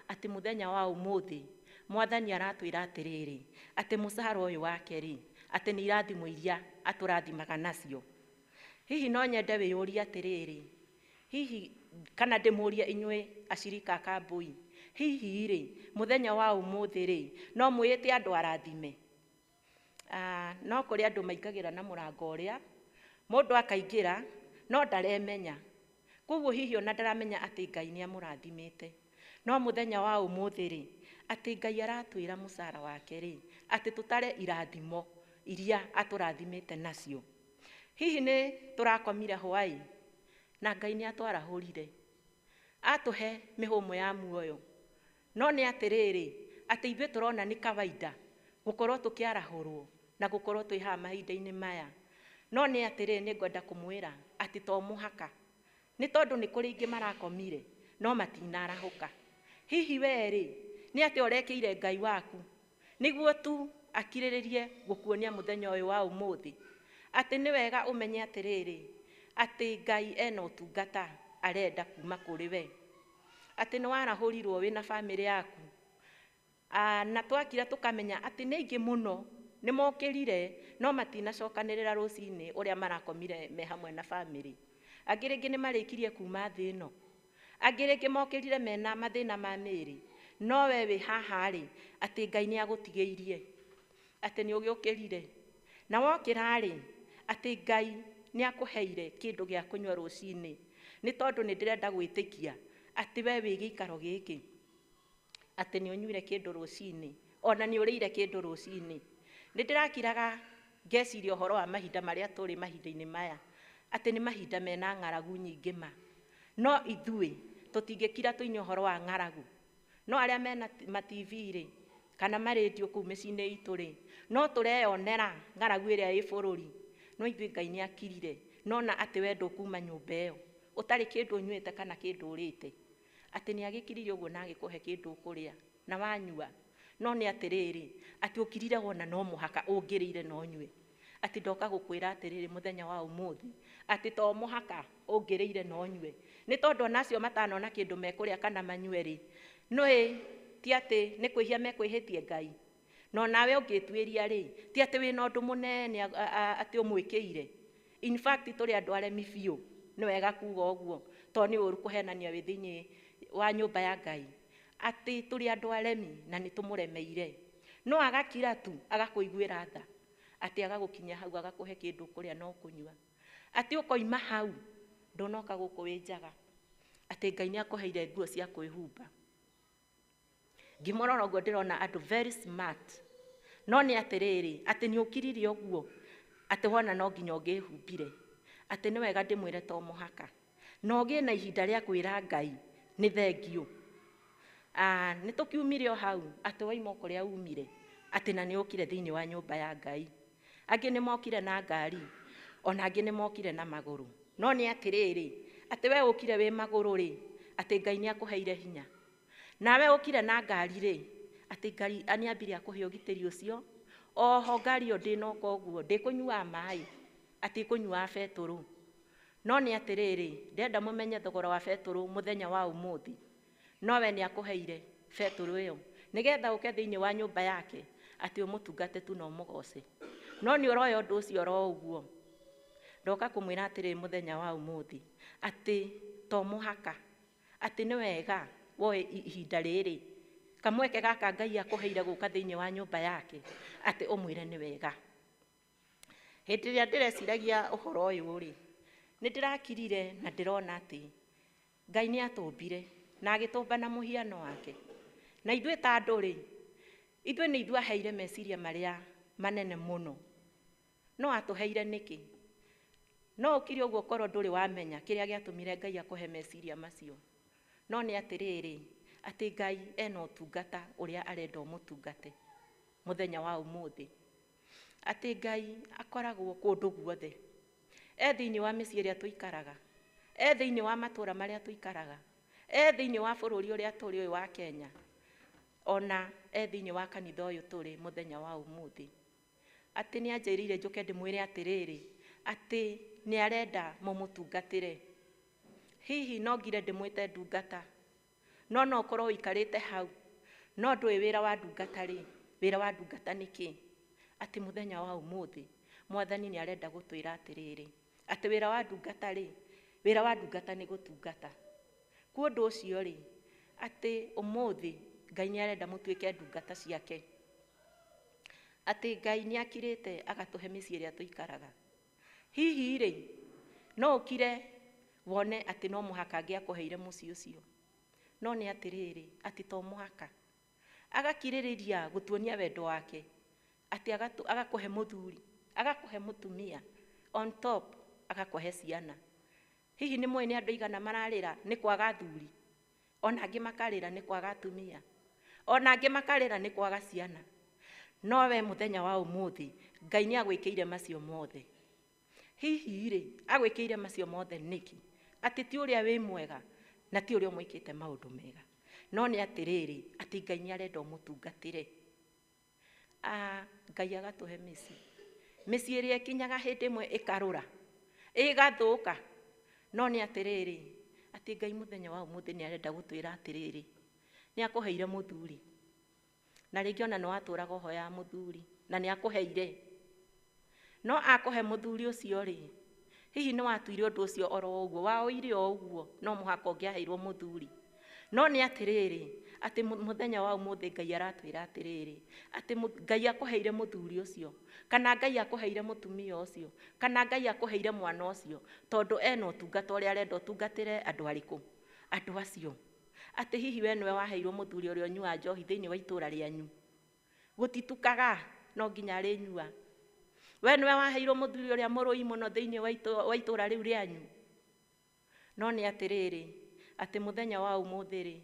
Atĩ mũthenya wa ũmũthĩ mwathani aratwĩra atĩrĩrĩ atĩ mũcara ũyũ wake rĩ, atĩ nĩ irathimo iria atũrathimaga nacio. Hihi no nyende wĩyũrie atĩrĩrĩ, hihi kana ndĩmũrie inyuĩ acirika a Kambui, hihi rĩ mũthenya wa ũmũthĩ rĩ no mwĩĩte andũ arathime? No kũrĩ andũ maingagĩra na mũrango ũrĩa mũndũ akaingĩra no ndaremenya, koguo hihi ona ndaramenya atĩ Ngai nĩ amũrathimĩte. No mũthenya wa ũmũthĩ rĩ, atĩ Ngai aratwĩra mũcara wake rĩ, atĩ tũtare irathimo iria atũrathimĩte nacio. Hihi nĩ tũrakomire hwaĩ na Ngai nĩ atwarahũrire, atũhe mĩhũmũ ya muoyo, no nĩ atĩrĩrĩ atĩ ithuĩ tũrona nĩ kawaida gũkorwo tũkĩarahũrwo na gũkorwo twĩ haha mahinda-inĩ maya. No nĩ atĩrĩrĩ nĩ ngwenda kũmwĩra atĩ to mũhaka, nĩ tondũ nĩ kũrĩ ingĩ marakomire no matinarahũka. Hihi we rĩ nĩ atĩ ũrekĩire Ngai waku nĩguo tu akirĩrĩrie gũkuonia mũthenya ũyũ wa ũmũthĩ? Atĩ nĩ wega ũmenye atĩrĩrĩ atĩ Ngai ena ũtungata arenda kuma kũrĩ we, atĩ nĩ warahũrirwo wĩna bamĩrĩ yaku, na twakira tũkamenya atĩ nĩ aingĩ mũno nĩ mokĩrire no matinacokanĩrĩra rũcinĩ ũrĩa marakomire me hamwe na bamĩrĩ. Angĩ rĩngĩ nĩ marĩkirie kuma thĩ ĩno, angĩ rĩngĩ mokĩrire mena mathĩna ma mĩĩrĩ, no we wĩ haha rĩ atĩ Ngai nĩ agũtigĩirie, atĩ nĩ ũgĩũkĩrire, na wokĩra rĩ atĩ Ngai nĩ akũheire kĩndũ gĩa kũnyua rũcinĩ. Nĩ tondũ nĩ ndĩrenda gwĩtĩkia atĩ we wĩ gĩikaro gĩkĩ atĩ nĩ ũnyuire kĩndũ rũcinĩ, ona nĩ ũrĩire kĩndũ rũcinĩ. Nĩ ndĩrakiraga ngeciria ũhoro wa mahinda marĩa tũrĩ mahinda-inĩ maya, atĩ nĩ mahinda mena ng'aragu nyingĩ ma, no ithuĩ tũtingĩkira tũine ũhoro wa ng'aragu. No arĩa mena ma TV rĩ kana marendio kũu mĩciĩ-inĩ itũ rĩ, no tũreyonera ng'aragu ĩrĩa ĩ bũrũri, no ithuĩ Ngai nĩ akirire nona atĩ we ndũkuma nyũmba ĩyo ũtarĩ kĩndũ ũnyuĩte kana kĩndũ ũrĩte, atĩ nĩ agĩkirire ũguo na agĩkũhe kĩndũ ũkũrĩa na wanyua. No nĩ atĩrĩrĩ atĩ ũkirire wona no mũhaka ũngĩrĩire na ũnyue, atĩ ndoka gũkwĩra atĩrĩrĩ mũthenya wa ũmũthĩ atĩ to mũhaka ũngĩrĩire na ũnyue, nĩ tondũ ona acio matanona kĩndũ mekũrĩa kana manyue rĩ, nĩ ti atĩ nĩ kwĩhia mekwĩhĩtie Ngai, no nawe ũngĩtuĩria rĩ, ti atĩ wĩna ũndũ mũnene atĩ ũmwĩkĩire. In fact tũrĩ andũ aremi biũ, nĩ wega kuga ũguo, tondũ nĩ ũru kũhenania wĩ thĩinĩ wa nyũmba ya Ngai, atĩ tũrĩ andũ aremi na nĩ tũmũremeire. No agakira tu agakũiguĩra tha, Atĩ agagũkinyia hau agakũhe kĩndũ kũrĩa no kũnyua. Atĩ ũkoima hau ndũnoka gũkũ wĩ njaga. Atĩ Ngai nĩ akũheire nguo cia kwĩhumba. Ngĩmũrora ũguo ndĩrona andũ very smart. No nĩ atĩrĩrĩ, atĩ nĩ ũkirire ũguo, atĩ wona no nginya ũngĩhumbire. Atĩ nĩ wega ndĩmwĩre to mũhaka. Na ũgĩe na ihinda rĩa kwĩra Ngai nĩ thengiũ. Nĩ tũkiumire o hau, atĩ waima o kũrĩa umire, atĩ na nĩ ũkire thĩinĩ wa nyũmba ya Ngai. Angĩ nĩ mokire na ngari, ona angĩ nĩ mokire na magũrũ. No nĩ atĩrĩrĩ, atĩ we ũkire wĩ magũrũ rĩ, atĩ Ngai nĩ akũheire hinya. Nawe ũkire na ngari rĩ, atĩ Ngai nĩ ambire akũhe ũgitĩri ũcio. Oho ngari ĩyo ndĩnoka ũguo, ndĩkũnyuaga maĩ, atĩ ĩkũnyuaga betũrũ. No nĩ atĩrĩrĩ, ndĩrenda mũmenye thogora wa betũrũ mũthenya wa ũmũthĩ. No we nĩ akũheire betũrũ ĩyo, nĩgetha ũke thĩinĩ wa nyũmba yake, atĩ ũmũtungate tu na ũmũgoce. No nĩ ũroya ũndũ ũcio oro ũguo. Ndoka kũmwĩra atĩrĩrĩ mũthenya wa ũmũthĩ, atĩ to mũhaka, atĩ nĩ wega woe ihinda rĩrĩ, kamweke gaka Ngai akũheire gũka thĩinĩ wa nyũmba yake, atĩ ũmwĩre nĩ wega. Hĩndĩ ĩrĩa ndĩreciragia ũhoro ũyũ rĩ, nĩ ndĩrakirire na ndĩrona atĩ Ngai nĩ atũmbire na agĩtũmba na mũhiano wake. Na ithuĩ ta andũ rĩ, ithuĩ nĩ ithuĩ aheire meciria marĩa manene mũno. No atũheire nĩkĩ? No ũkire ũguo korwo ndũrĩ wamenya kĩrĩa gĩatũmire Ngai akũhe meciria macio. No nĩ atĩrĩrĩ, atĩ Ngai ena ũtungata ũrĩa arenda ũmũtungate mũthenya wa ũmũthĩ. Atĩ Ngai akoragwo kũndũ guothe. E thĩinĩ wa mĩciĩ ĩrĩa tũikaraga, e thĩinĩ wa matũũra marĩa tũikaraga, e thĩinĩ wa bũrũri ũrĩa tũrĩ ũyũ wa Kenya, ona e thĩinĩ wa kanitha ũyũ tũrĩ mũthenya wa ũmũthĩ. Atĩ nĩ anjĩrĩire njũke ndĩmwĩre atĩrĩrĩ, atĩ nĩ arenda mũmũtungatĩre. Hihi no ngire ndĩmwĩte ndungata, no no ũkorwo ũikarĩte hau, no ndũĩ wĩra wa ndungata rĩ, wĩra wa ndungata nĩ kĩ? Atĩ mũthenya wa ũmũthĩ, Mwathani nĩ arenda gũtwĩra atĩrĩrĩ, atĩ wĩra wa ndungata rĩ, wĩra wa ndungata nĩ gũtungata. Kwa ũndũ ũcio rĩ, atĩ ũmũthĩ Ngai nĩ arenda mũtuĩke ndungata ciake. Atĩ Ngai nĩ akirĩte agatũhe mĩciĩ ĩrĩa tũikaraga. Hihi rĩ, no ũkire wone atĩ no mũhaka angĩakũheire mũciĩ ũcio. No nĩ atĩrĩrĩ, atĩ to mũhaka. Agakirĩrĩria gũtuonia wendo wake, atĩ agakũhe mũthuri, agakũhe mũtumia, on top agakũhe ciana. Hihi nĩ mũĩ nĩ andũ aigana mararĩra nĩ kwaga athuri, ona angĩ makarĩra nĩ kwaga atumia, ona angĩ makarĩra nĩ kwaga ciana. No we mũthenya wa ũmũthĩ, Ngai nĩ agwĩkĩire macio mothe. Hihi rĩ, agwĩkĩire macio mothe nĩkĩ? Atĩ ti ũrĩa wĩ mwega, na ti ũrĩa ũmwĩkĩte maũndũ mega. No nĩ atĩrĩrĩ, atĩ Ngai nĩ arenda ũmũtungatĩre. Ngai agatũhe mĩciĩ. Mĩciĩ ĩrĩa ĩkinyaga hĩndĩ ĩmwe ĩkarũra, ĩgathũka. No nĩ atĩrĩrĩ, atĩ Ngai mũthenya wa ũmũthĩ nĩ arenda gũtwĩra atĩrĩrĩ, nĩ akũheire mũthuri. Na rĩngĩ ona nĩ watũraga ũhoyaga mũthuri, na nĩ akũheire. No akũhe mũthuri ũcio rĩ, hihi nĩ watuire ũndũ ũcio oro ũguo, waũire o ũguo, no mũhaka ũngĩaheirwo mũthuri. No nĩ atĩrĩrĩ, atĩ mũthenya wa ũmũthĩ Ngai aratwĩra atĩrĩrĩ, atĩ Ngai akũheire mũthuri ũcio, kana Ngai akũheire mũtumia ũcio, kana Ngai akũheire mwana ũcio, tondũ ena ũtungata ũrĩa arenda ũtungatĩre andũ arĩkũ? Andũ acio. Atĩ hihi we nĩwe waheirwo mũthuri ũrĩa ũnyuaga njohi thĩinĩ wa itũũra rĩanyu. Gũtitukaga, no nginya arĩnyua. We nĩwe waheirwo mũthuri ũrĩa mũrũi mũno thĩinĩ wa itũũra rĩu rĩanyu. No nĩ atĩrĩrĩ, atĩ mũthenya wa ũmũthĩ rĩ,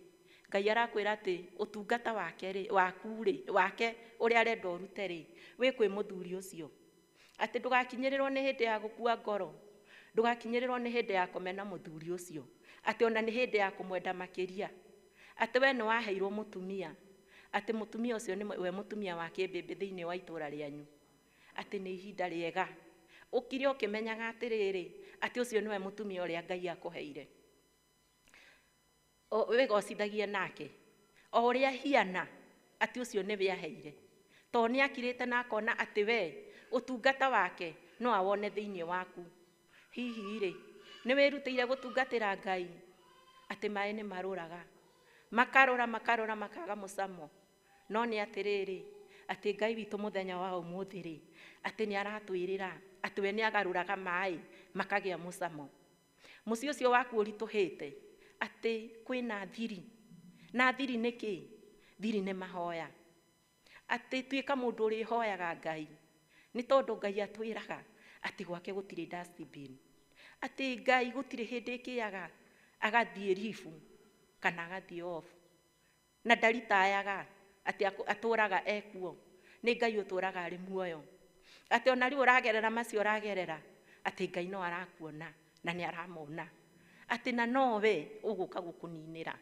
Ngai arakwĩra atĩ ũtungata wake rĩ, waku rĩ, wake ũrĩa arenda ũrute rĩ, wĩ kwĩ mũthuri ũcio. Atĩ ndũgakinyĩrĩrwo nĩ hĩndĩ ya gũkua ngoro, ndũgakinyĩrĩrwo nĩ hĩndĩ ya kũmena mũthuri ũcio, atĩ ona nĩ hĩndĩ ya kũmwenda makĩria. Atĩ we nĩ waheirwo mũtumia, atĩ mũtumia ũcio nĩ we mũtumia wa kĩmbĩmbĩ thĩinĩ wa itũũra rĩanyu. Atĩ nĩ ihinda rĩega. Ũkire ũkĩmenyaga atĩrĩrĩ, atĩ ũcio nĩwe mũtumia ũrĩa Ngai akũheire. Wĩgocithagie nake o ũrĩa hiana, atĩ ũcio nĩwe aheire. Tondũ nĩ akirĩte na akona atĩ we ũtungata wake no awone thĩinĩ waku. Hihi rĩ, nĩ wĩrutĩire gũtungatĩra Ngai, atĩ maĩ nĩ marũraga, makarũra makarũra makaga mũcamo. No nĩ atĩrĩrĩ, Atĩ Ngai witũ mũthenya wa ũmũthĩ rĩ, atĩ nĩ aratwĩrĩra atĩ we nĩ agarũraga maĩ makagĩa mũcamo. Mũciĩ ũcio waku ũritũhĩte, atĩ kwĩna thiri. Na thiri nĩ kĩ? Thiri nĩ mahoya. Atĩ tuĩka mũndũ ũrĩhoyaga Ngai, nĩ tondũ Ngai atwĩraga atĩ gwake gũtirĩ dustbin. Atĩ Ngai gũtirĩ hĩndĩ ĩkĩaga agathiĩ ribu kana agathiĩ off. Na ndaritayaga atĩ atũraga ekuo. Nĩ Ngai ũtũraga arĩ muoyo. Atĩ ona rĩu ũragerera macio ũragerera, atĩ Ngai no arakuona na nĩ aramona. Atĩ na nowe ũgũka gũkũninĩra.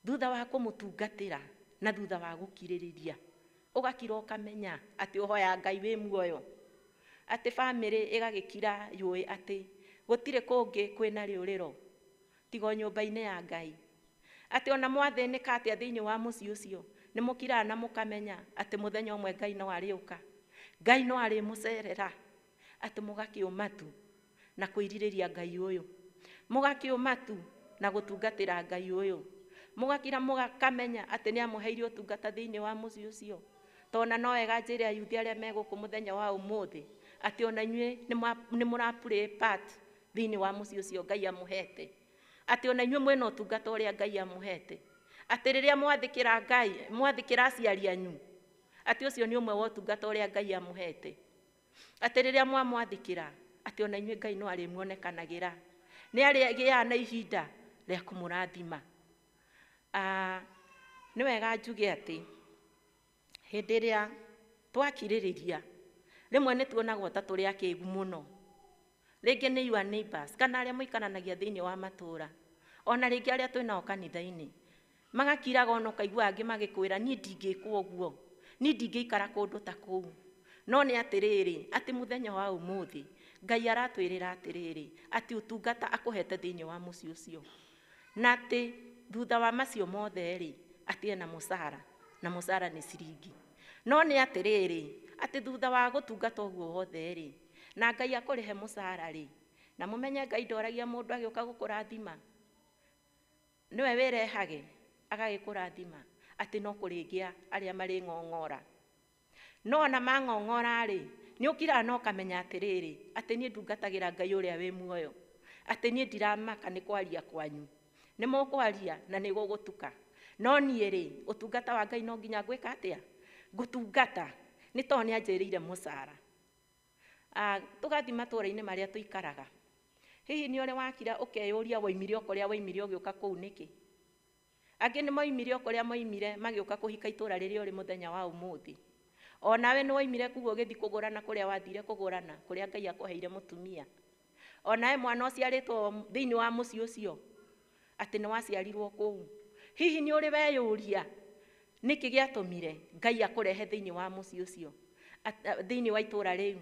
Thutha wa kũmũtungatĩra na thutha wa gũkirĩrĩria, ũgakira ũkamenya atĩ ũhoya Ngai wĩ muoyo. Atĩ bamĩrĩ ĩgagĩkira yũĩ atĩ gũtirĩ kũngĩ kwĩna rĩũrĩro tiga o nyũmba-inĩ ya Ngai. Atĩ ona mwathĩnĩka atĩa thĩinĩ wa mũciĩ ũcio, nĩ mũkiraga na mũkamenya atĩ mũthenya ũmwe Ngai no arĩũka. Ngai no arĩmũcerera. Atĩ mũgakĩũma tu na kwĩrirĩria Ngai ũyũ. Mũgakĩũma tu na gũtungatĩra Ngai ũyũ. Mũgakira mũgakamenya atĩ nĩ amũheire ũtungata thĩinĩ wa mũciĩ ũcio. Tona no wega njĩre ayuthi arĩa me gũkũ mũthenya wa ũmũthĩ atĩ ona inyuĩ nĩ mũra play part thĩinĩ wa mũciĩ ũcio Ngai amũhete. Atĩ ona inyuĩ mwĩna ũtungata ũrĩa Ngai amũhete. Atĩ rĩrĩa mwathĩkĩra Ngai, mwathĩkĩra aciari anyu, atĩ ũcio nĩ ũmwe wa ũtungata ũrĩa Ngai amũhete. Atĩ rĩrĩa mwamwathĩkĩra, atĩ ona inyuĩ Ngai no arĩmuonekanagĩra. Nĩ arĩgĩaga na ihinda rĩa kũmũrathima. Nĩ wega njuge atĩ hĩndĩ ĩrĩa twakirĩrĩria, rĩmwe nĩ tuonagwo ta tũrĩ akĩgu mũno. Rĩngĩ nĩ your neighbors, kana arĩa mũikaranagia thĩinĩ wa matũũra, ona rĩngĩ arĩa twĩnao kanitha-inĩ, magakiraga ona ũkaigua angĩ magĩkwĩra niĩ ndingĩkwo ũguo, niĩ ndingĩikara kũndũ ta kũu. No nĩ atĩrĩrĩ, atĩ mũthenya wa ũmũthĩ Ngai aratwĩrĩra atĩrĩrĩ, atĩ ũtungata akũhete thĩinĩ wa mũciĩ ũcio. Na atĩ thutha wa macio mothe rĩ, atĩ ena mũcara, na mũcara nĩ ciringi. No nĩ atĩrĩrĩ, atĩ thutha wa gũtungata ũguo wothe rĩ, na Ngai akũrĩhe mũcara rĩ, na mũmenye Ngai ndoragia mũndũ agĩũka gũkũrathima. Nĩwe wĩrehage agagĩkũrathima, atĩ no kũrĩgĩa arĩa marĩng'ong'ora. No ona mang'ong'ora rĩ, nĩ ũkiraga na ũkamenya atĩrĩrĩ, atĩ niĩ ndungatagĩra Ngai ũrĩa wĩ muoyo. Atĩ niĩ ndiramaka nĩ kwaria kwanyu. Nĩ mũkwaria na nĩ gũgũtuka. No niĩ rĩ, ũtungata wa Ngai no nginya ngwĩka atĩa? Ngũtungata. Nĩ tondũ nĩ anjĩrĩire mũcara. Tũgathiĩ matũũra-inĩ marĩa tũikaraga. Hihi nĩ ũrĩ wakira ũkeyũria waimire o kũrĩa waimire ũgĩũka kũu nĩkĩ? Angĩ nĩ moimire o kũrĩa moimire magĩũka kũhika itũũra rĩrĩa ũrĩ mũthenya wa ũmũthĩ. Onawe nĩ waimire kũu ũgĩthiĩ kũgũrana kũrĩa wathire kũgũrana, kũrĩa Ngai akũheire mũtumia. Onawe mwana ũciarĩtwo thĩinĩ wa mũciĩ ũcio, atĩ nĩ waciarirwo kũu. Hihi nĩ ũrĩ weyũria nĩkĩ gĩatũmire Ngai akũrehe thĩinĩ wa mũciĩ ũcio, thĩinĩ wa itũũra rĩu?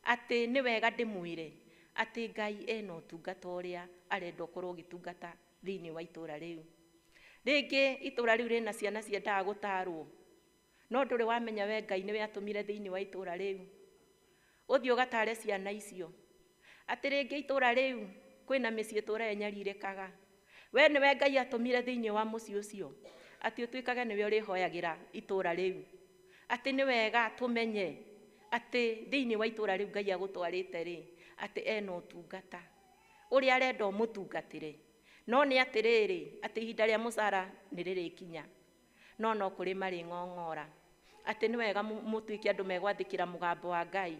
Atĩ nĩ wega ndĩmwĩre atĩ Ngai ena ũtungata ũrĩa arenda ũkorwo ũgĩtungata thĩinĩ wa itũũra rĩu. Rĩngĩ itũũra rĩu rĩna ciana ciendaga gũtarwo, no ndũrĩ wamenya we Ngai nĩwe atũmire thĩinĩ wa itũũra rĩu ũthiĩ ũgatare ciana icio. Atĩ rĩngĩ itũũra rĩu kwĩna mĩciĩ ĩtũũra ĩnyarirĩkaga, we nĩwe Ngai atũmire thĩinĩ wa mũciĩ ũcio atĩ ũtuĩkage nĩwe ũrĩhoyagĩra itũũra rĩu. Atĩ nĩ wega tũmenye atĩ thĩinĩ wa itũũra rĩu Ngai agũtwarĩte rĩ, atĩ ena ũtungata ũrĩa arenda ũmũtungatĩre. No nĩ atĩrĩrĩ, atĩ ihinda rĩa mũcara nĩ rĩrĩkinya, no no kũrĩ marĩng'ong'ora. Atĩ nĩ wega mũtuĩke andũ megwathĩkĩra mũgambo wa Ngai,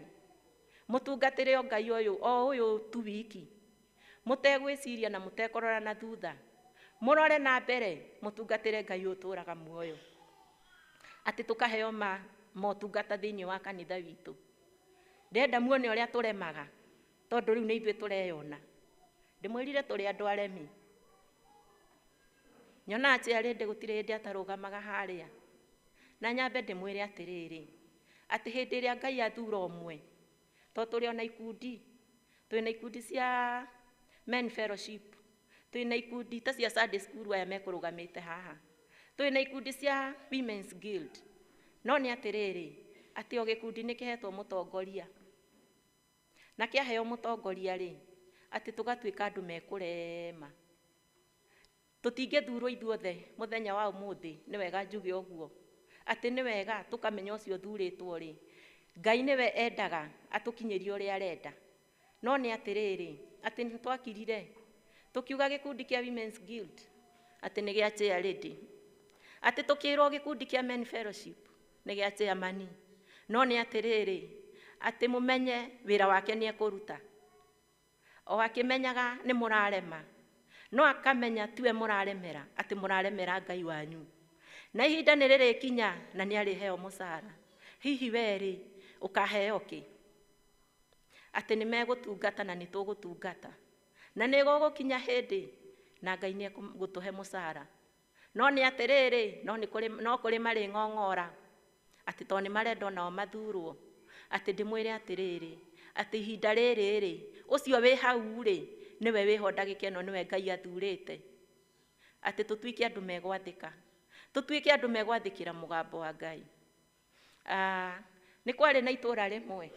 mũtungatĩre o Ngai ũyũ o ũyũ tu wiki, mũtegwĩciria na mũtekũrora na thutha, mũrore na mbere, mũtungatĩre Ngai ũtũũraga muoyo. Atĩ tũkaheo motungata thĩinĩ wa kanitha witũ. Ndĩrenda muone ũrĩa tũremaga, tondũ rĩu nĩ ithuĩ tũreyona. Ndĩmwĩrire tũrĩ andũ aremi. Nyonaga chairlady gũtirĩ hĩndĩ atarũgamaga harĩa. Na nyambe ndĩmwĩre atĩrĩrĩ, atĩ hĩndĩ ĩrĩa Ngai athura ũmwe, tondũ tũrĩ ona ikundi, twĩna ikundi cia men fellowship, twĩna ikundi ta cia Sunday school aya mekũrũgamĩte haha, twĩna ikundi cia women's guild. No nĩ atĩrĩrĩ, atĩ o gĩkundi nĩ kĩhetwo mũtongoria. Na kĩaheo mũtongoria rĩ, atĩ tũgatuĩka andũ mekũrema. Tũtingĩthurwo ithuothe mũthenya wa ũmũthĩ, nĩ wega njuge ũguo. Atĩ nĩ wega tũkamenya ũcio ũthurĩtwo rĩ, Ngai nĩwe endaga atũkinyĩrie ũrĩa arenda. No nĩ atĩrĩrĩ, atĩ nĩ twakirire tũkiuga gĩkundi kĩa Women's Guild atĩ nĩ gĩa chair lady, atĩ tũkĩrwo gĩkundi kĩa Men Fellowship nĩ gĩa chairman. No nĩ atĩrĩrĩ, atĩ mũmenye wĩra wake nĩ ekũruta. O akĩmenyaga nĩ mũrarema, no akamenya tiwe mũraremera, atĩ mũraremera Ngai wanyu. Na ihinda nĩ rĩrĩkinya na nĩ arĩheo mũcara. Hihi we rĩ, ũkaheo kĩ? Atĩ nĩ megũtungata na nĩ tũgũtungata. Na nĩ gũgũkinya hĩndĩ na Ngai nĩ egũtũhe mũcara. No nĩ atĩrĩrĩ, no kũrĩ marĩng'ong'ora atĩ tondũ nĩ marenda onao mathurwo. Atĩ ndĩmwĩre atĩrĩrĩ, atĩ ihinda rĩrĩ rĩ, ũcio wĩ hau rĩ, nĩwe wĩho ndagĩka ĩno, nĩwe Ngai athurĩte. Atĩ tũtuĩke andũ megwathĩka, tũtuĩke andũ megwathĩkĩra mũgambo wa Ngai. Nĩ kwarĩ na itũra rĩmwe,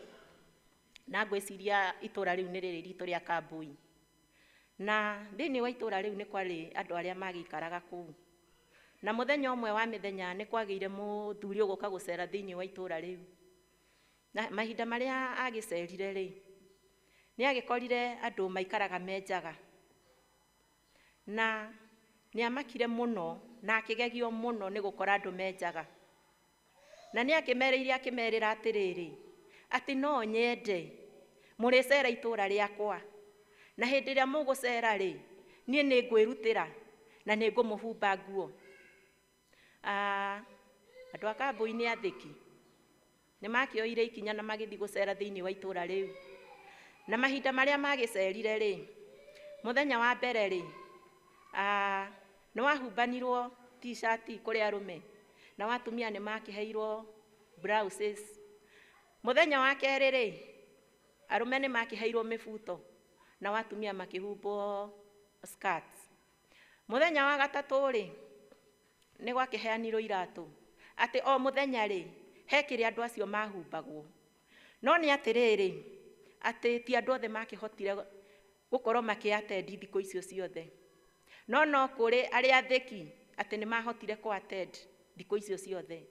na ngwĩciria itũra rĩu nĩ rĩrĩ ritũ rĩa Kambui. Na thĩinĩ wa itũra rĩu nĩ kwarĩ andũ arĩa magĩikaraga kũu. Na mũthenya ũmwe wa mĩthenya nĩ kwagĩire mũthuri ũgũka gũcera thĩinĩ wa itũra rĩu. Na mahinda marĩa agĩcerire rĩ, nĩ agĩkorire andũ maikaraga menjaga. Na nĩ amakire mũno na akĩgegio mũno nĩ gũkora andũ menjaga. Na nĩ akĩmereire akĩmerĩra atĩrĩrĩ, atĩ no nyende mũrĩcera itũra rĩakwa. Na hĩndĩ ĩrĩa mũgũcera rĩ, niĩ nĩ ngwĩrutĩra na nĩ ngũmũhumba nguo. Andũ a Kambui nĩ athĩki, nĩ makĩoire ikinya na magĩthiĩ gũcera thĩinĩ wa itũra rĩu. Na mahinda marĩa magĩcerire rĩ, mũthenya wa mbere rĩ, nĩ wahumbanirwo t-shirt kũrĩ arũme, na atumia nĩ makĩheirwo blouses. Mũthenya wa kerĩ rĩ, arũme nĩ makĩheirwo mĩbuto, na atumia makĩhumbwo skirts. Mũthenya wa gatatũ rĩ, nĩ gwakĩheanirwo iratũ, atĩ o mũthenya rĩ, he kĩrĩa andũ acio mahumbagwo. No nĩ atĩrĩrĩ, atĩ ti andũ othe makĩhotire gũkorwo makĩatendi thikũ icio ciothe. No kũrĩ arĩa athĩki atĩ nĩ mahotire kũ-attend thikũ icio ciothe.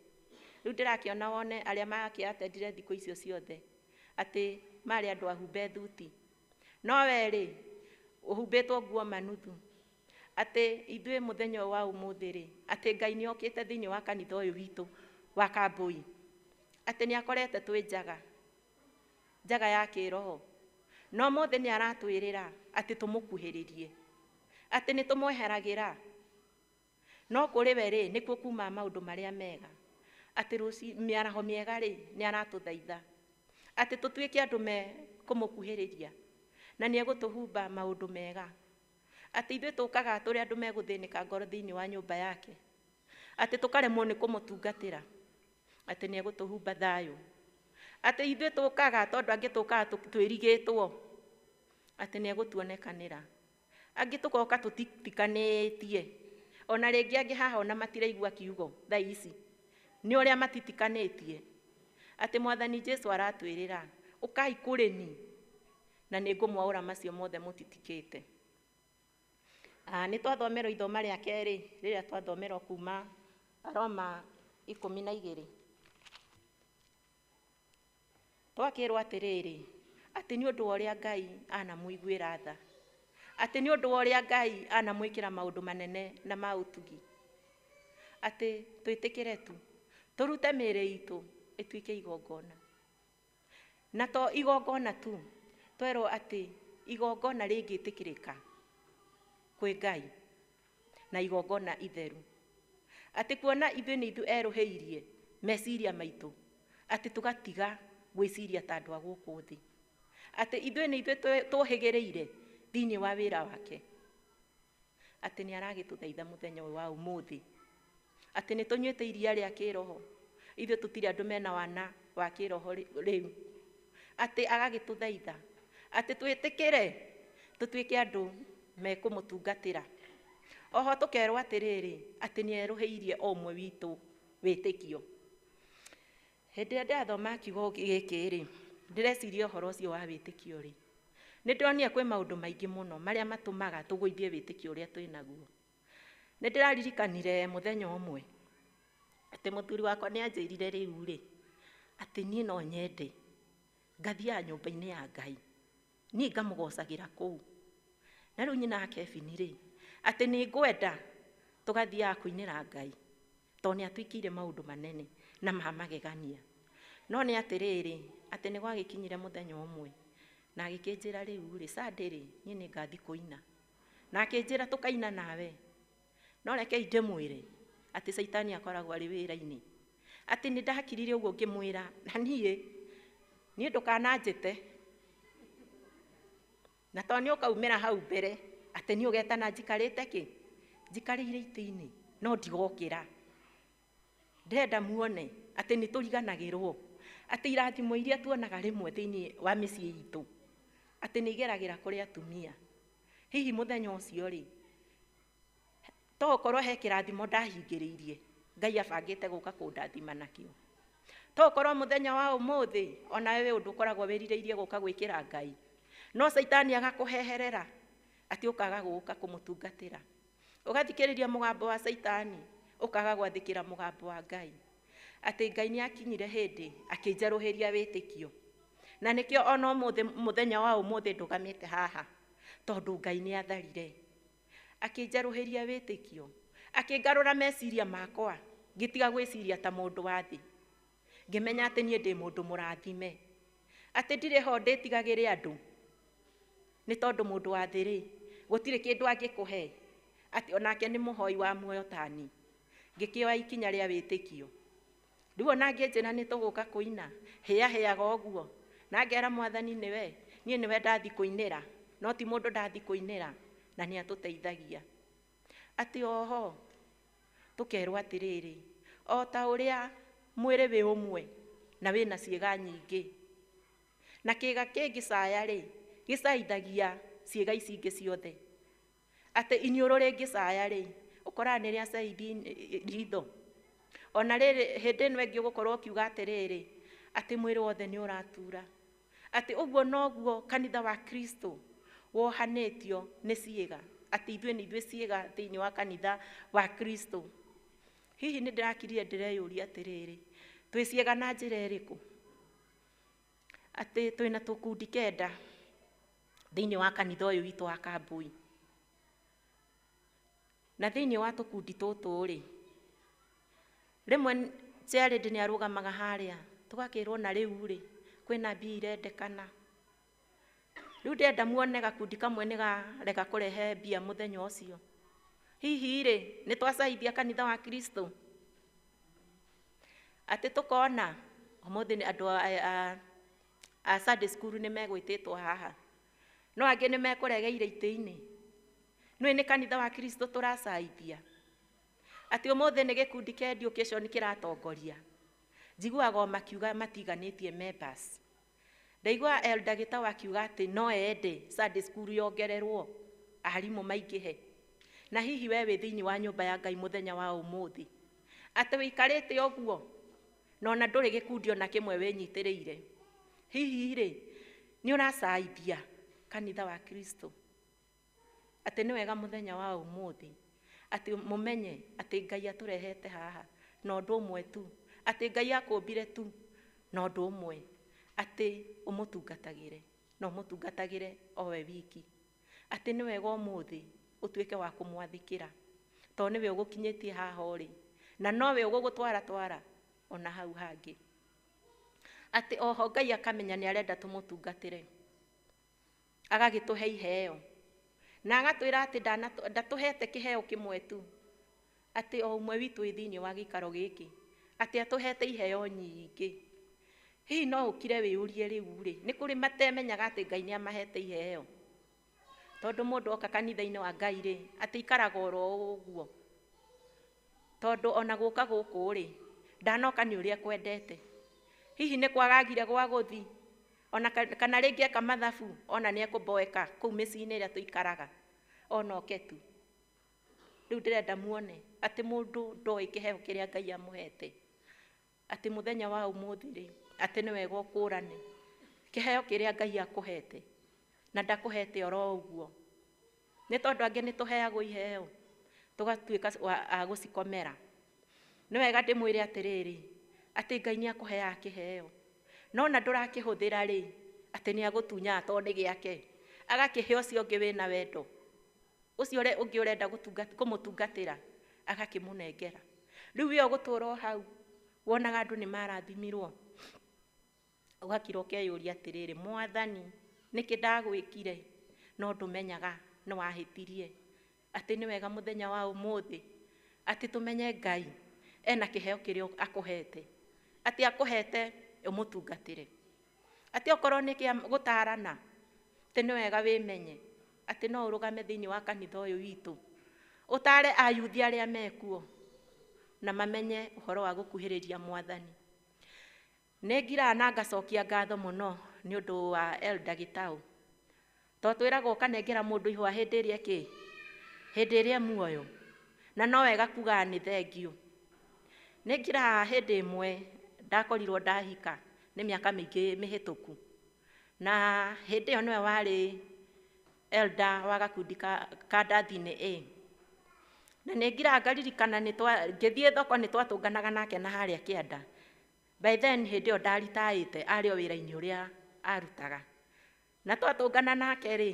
Rĩu ndĩrakĩona wone arĩa makĩatendire thikũ icio ciothe atĩ marĩ andũ ahumbe thuti. No we rĩ, ũhumbĩtwo nguo manuthu. Atĩ ithuĩ mũthenya ũyũ wa ũmũthĩ rĩ, atĩ Ngai nĩ okĩte thĩinĩ wa kanitha ũyũ witũ wa Kambui. Atĩ nĩ akorete twĩ njaga, njaga ya kĩroho. No mũthĩ nĩ aratwĩrĩra atĩ tũmũkuhĩrĩrie, atĩ nĩ tũmweheragĩra. No kũrĩ we rĩ, nĩkuo kuma maũndũ marĩa mega. Atĩ rũci mĩaraho mĩega rĩ, nĩ aratũthaitha atĩ tũtuĩke andũ me kũmũkuhĩrĩria, na nĩ egũtũhumba maũndũ mega. Atĩ ithuĩ tũkaga tũrĩ andũ megũthĩnĩka ngoro thĩinĩ wa nyũmba yake, atĩ tũkaremwo nĩ kũmũtungatĩra, atĩ nĩ egũtũhumba thayũ. Atĩ ithuĩ tũkaga tondũ angĩ tũkaga twĩrigĩtwo, atĩ nĩ egũtuonekanĩra. Angĩ tũkoka tũtitikanĩtie, ona rĩngĩ angĩ haha ona matiraigua kiugo thaa ici nĩ ũrĩa matitikanĩtie. Atĩ Mwathani Jesu aratwĩrĩra, ũkai kũrĩ ni na nĩ ngũmwaũra macio mothe mũtitikĩte. Nĩ twathomerwo ithoma rĩa kerĩ rĩrĩa twathomerwo kuma Roma 12. Twakĩrwo atĩrĩrĩ, atĩ nĩ ũndũ wa ũrĩa Ngai anamũiguĩra tha, atĩ nĩ ũndũ wa ũrĩa Ngai anamwĩkĩra maũndũ manene na ma ũtugi, atĩ twĩtĩkĩre tu tũrute mĩĩrĩ itũ ĩtuĩke igongona. Na to igongona tu, twerwo atĩ igongona rĩngĩtĩkĩrĩka kwĩ Ngai na igongona itheru. Atĩ kuona ithuĩ nĩ ithuĩ erũhĩirie meciria maitũ, atĩ tũgatiga gwĩciria ta andũ a gũkũ thĩ, atĩ ithuĩ nĩ ithuĩ tũhĩgĩrĩire thĩinĩ wa wĩra wake. Atĩ nĩ aragĩtũthaitha mũthenya ũyũ wa ũmũthĩ, atĩ nĩ tũnyuĩte iria rĩa kĩroho, ithuĩ tũtirĩ andũ mena wana wa kĩroho rĩu. Atĩ agagĩtũthaitha atĩ twĩtĩkĩre tũtuĩke andũ mekũmũtungatĩra. Oho tũkerwo atĩrĩrĩ, atĩ nĩ erũhĩirie o ũmwe witũ wĩtĩkio. Hĩndĩ ĩrĩa ndĩrathoma kiugo gĩkĩ rĩ, ndĩreciria ũhoro ũcio wa wĩtĩkio rĩ, nĩ ndĩronire kwĩ maũndũ maingĩ mũno marĩa matũmaga tũgũithie wĩtĩkio ũrĩa twĩ naguo. Nĩ ndĩraririkanire mũthenya ũmwe Atĩ mũthuri wakwa nĩ anjĩrire rĩu rĩ, atĩ niĩ no nyende ngathiaga nyũmba-inĩ ya Ngai, niĩ ngamũgocagĩra kũu. Na rĩu nyina wa Kevin rĩ, atĩ nĩ ngwenda tũgathiaga kũinĩra Ngai, tondũ nĩ atwĩkĩire maũndũ manene na ma magegania. No nĩ atĩrĩrĩ, atĩ nĩ gwagĩkinyire mũthenya ũmwe, na agĩkĩnjĩra rĩu rĩ, Sunday rĩ, niĩ nĩ ngathi kũina. Na akĩnjĩra tũkaina nawe. No rekei ndĩmwĩre atĩ Caitani akoragwo arĩ wĩra-inĩ. Atĩ nĩ ndakirire ũguo ngĩmwĩra, na niĩ ndũkananjĩte. Na tondũ nĩ ũkaumĩra hau mbere, atĩ nĩ ũgetana njikarĩte kĩ? Njikarĩire itĩ-inĩ, no ndigokĩra. Ndĩrenda muone atĩ nĩ tũriganagĩrwo, atĩ irathimo iria tuonaga rĩmwe thĩinĩ wa mĩciĩ itũ, atĩ nĩ igeragĩra kũrĩ atumia. Hihi mũthenya ũcio rĩ, to ũkorwo he kĩrathimo ndahingĩrĩirie, Ngai abangĩte gũka kũndathima nakĩo. To ũkorwo mũthenya wa ũmũthĩ, onawe wĩ ũndũ ũkoragwo wĩrirĩirie gũka gwĩkĩra Ngai. No Caitani agakũheherera, atĩ ũkaga gũka kũmũtungatĩra. Ũgathikĩrĩria mũgambo wa Caitani, ũkaga gwathĩkĩra mũgambo wa Ngai. Atĩ Ngai nĩ akinyire hĩndĩ, akĩnjerũhĩria wĩtĩkio. Na nĩkĩo ona ũmũthĩ, mũthenya wa ũmũthĩ ndũgamĩte haha, tondũ Ngai nĩ atharire. Akĩnjerũhĩria wĩtĩkio, akĩngarũra meciria makwa, ngĩtiga gwĩciria ta mũndũ wa thĩ. Ngĩmenya atĩ niĩ ndĩ mũndũ mũrathime, atĩ ndirĩ ho ndĩtigagĩre andũ, nĩ tondũ mũndũ wa thĩ rĩ, gũtirĩ kĩndũ angĩkũhe, atĩ onake nĩ mũhoi wa muoyo tani. Ngĩkĩoya ikinya rĩa wĩtĩkio. Rĩu ona ngĩnjĩra nĩ tũgũka kũina, hĩahĩaga ũguo, na ngera Mwathani nĩwe, niĩ nĩwe ndathi kũinĩra, no ti mũndũ ndathi kũinĩra, na nĩ atũteithagia. Atĩ oho, tũkerwo atĩrĩrĩ, o ta ũrĩa mwĩrĩ wĩ ũmwe na wĩna ciĩga nyingĩ, na kĩĩga kĩngĩcaya rĩ, gĩcaithagia ciĩga ici ingĩ ciothe. Atĩ iniũrũ rĩngĩcaya rĩ, ũkoraga nĩ rĩacaithi ritho. Ona rĩrĩ, hĩndĩ ĩno ĩngĩ ũgũkorwo ũkiuga atĩrĩrĩ, atĩ mwĩrĩ wothe nĩ ũratura. Atĩ ũguo noguo kanitha wa Kristo wohanĩtio nĩ ciĩga, atĩ ithuĩ nĩ ithuĩ ciĩga thĩinĩ wa kanitha wa Kristo. Hihi nĩ ndĩrakirire ndĩreyũria atĩrĩrĩ, twĩ ciĩga na njĩra ĩrĩkũ? Atĩ twĩna tũkundi 9 thĩinĩ wa kanitha ũyũ witũ wa Kambui. Na thĩinĩ wa tũkundi tũtũ rĩ, rĩmwe Jared nĩ arũgamaga harĩa, tũgakĩrwo na rĩu rĩ, kwĩna mbia irendekana. Rĩu ndĩrenda muone gakundi kamwe nĩ karega kũrehe mbia mũthenya ũcio. Hihi rĩ, nĩ twacaithia kanitha wa Kristo? Atĩ tũkona, ũmũthĩ nĩ andũ a Sunday school nĩ megwĩtĩtwo haha, no angĩ nĩ mekũregeire itĩ-inĩ. Nĩũĩ nĩ kanitha wa Kristo tũracaithia. Atĩ ũmũthĩ nĩ gĩkundi kĩa education kĩratongoria. Njiguaga o makiuga matiganĩtie members. Ndaigua Elder Gĩtaũ akiuga atĩ no ende Sunday school yongererwo, arimũ maingĩhe. Na hihi we wĩ thĩinĩ wa nyũmba ya Ngai mũthenya wa ũmũthĩ, atĩ wĩikarĩte ũguo, na ona ndũrĩ gĩkundi ona kĩmwe wĩnyitĩrĩire. Hihi rĩ, nĩ ũracaithia kanitha wa Kristo? Atĩ nĩ wega mũthenya wa ũmũthĩ, atĩ mũmenye atĩ Ngai atũrehete haha na ũndũ ũmwe tu, atĩ Ngai akũmbire tu na ũndũ ũmwe, atĩ ũmũtungatagĩre, na ũmũtungatagĩre o we wiki. Atĩ nĩ wega ũmũthĩ ũtuĩke wa kũmwathĩkĩra, tondũ nĩwe ũgũkinyĩtie haha ũrĩ, na nowe ũgũgũtwara twara ona hau hangĩ. Atĩ oho Ngai akamenya nĩ arenda tũmũtungatĩre, agagĩtũhe iheo, na agatwĩra atĩ ndatũhete kĩheo kĩmwe tu, atĩ o ũmwe witũ wĩ thĩinĩ wa gĩikaro gĩkĩ, atĩ atũhete iheo nyingĩ. Hihi no ũkire wĩyũrie rĩu rĩ, nĩ kũrĩ matemenyaga atĩ Ngai nĩ amahete iheo? Tondũ mũndũ oka kanitha-inĩ wa Ngai rĩ, atĩ ikaraga oro ũguo. Tondũ ona gũka gũkũ rĩ, ndanoka nĩ ũrĩa ekwendete. Hihi nĩ kwagagire gwa gũthi, ona kana rĩngĩ eka mathabu, ona nĩ ekũmboeka kũu mĩciĩ-inĩ ĩrĩa tũikaraga, ona oke tu. Rĩu ndĩrenda muone atĩ mũndũ ndoĩ kĩheo kĩrĩa Ngai amũhete. Atĩ mũthenya wa ũmũthĩ rĩ, atĩ nĩ wega ũkũrane kĩheo kĩrĩa Ngai akũhete, na ndakũhete oro ũguo. Nĩ tondũ angĩ nĩ tũheagwo iheo, tũgatuĩka a gũcikomera. Nĩ wega ndĩmwĩre atĩrĩrĩ, atĩ Ngai nĩ akũheaga kĩheo, no na ndũrakĩhũthĩra rĩ, atĩ nĩ agũtunyaga tondũ nĩ gĩake, agakĩhe ũcio ũngĩ wĩna wendo, ũcio ũngĩ ũrenda kũmũtungatĩra agakĩmũnengera. Rĩu we ũgũtũra o hau wonaga andũ nĩ marathimirwo, ũgakira ũkeyũria atĩrĩrĩ, Mwathani nĩkĩ ndagwĩkire no ndũmenyaga nĩ wahĩtirie. Atĩ nĩ wega mũthenya wa ũmũthĩ atĩ tũmenye Ngai ena kĩheo kĩrĩa akũhete, atĩ akũhete ũmũtungatĩre, atĩ okorwo nĩ kĩa gũtarana, atĩ nĩ wega wĩmenye atĩ no ũrũgame thĩinĩ wa kanitha ũyũ witũ ũtare ayuthi arĩa mekuo na mamenye ũhoro wa gũkuhĩrĩria Mwathani. Nĩ ngiraga na ngacokia ngatho mũno nĩ ũndũ wa Elder Gĩtaũ, tondũ twĩragwo ũkanengera mũndũ ihũa hĩndĩ ĩrĩa ĩkĩ, hĩndĩ ĩrĩa muoyo, na no wega kugaga nĩ thengiũ. Nĩ ngiraga hĩndĩ ĩmwe ndakorirwo ndahika nĩ mĩaka mĩingĩ mĩhĩtũku, na hĩndĩ ĩyo nĩwe warĩ elder wa gakundi ka Ndathi-inĩ A. Na nĩ ngiraga ngaririkana ngĩthiĩ thoko nĩ twatũnganaga nake na harĩa kĩanda. By then hĩndĩ ĩyo ndaritaĩte, arĩ o wĩra-inĩ ũrĩa arutaga. Na twatũngana nake rĩ,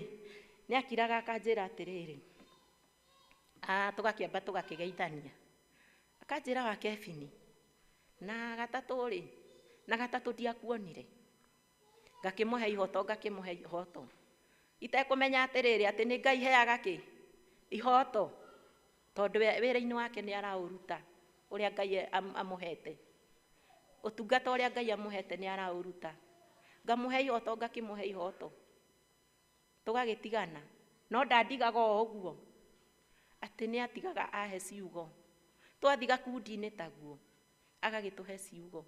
nĩ akiraga akanjĩra atĩrĩrĩ, tũgakĩamba tũgakĩgeithania, akanjĩra wa Kevin, na gatatũ rĩ, na gatatũ ndiakuonire. Ngakĩmũhe ihoto, ngakĩmũhe ihoto, itekũmenya atĩrĩrĩ atĩ nĩ Ngai heaga kĩ ihoto, tondũ wĩra-inĩ wake nĩ araũruta ũrĩa Ngai amũhete, ũtungata ũrĩa Ngai amũhete nĩ araũruta. Ngamũhe ihoto, ngakĩmũhe ihoto, tũgagĩtigana. No ndandigaga o ũguo, atĩ nĩ atigaga ahe ciugo. Twathiĩ gakundi-inĩ taguo agagĩtũhe ciugo.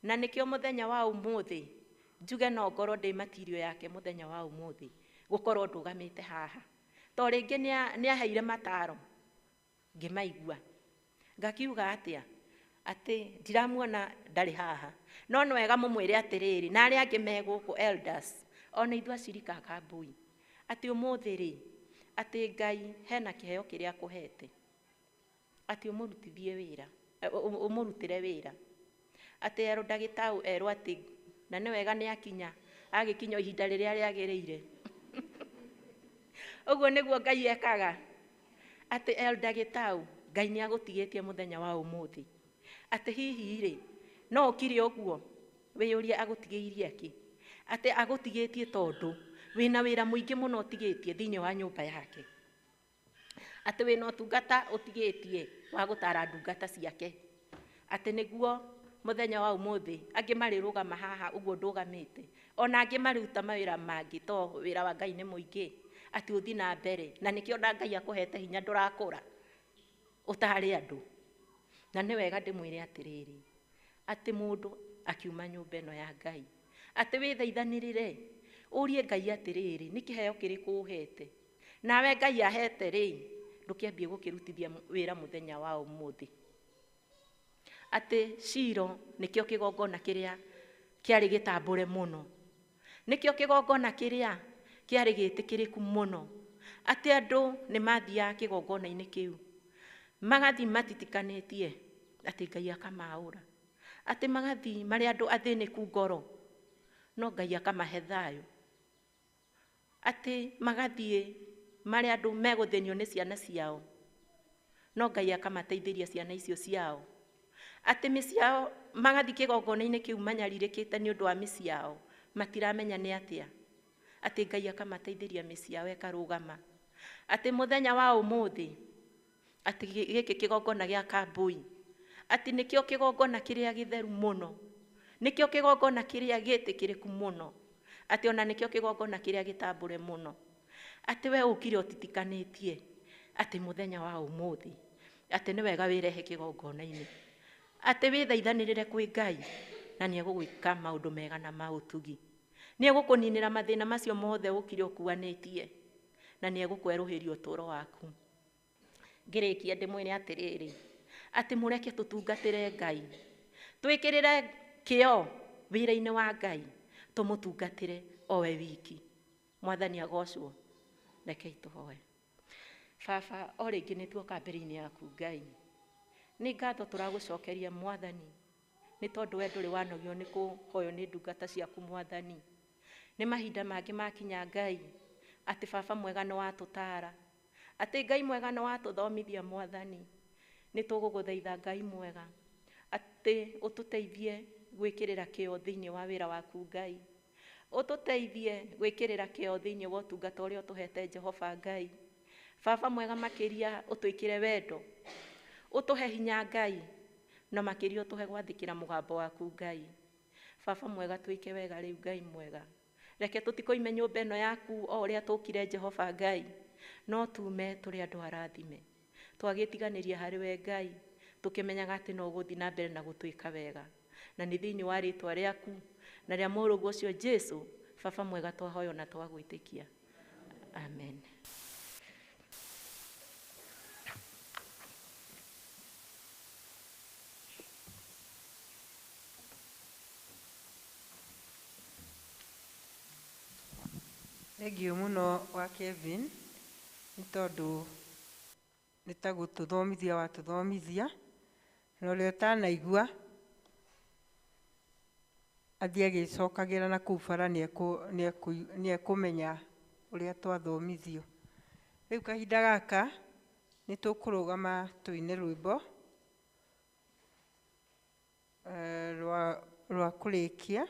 Na nĩkĩo mũthenya wa ũmũthĩ njuge no ngorwo ndĩ material yake mũthenya wa ũmũthĩ gũkorwo ndũgamĩte haha, to rĩngĩ nĩ aheire mataro ngĩmaigua, ngakiuga atĩa atĩ ndiramuona ndarĩ haha, no nĩ wega mũmwĩre atĩrĩrĩ, na arĩa angĩ me gũkũ elders, ona ithuĩ acirika a Kambui, atĩ ũmũthĩ rĩ, atĩ Ngai hena kĩheo kĩrĩa akũhete, atĩ ũmũrutithie wĩra, ũmũrutĩre wĩra. Atĩ Elder Gĩtaũ erwo atĩ, na nĩ wega nĩ akinya, agĩkinya ihinda rĩrĩa rĩagĩrĩire. Ũguo nĩguo Ngai ekaga, atĩ Elder Gĩtaũ Ngai nĩ agũtigĩtie mũthenya wa ũmũthĩ, atĩ hihi rĩ, no ũkire ũguo wĩyũrie agũtigĩirie akĩ, atĩ agũtigĩtie tondũ wĩna wĩra mũingĩ mũno ũtigĩtie thĩinĩ wa nyũmba yake, atĩ wĩna ũtungata ũtigĩtie wa gũtara ndungata ciake, atĩ nĩguo mũthenya wa ũmũthĩ angĩ marĩrũgama haha ũguo ndũgamĩte, ona angĩ marĩruta mawĩra mangĩ to wĩra wa Ngai nĩ mũingĩ, atĩ ũthiĩ na mbere. Na nĩkĩo na Ngai akũhete hinya ndũrakũra ũtarĩ andũ. Na nĩ wega ndĩmwĩre atĩrĩrĩ, atĩ mũndũ akiuma nyũmba ĩno ya Ngai, atĩ wĩthaithanĩrĩre ũrie Ngai atĩrĩrĩ, nĩ kĩheo kĩrĩkũ ũhete, nawe Ngai ahete rĩ, ndũkĩambie gũkĩrutithia wĩra mũthenya wa ũmũthĩ. Atĩ Shilo nĩkĩo kĩgongona kĩrĩa kĩarĩ gĩtambũre mũno, nĩkĩo kĩgongona kĩrĩa kĩarĩ gĩtĩkĩrĩku mũno, atĩ andũ nĩ mathiaga kĩgongona-inĩ kĩu magathiĩ matitikanĩtie, atĩ Ngai akamaũra, atĩ magathiĩ marĩ andũ athĩnĩku ngoro, no Ngai akamahe thayũ, atĩ magathiĩ marĩ andũ megũthĩnio nĩ ciana ciao, no Ngai akamateithĩria ciana icio ciao, atĩ mĩciĩ yao magathiĩ kĩgongona-inĩ kĩu manyarirĩkĩte nĩ ũndũ wa mĩciĩ yao, matiramenya nĩ atĩa, atĩ Ngai akamateithĩria mĩciĩ yao ĩkarũgama, atĩ mũthenya wa ũmũthĩ atĩ gĩkĩ kĩgongona gĩa Kambui, atĩ nĩkĩo kĩgongona kĩrĩa gĩtheru mũno, nĩkĩo kĩgongona kĩrĩa gĩtĩkĩrĩku mũno, atĩ ona nĩkĩo kĩgongona kĩrĩa gĩtambũre mũno, atĩ we ũkire ũtitikanĩtie, atĩ mũthenya wa ũmũthĩ atĩ nĩ wega wĩrehe kĩgongona-inĩ, atĩ wĩthaithanĩrĩre kwĩ Ngai, na nĩ egũgwĩka maũndũ mega na ma ũtugi, nĩ egũkũninĩra mathĩna macio mothe ũkire ũkuanĩtie, na nĩ egũkwerũhĩria ũtũũro waku. Ngĩrĩkia ndĩmwĩre atĩrĩrĩ, atĩ mũreke tũtungatĩre Ngai, twĩkĩrĩre kĩo wĩra-inĩ wa Ngai, tũmũtungatĩre o we wiki. Mwathani agocwo. Rekei tũhoe. Baba, o rĩngĩ nĩ tuoka mbere-inĩ yaku Ngai, Nĩ ngatho tũragũcokeria Mwathani, nĩ tondũ we ndũrĩ wanogio nĩ kũhoywo nĩ ndungata ciaku Mwathani. Nĩ mahinda mangĩ makinya Ngai, atĩ baba mwega nĩ watũtaara, atĩ Ngai mwega nĩ watũthomithia Mwathani. Nĩ tũgũgũthaitha Ngai mwega, atĩ ũtũteithie gwĩkĩrĩra kĩyo thĩinĩ wa wĩra waku Ngai, ũtũteithie gwĩkĩrĩra kĩyo thĩinĩ wa ũtungata ũrĩa ũtũhete Jehova Ngai. Baba mwega makĩria ũtwĩkĩre wendo, ũtũhe hinya Ngai, na makĩria ũtũhe gwathĩkĩra mũgambo waku Ngai. Baba mwega twĩke wega rĩu Ngai mwega, reke tũtikoime nyũmba ĩno yaku o ũrĩa tũkire Jehova Ngai, no tume tũrĩ andũ arathime, twagĩtiganĩria harĩ we Ngai, tũkĩmenyaga atĩ no ũgũthiĩ na mbere na gũtwĩka wega. Na nĩ thĩinĩ wa rĩtwa rĩaku na rĩa mũrũguo ũcio Jesu, baba mwega twahoywo na twagwĩtĩkia, amen. Thengiũ mũno wa Kevin, nĩ tondũ nĩ ta gũtũthomithia watũthomithia, na ũrĩa ũtanaigua athiĩ agĩcokagĩra na kũu bara nĩ ekũmenya ũrĩa twathomithio. Rĩu kahinda gaka nĩ tũkũrũgama tũine rwĩmbo rwa kũrĩkia.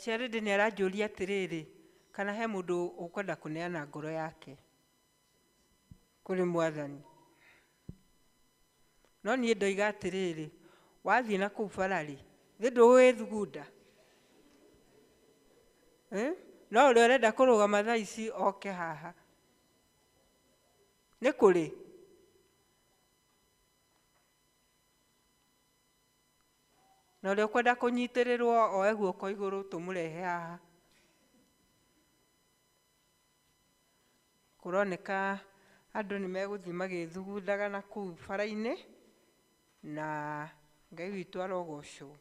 Charity nĩ aranjũria atĩrĩrĩ, kana he mũndũ ũkwenda kũneana ngoro yake kũrĩ Mwathani. No niĩ ndoiga atĩrĩrĩ, wathiĩ na kũu bara-rĩ, thĩ ndũgũgĩthugunda. No ũrĩa ũrenda kũrũgama thaa ici oke haha. Nĩ kũrĩ? Na ũrĩa ũkwenda kũnyitĩrĩrwo oe guoko igũrũ tũmũrehe haha. Kũroneka andũ nĩ megũthiĩ magĩthugundaga na kũu bara-inĩ, na Ngai witũ arogocwo.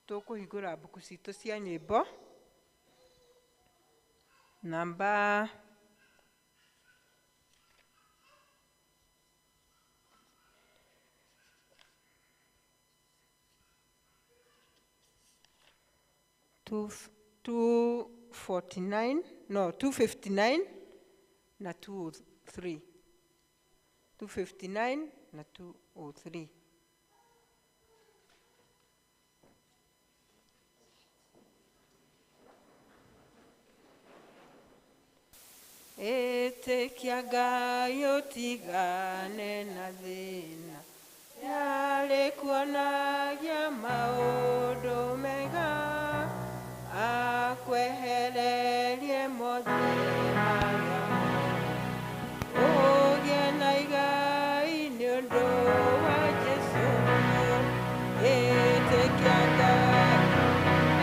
Tũkũhingũra mbuku citũ cia nyĩmbo namba 249, no, 259 na 203. 259 na 203. Ĩtĩkia Ngai ũtigane na thĩna, nĩarĩkuonagia maũndũ mega, akwehererie mothe marĩa ũgĩe na igai nĩ ũndũ wa Jesũ. Ĩtĩkia Ngai,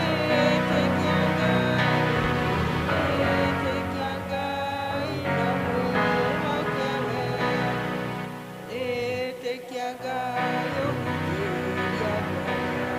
ĩtĩkia Ngai, ĩtĩkia Ngai na mwĩhoke we. Ĩtĩkia Ngai ũhunjĩrie andũ arĩa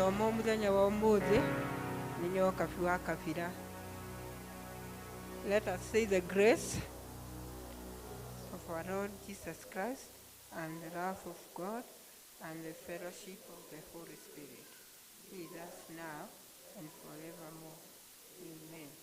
Gĩthomo mũthenya wa ũmũthĩ nĩ Nyokabi wa Kabira. Let us say the grace of our Lord Jesus Christ and the love of God and the fellowship of the Holy Spirit be with us now and forevermore. Amen.